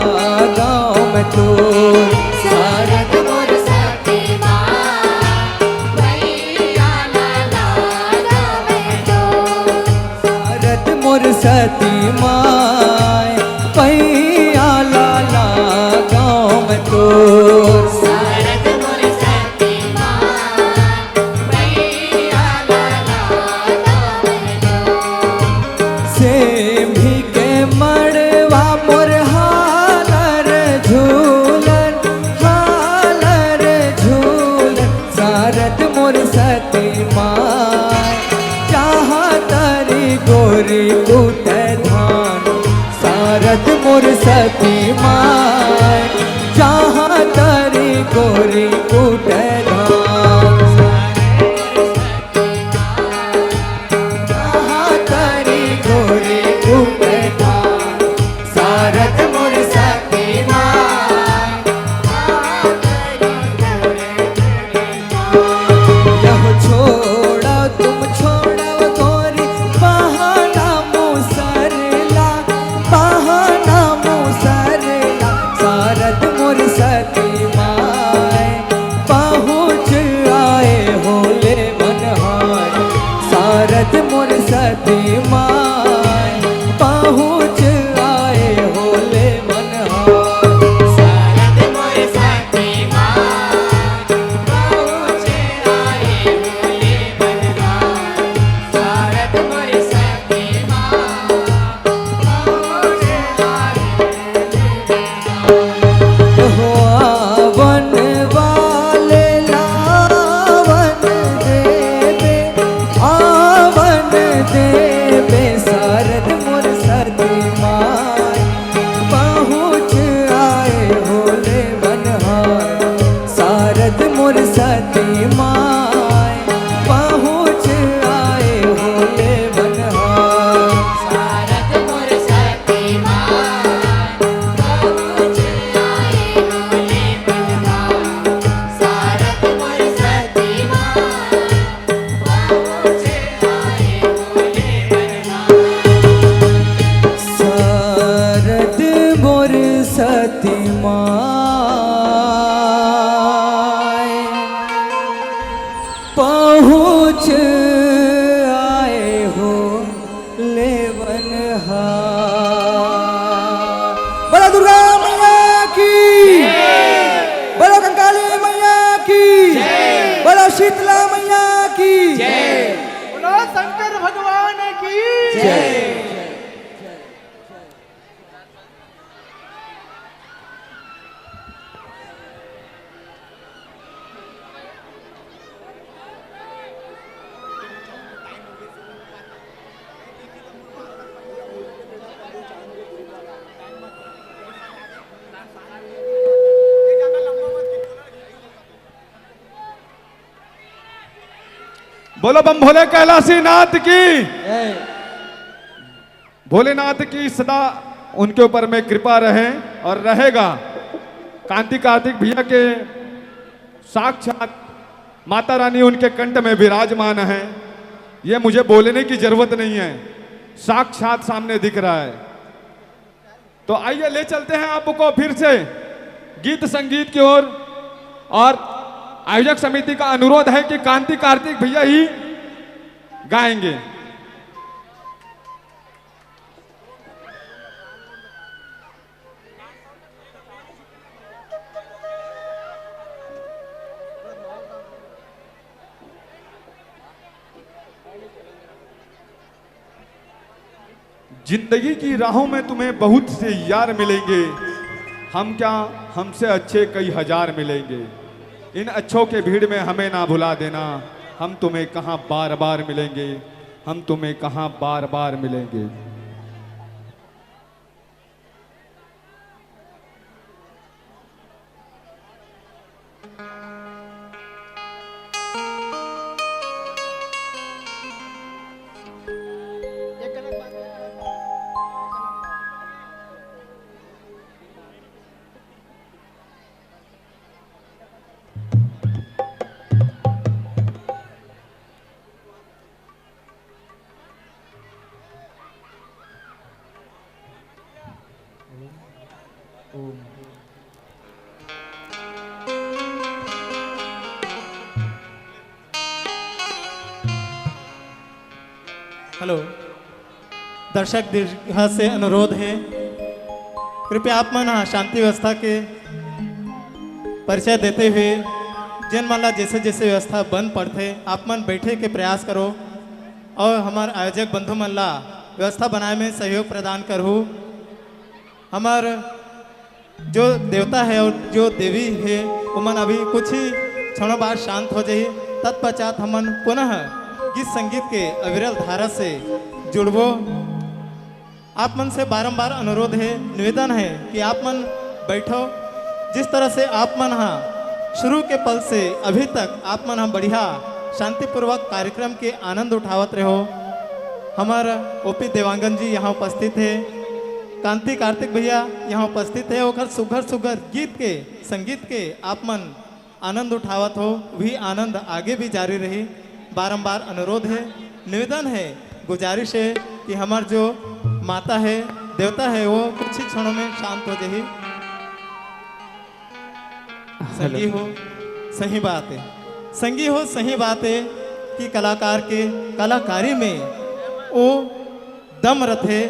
गाँव में तोर। सारद मोर सती माय, पैया लाला गाँव में तोर। सारद मोर सती माय, पैया लाला गाँव में तोर। सारद मोर सती माय, पैया लाला गाँव में तोर। सेमी के मड़वा मोर हालर झूलर, हालर झूलर। सारद मोर सती माय, जहाँ तारी गोरी कूटे धान। सारद मोर सती माय, जहाँ तारी गोरी कूटे धान। जहाँ तारी गोरी कूटे धान। सारद मोर सती माय। यह छोड़ा तुम छोड़ा गोरी बहाना मुसरला, बहाना मुसरला। सारद मोर सती माय, पहुँच आए होले मनहार। सारद मोर सती माय, पहुँच आए होले मनहार। सारद मोर सती माय, पहुँच आए होले मनहार। सारद मोर सती माय, पहुँच आए होले मनहार। हो आवन वाले लावन देबे, आवन देबे। सारद मोर सती माय, पहुँच आए होले मनहार। सारद मोर सती माय, पहुँच आए होले मनहार। सारद मोर सती माय, पहुँच आए होले मनहार। सारद मोर सती माय, पहुँच आए होले मनहार। सारद मोर सती माय, पहुँच आए होले मनहार। बोलो दुर्गा मैया की, बोलो कंकाली मैया की, बोलो शीतला मैया की। बोलो शंकर भगवान की। बोलो बम भोले कैलाशी नाथ की। भोलेनाथ की सदा उनके ऊपर में कृपा रहे और रहेगा। कांति कार्तिक भैया के साक्षात माता रानी उनके कंठ में विराजमान है। ये मुझे बोलने की जरूरत नहीं है, साक्षात सामने दिख रहा है। तो आइए, ले चलते हैं आपको फिर से गीत संगीत की ओर। और आयोजक समिति का अनुरोध है कि कांति कार्तिक भैया ही गाएंगे। जिंदगी की राहों में तुम्हें बहुत से यार मिलेंगे, हम क्या, हमसे अच्छे कई हजार मिलेंगे। इन अच्छों के भीड़ में हमें ना भुला देना, हम तुम्हें कहाँ बार बार मिलेंगे, हम तुम्हें कहाँ बार बार मिलेंगे। हेलो, दर्शक दीर्घा से अनुरोध है, कृपया आप मन ह शांति व्यवस्था के परिचय देते हुए जेन मन ला जैसे जैसे व्यवस्था बन पड़थे, आप मन बैठे के प्रयास करो और हमार आयोजक बंधु मन ला व्यवस्था बनाए में सहयोग प्रदान करहू। हमार जो देवता है और जो देवी है, ओमन अभी कुछ ही क्षणों बाद शांत हो जाही। तत्पश्चात हमन पुनः गीत संगीत के अविरल धारा से जुड़बो। आप मन से बारंबार अनुरोध है, निवेदन है कि आप मन बैठो। जिस तरह से आप मन हा शुरू के पल से अभी तक आप मन हा बढ़िया शांतिपूर्वक कार्यक्रम के आनंद उठावत रहो। हमार ओपी देवांगन जी यहाँ उपस्थित है, कांति कार्तिक भैया यहाँ उपस्थित है। ओकर सुघर सुघर गीत के, संगीत के आप मन आनंद उठावत हो, वही आनंद आगे भी जारी रही। बारंबार अनुरोध है, निवेदन है, गुजारिश है कि हमार जो माता है, देवता है, वो कुछ ही क्षणों में शांत हो जाही। संगी हो, सही बात है। संगी हो, सही बात है कि कलाकार के कलाकारी में वो दम रथे,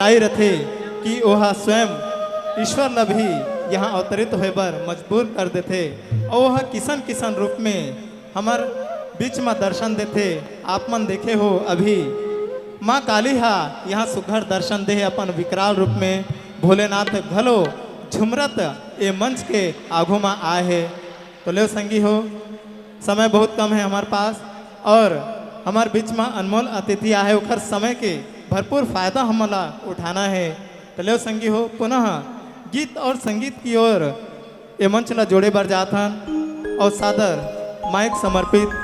आई रथे कि ओहा स्वयं ईश्वर ल भी यहाँ अवतरित होए बर मजबूर कर देथे। और वह किसन किसन रूप में हमर बीच म दर्शन देथे। आप मन देखे हो, अभी माँ काली हा यहाँ सुघर दर्शन दे हे अपन विकराल रूप में। भोलेनाथ घलो झुमरत ए मंच के आगू म आए हे। तो लेव संगी हो, समय बहुत कम है हमारे पास और हमारे बीच में अनमोल अतिथि आए हे, ओखर समय के भरपूर फायदा हमन ला उठाना है। तो लेव संगी हो, पुनः गीत और संगीत की ओर ए मंच ला जोड़े बर जात हन और सादर माइक समर्पित।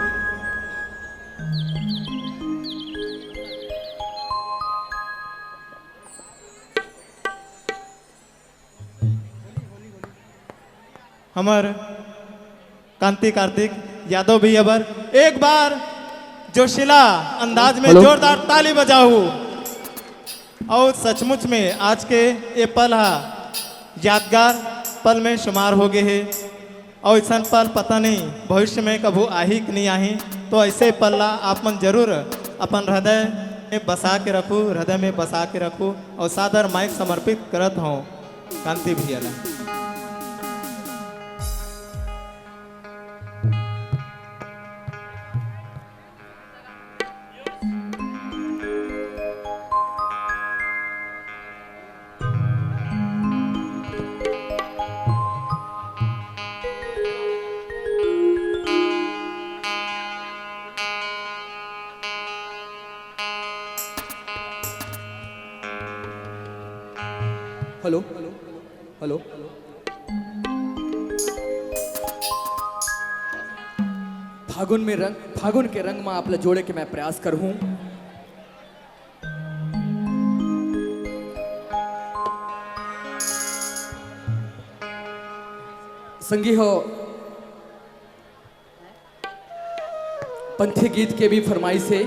हमर कांति कार्तिक यादव भैया बर एक बार जोशीला अंदाज में हेलो। जोरदार ताली बजाहू। और सचमुच में आज के ये पल हा यादगार पल में शुमार हो गए हे। और ऐसा पल पता नहीं भविष्य में कभू आही कि नहीं आही, तो ऐसे पल ला आप मन जरूर अपन हृदय में बसा के रखू, हृदय में बसा के रखू। और सादर माइक समर्पित करत हूँ कांति भैया ला। Hello, hello. फागुन में रंग, फागुन के रंग में आप ला जोड़े के मैं प्रयास करहूं। संगी हो, पंथी गीत के भी फरमाइश हे,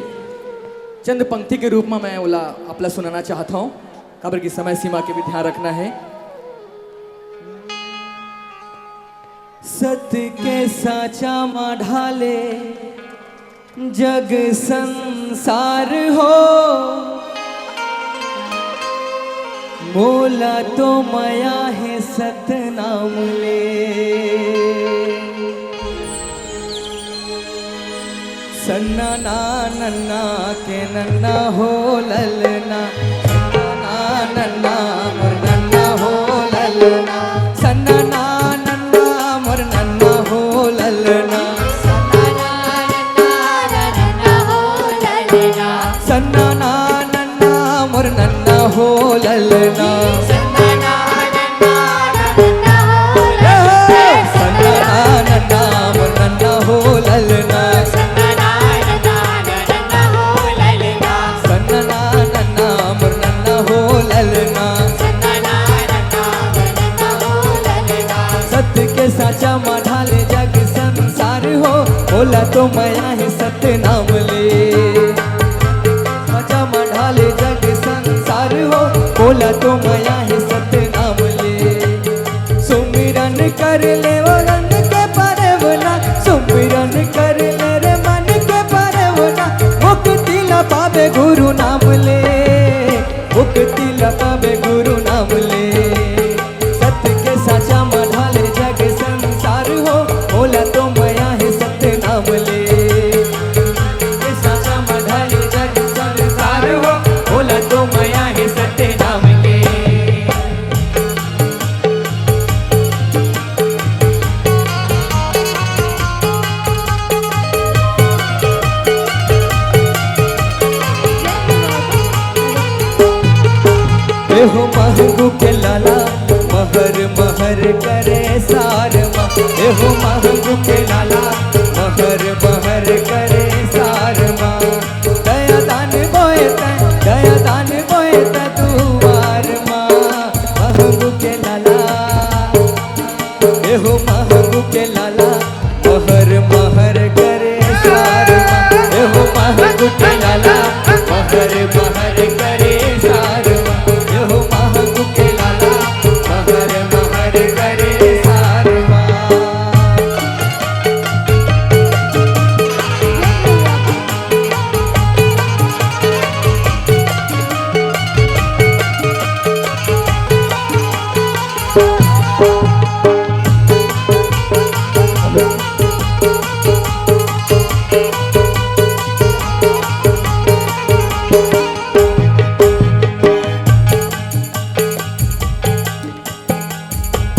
चंद पंक्ति के रूप में मैं ओला आप ला सुनाना चाहत हौं, काबर कि समय सीमा के भी ध्यान रखना हे। सत के साचा म ढाले जग संसार हो, मोला तो मया हे सतनाम ले। सन्ना ना नन्ना के नन्ना हो ललना, सन्ना ना नन्ना मोर नन्ना हो ललना, सन्ना ना नन्ना मोर नन्ना हो ललना, सन्ना ना नन्ना मोर नन्ना हो ललना, सन्ना ना नन्ना मोर नन्ना हो ललना। सन्ना ना नन्ना मोर नन्ना हो ललना। सन्ना ना नन्ना मोर नन्ना हो ललना। सत्य के साचा म ढाले जग संसार हो, ओला तो मया हे सत्य नाम ले। साचा म ढाले जग संसार हो, ओला तो मया हे सत्य नाम ले। सुमिरन कर ले वो रंग के परवना, सुमिरन कर ले रे मन के परवना, मुक्ति ला पावे गुरु नाम ले, मुक्ति ला पावे गुरु नाम ले। सत्य के साचा म ढाले जग संसार हो, ओला तो मया हे सत्य नाम ले। सत्य के साचा म ढाले जग संसार हो, ओला तो मया हे सत्य नाम ले। एहो महंगू के लाला, महर महर करे सार मा। एहो महंगू के लाला, महर महर करे सार मा। दया दान बोए तै, दया दान बोए तै दुआर मा। महंगू के लाला, एहो महंगू के लाला, महर महर करे सार मा। एहो महंगू के लाला, महर महर करे सार मा। एहो महंगू के लाला, महर महर करे सार मा।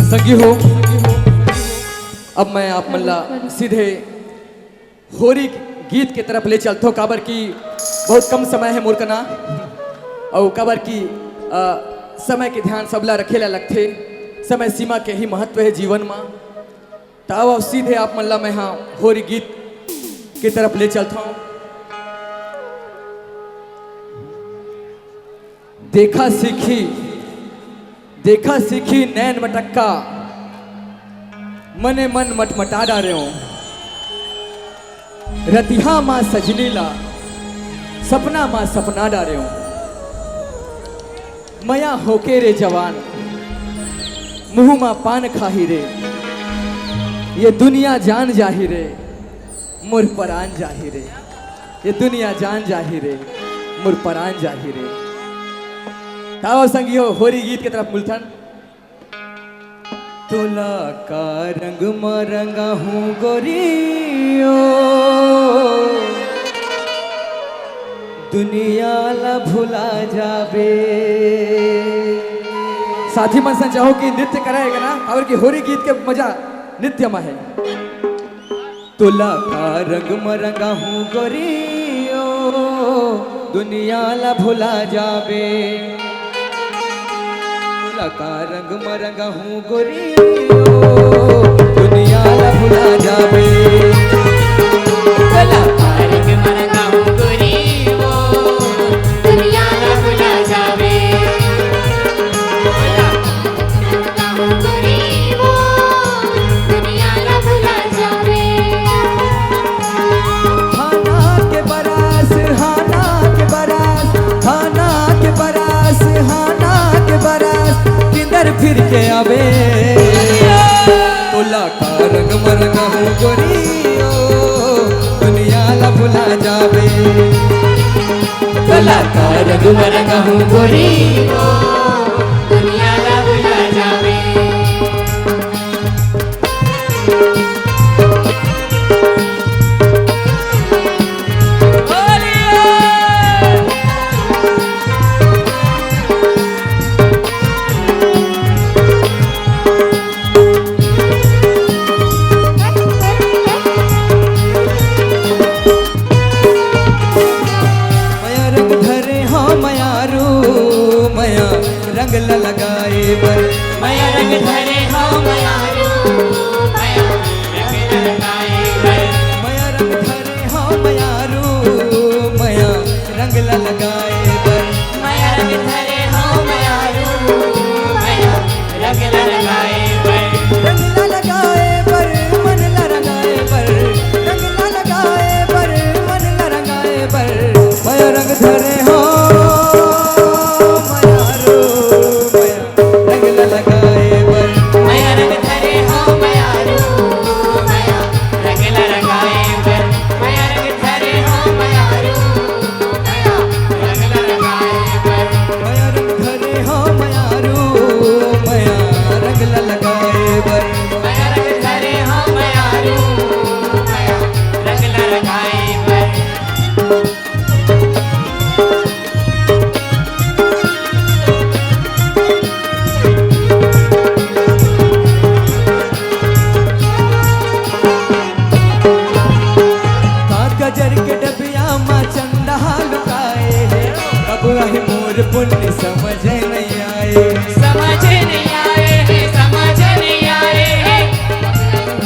संगी हो, अब मैं आप मन ला सीधे होरी गीत के तरफ ले चलथों, काबर कि बहुत कम समय हे मोर कना, अउ काबर कि, अ, समय के ध्यान सबला रखे ला लगथे, समय सीमा के ही महत्व हे जीवन मा। त आओ, सीधे आप मन ला मैं हा होरी गीत के तरफ ले चलथों। देखा सीखी, देखा सीखी नैन मटक्का, मने मन मटमटा डारेंव। रतिहा मा सजनी ला, सपना मा सपना डारेंव। मया होके रे जवान, मुँह मा पान खाही रे, ये दुनिया जान जाही रे। मोर परान जाही रे, ये दुनिया जान जाही रे, मोर परान जाही रे। त आओ संगी हो, होरी गीत के तरफ मुलथन। तोला का रंग म रंगाहूँ गोरी ओ, दुनिया ला भुला जाबे। साथी मन संग चाहूँ कि नृत्य करय गा ना, काबर कि होरी गीत के मजा नृत्य म हे। तोला का रंग म रंगाहूँ गोरी ओ, दुनिया ला भुला जाबे। तोला का रंग म रंगाहूँ गोरी ओ, दुनिया ला भुला जाबे। तोला का रंग म रंगाहूँ गोरी ओ, दुनिया ला भुला जाबे। दुनिया ला भुला जाबे। खाना फिर के आबे। तोला का रंग म रंगहूं गोरी ओ, दुनिया ला भुला जाबे। तोला का रंग म रंगहूं गोरी ओ, दुनिया ला भुला जाबे। मया रंग धरे हंव मयारू, मया रंग ल लगाए बर। मया रंग धरे हंव मयारू, मया रंग ल लगाए बर। मया रंग धरे हंव मयारू, मया रंग ल लगाए बर। मया रंग धरे हंव मयारू, मया रंग ल लगाए बर। रंग ल लगाए बर, मन ल रंगाए बर। रंग ल लगाए बर, मन ल रंगाए बर। मया रंग धरे हंव मयारू, मया रंग ल लगाए बर। मया रंग धरे हंव मयारू, मया रंग ल लगाए बर। मया रंग धरे हंव मयारू, मया रंग ल लगाए बर। मया रंग धरे हंव मयारू, मया रंग ल लगाए बर। मया रंग धरे हंव मयारू, मया रंग ल लगाए बर। का गजर के डबिया म चंदा लुकाए हे, कब आही मोर पुन्नी समझ नइ आए। समझ नइ आए हे, समझ नइ आए हे,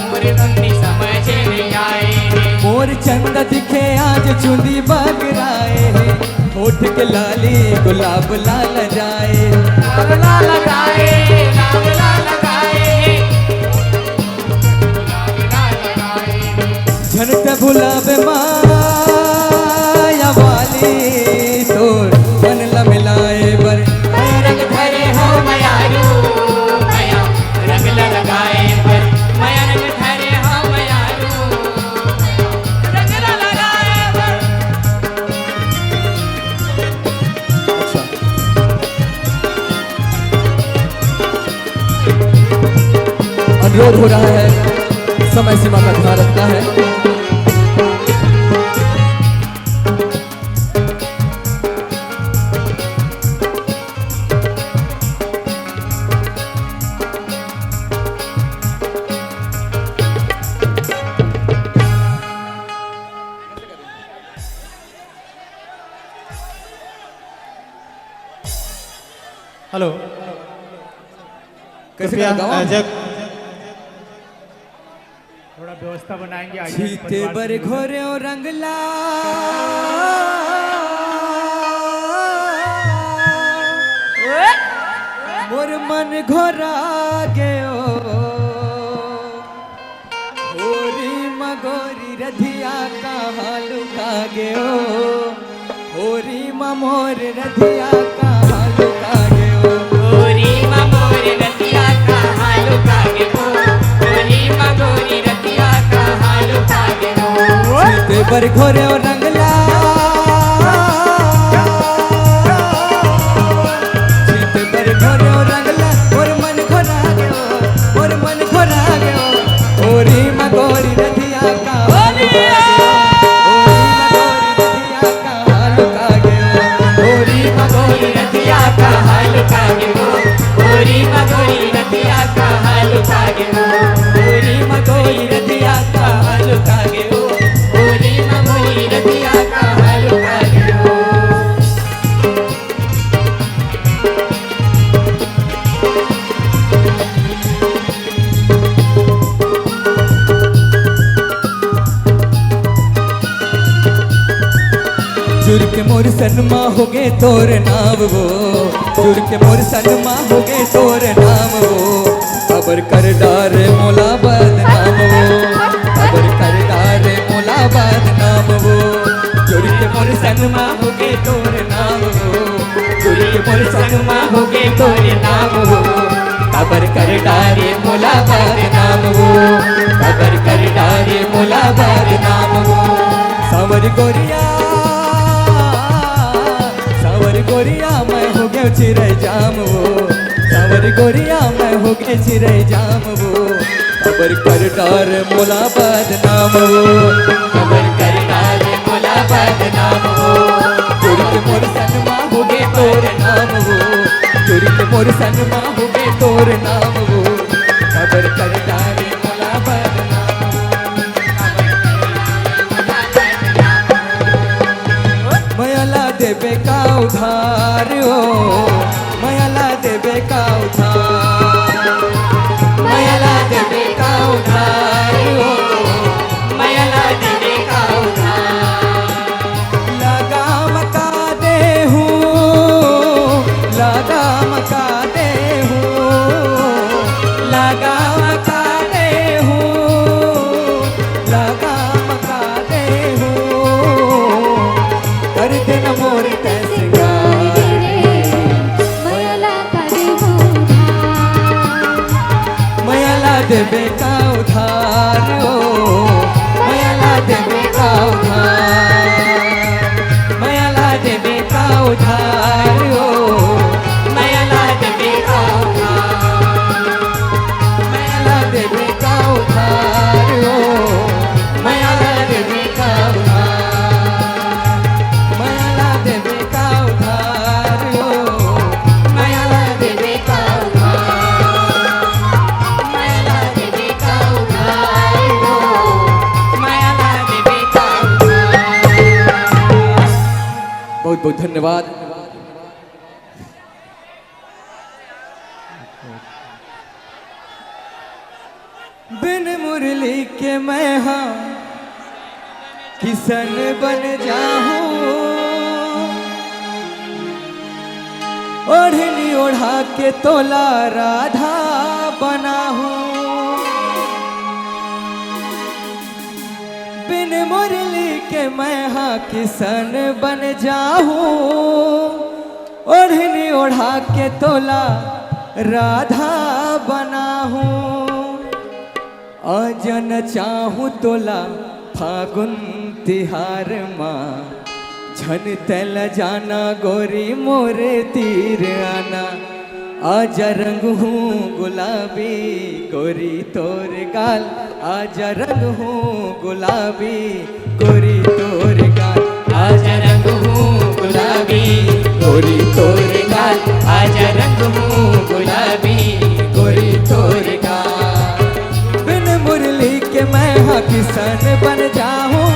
मोर पुन्नी समझ नइ आए हे। मोर चंदा दिखे आज चुंदी बगराए हे, होठ के लाली गुलाब लाल जाए। लाल लाल जाए, लाल लाल जाए। झन ते भुलाबे माया वाली तोर मन ल मिलाए बर। मया रंग धरे हंव मयारू, मया रंग ल लगाए बर। मया रंग धरे हंव मयारू, मया रंग ल लगाए बर। अच्छा। अनुरोध हो रहा है, समय सीमा का ध्यान रखना है। हेलो। कैसे कृपया, गाना गावा? अ, जब थोड़ा व्यवस्था बनाएंगे, आइए, छीते परिवार बर से। घोरे ओ रंगला, मोर मन घोरा गयो। होरी म गोरी रधिया कहाँ लुका गयो? होरी म मोर रधिया कहाँ लुका गयो? होरी म मोर रधिया कहाँ लुका गयो? होरी म गोरी रधिया कहाँ लुका गयो? छीते बर घोरे ओ रंगला, छीते बर घोरे ओ रंगला, मोर मन घोरा गयो, मोर मन घोरा गयो। होरी म गोरी रधिया कहाँ लुका गयो? होरी म गोरी रधिया कहाँ लुका गयो? होरी म गोरी रधिया कहाँ लुका गयो? होरी म गोरी रधिया कहाँ लुका गयो? होरी म गोरी रधिया कहाँ लुका गयो? होरी म गोरी रधिया कहाँ लुका गयो? जुर के मोर सनमा होगे तोर नाम वो, जुर के मोर सनमा होगे तोर नाम वो, अबर कर डारे मोला बदनाम वो, अबर कर डारे मोला बदनाम वो। जुर के मोर सनमा होगे तोर नाम वो, जुर के मोर सनमा होगे तोर नाम वो। काबर कर डारे मोला बदनाम वो, काबर कर डारे मोला बदनाम वो। साँवर गोरिया, साँवर गोरिया, मैं हो गयो चिरई जाम वो। साँवर गोरिया, मैं हो गयो चिरई जाम वो। काबर कर डारे मोला बदनाम वो, काबर कर डारे मोला बदनाम वो। चोरी के मोर सनमा हो गे तोर नाम वो, चोरी के मोर सनमा हो गे तोर नाम वो। काबर कर डारे मोला बदनाम वो। मया ला देबे का उधार ओ, मया ला देबे का उधार, मया ला देबे का उधार ओ, मया ला देबे का उधार। लगाम का देहूँ, लगाम का देहूँ, लगाम का देहूँ, लगाम का देहूँ। कर देना मोर तैं सिंगार। मया ला देबे का उधार ओ, मया ला देबे का उधार, मया ला देबे का उधार ओ, मया ला देबे का उधार, मया ला देबे का उधार ओ, मया ला देबे का उधार, मया ला देबे का उधार ओ, मया ला देबे का उधार, मया ला देबे का उधार ओ, मया ला देबे का उधार। बहुत बहुत धन्यवाद। बिन मुरली के मैं हा किसन बन जाहूँ, ओढ़नी ओढ़ा के तोला राधा बनाहूँ। बिन मुरली के मैं हा किसन बन जाहूँ, ओढ़नी ओढ़ा के तोला राधा बनाहूँ। आज नचाहूँ तोला फागुन तिहार मा, झन तैं लजाना गोरी मोरे तीर आना। आज रंगहूँ गुलाबी गोरी तोर गाल, आज रंगहूँ गुलाबी गोरी तोर गाल, आज रंगहूँ गुलाबी गोरी तोर गाल, आज रंगहूँ गुलाबी गोरी तोर गाल। बिन मुरली के मैं हा किसन बन जाहूँ,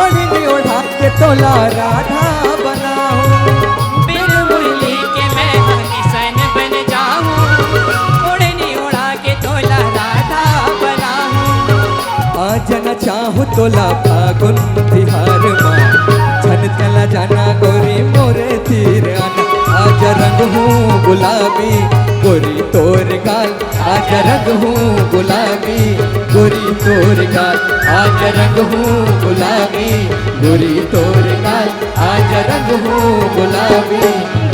ओढ़नी ओढ़ा के तोला राधा बनाहूँ। बिन मुरली के मैं हा किसन बन जाहूँ, ओढ़नी ओढ़ा के तोला राधा बनाहूँ। आज नचाहूँ तोला फागुन तिहार मा, झन तैं लजाना गोरी मोरे तीर आना। आज रंगहूँ गुलाबी गोरी तोर गाल, आज रंगहूँ गुलाबी गोरी तोर गाल, आज रंगहूँ गुलाबी गोरी तोर गाल, आज रंगहूँ गुलाबी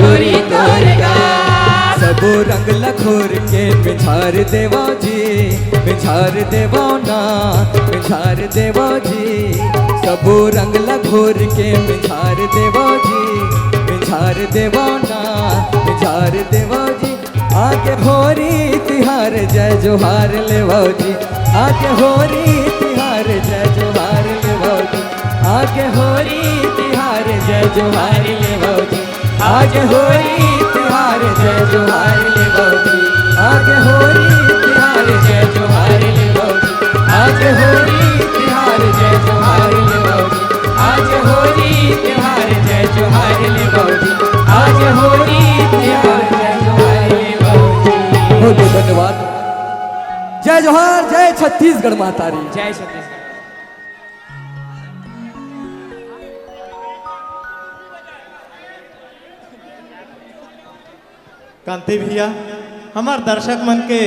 गोरी तोर गाल। सबो रंग ला घोर के मिझार देवव जी, मिझार देवव ना, मिझार देवव जी। सबो रंग ला घोर के मिझार देवव जी, मिझार देवव ना, मिझार देवव जी। आगे होरी तिहार जय जोहार लेवव जी, आगे होरी तिहार जय जोहार लेवव जी, आगे होरी तिहार जय जोहार लेवव जी, आगे होरी तिहार जय जोहार लेवव जी, आगे होरी तिहार जय जोहार लेवव जी, आगे होरी तिहार जय जोहार लेवव जी, आज होरी तिहार जय जोहार लेवव जी, आज होरी तिहार जय जोहार लेवव जी। बहुत बहुत धन्यवाद। जय जोहार, जय छत्तीसगढ़ महतारी। जय छत्तीसगढ़। कांति भैया, हमर दर्शक मन के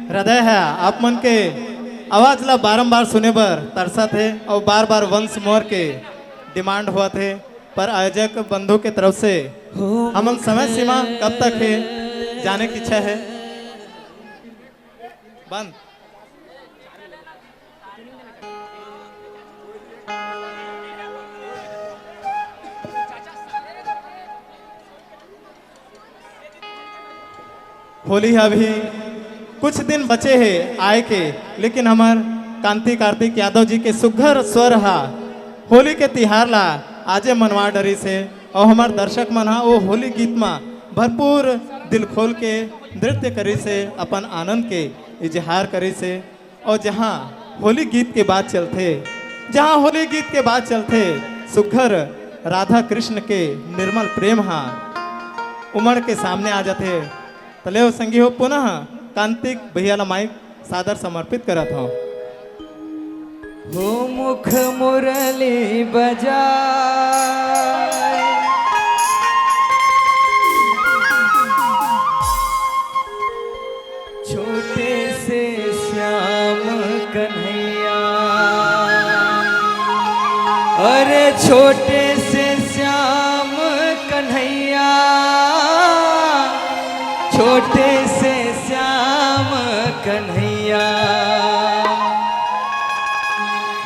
हृदय है, आप मन के आवाज ला बारंबार सुने बर तरसत हे और बार-बार once more के demand होवत हे, पर आयोजक बंधु के तरफ से हमन समय सीमा कब तक हे, जाने की इच्छा है। बंद। होली ह अभी कुछ दिन बचे हे आए के, लेकिन हमर कांति कार्तिक यादव जी के सुघर स्वर हा होली के तिहार ला आजे मनवा डरिस हे। अउ हमर दर्शक मन हा ओ होली गीत मा भरपूर दिल खोल के नृत्य करिस हे, अपन आनंद के इजहार करिस हे। अउ जहाँ होली गीत के बात चलथे, जहाँ होली गीत के बात चलथे, सुघर राधा कृष्ण के निर्मल प्रेम हा उमड़ के सामने आ जाथे। त लेव संगी हो, पुनः कांतिक भैया ला माइक सादर समर्पित करत हव। हो मुख मुरली बजाए, छोटे से श्याम कन्हैया, अरे छोटे से श्याम कन्हैया, छोटे से श्याम कन्हैया।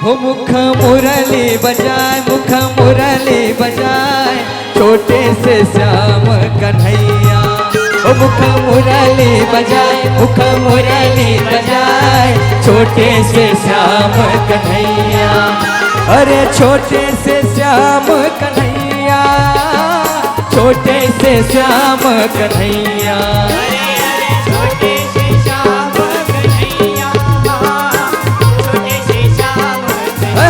हो मुख मुरली बजाए, मुख मुरली बजाए, छोटे से श्याम कन्हैया। हो मुख मुरली बजाए, मुख मुरली बजाए, छोटे से श्याम कन्हैया। अरे छोटे से श्याम कन्हैया, छोटे से श्याम कन्हैया। अरे, अरे, छोटे से श्याम कन्हैया, छोटे से श्याम कन्हैया। हो,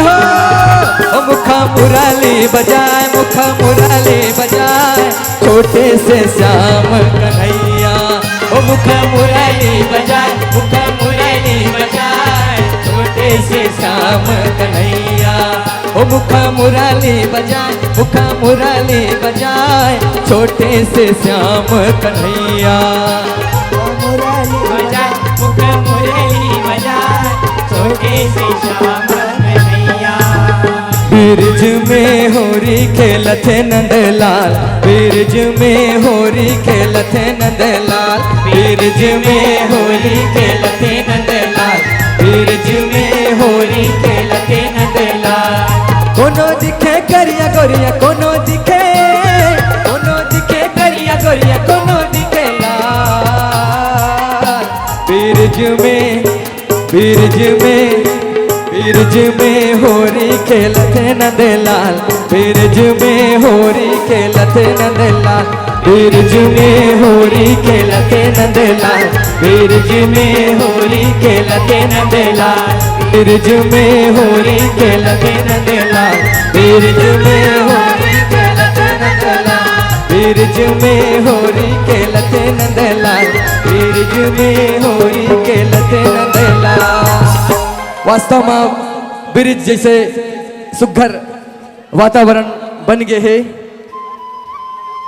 हो, मुख मुरली बजाए, मुख मुरली बजाए, छोटे से श्याम कन्हैया। हो मुख मुरली बजाए, मुख मुरली बजाए, छोटे से श्याम कन्हैया। हो मुख मुरली बजाए, मुख मुरली बजाए, छोटे से श्याम कन्हैया। मुरली बजाए, मुख मुरली बजाए, छोटे से श्याम कन्हैया। बिरज में होरी खेलथे नंदलाल, बिरज में होरी खेलथे नंदलाल, बिरज में होरी खेलथे नंदलाल, बिरज में होरी खेलथे नंदलाल। कोनो दिखे करिया गोरिया, कोनो दिखे, कोनो दिखे करिया गोरिया, कोनो दिखे लाल। बिरज में, बिरज में, बिरज में होरी खेलथे नंदलाल, बिरज में होरी खेलथे नंदलाल, बिरज में होरी खेलथे नंदलाल, बिरज में होरी खेलथे नंदलाल, बिरज में होरी खेलथे नंदलाल, बिरज में होरी खेलथे नंदलाल, बिरज में होरी खेलथे नंदलाल, बिरज में होरी खेलथे नंदलाल। वास्तव में बिरज जैसे सुघर वातावरण बन गए हे।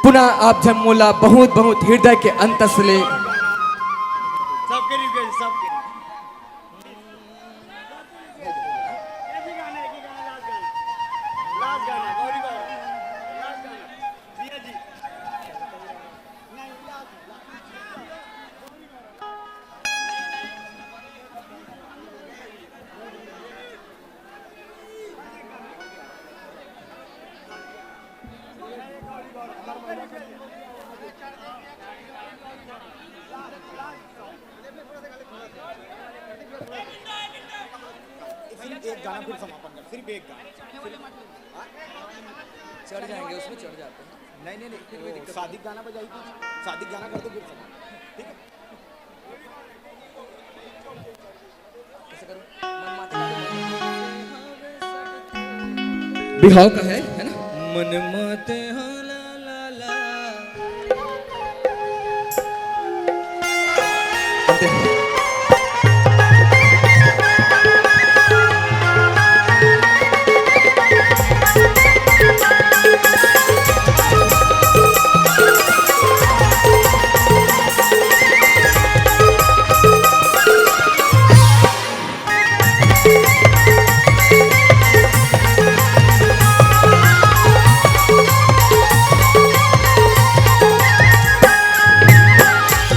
पुनः आप झन मोला बहुत बहुत हृदय के अंत से ले सबके रिक्वेस्ट, सबके। सिर्फ एक गाना, फिर समापन कर, सिर्फ एक गाना। हाँ? चढ़ जाएंगे, उसमें चढ़ जाते हैं। नहीं, नहीं, नहीं, फिर कोई वो दिक्कत शादी नहीं। गाना बजाई थी, शादी गाना कर दो, फिर समापन। ठीक है? बिहाव का है, है ना? मन माते हो ला ला ला।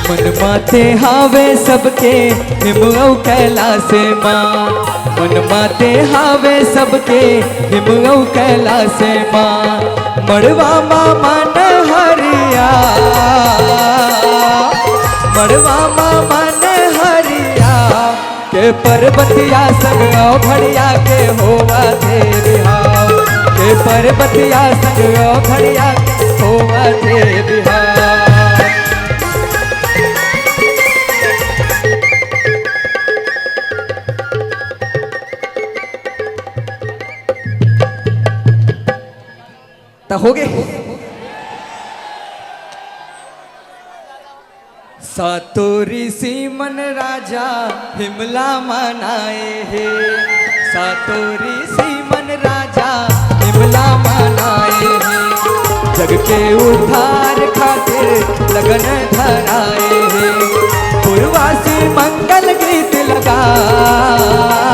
मन माते हावे सबके हिम अउ कैलाश मा, मन माते हावे सबके हिम अउ कैलाश मा। मड़वा मा मन हरिया, मड़वा मा मन हरिया, के परबतिया संग अउ घड़िया के होवथे बिहाव, के परबतिया संग अउ घड़िया के होवथे बिहाव। त होगे। सातो ऋषि मन राजा हिमला मनाए हे, सातो ऋषि मन राजा हिमला मनाए हे। जग के उद्धार खातिर लगन धराए हे। पुरवासी मंगल गीत लगाए,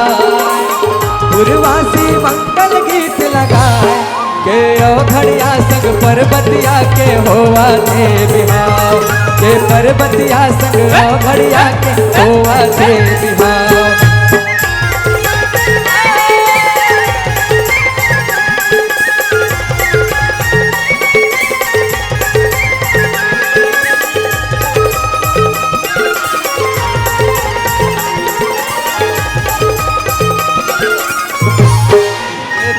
पुरवासी मंगल गीत लगाए। के अउ घड़िया संग परबतिया के होवथे बिहाव, के परबतिया संग अउ घड़िया के होवथे बिहाव।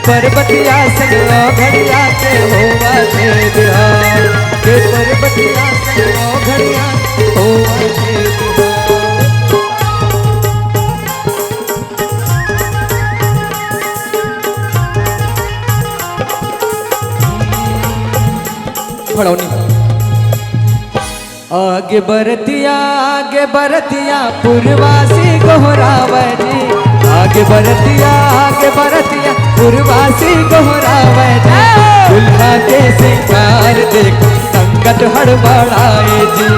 परबतिया संग अउ घड़िया के होवथे बिहाव, के परबतिया संग अउ घड़िया के होवथे बिहाव। खड़ौनी। आगे बरतिया, आगे बरतिया, पुरवासी गोहरावै जी। आगे बरतिया, आगे बरतिया, पुरवासी गोहरावै जी। दुल्हा के सिंगार देख संगत हड़बड़ाए जी।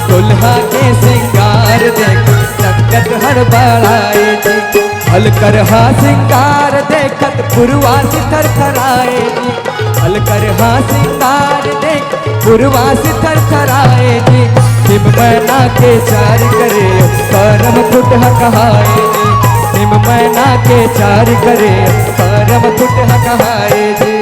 दुल्हा के सिंगार देख संगत हड़बड़ाए जी। अलकरहा सिंगार देखत पुरवासी थरथराए जी। अलकरहा सिंगार देख पुरवासी थरथराए जी। हिम मैना के चार करे करम फुटहा कहाए जी। हिम मैना के चार करे करम फुटहा कहाए जी।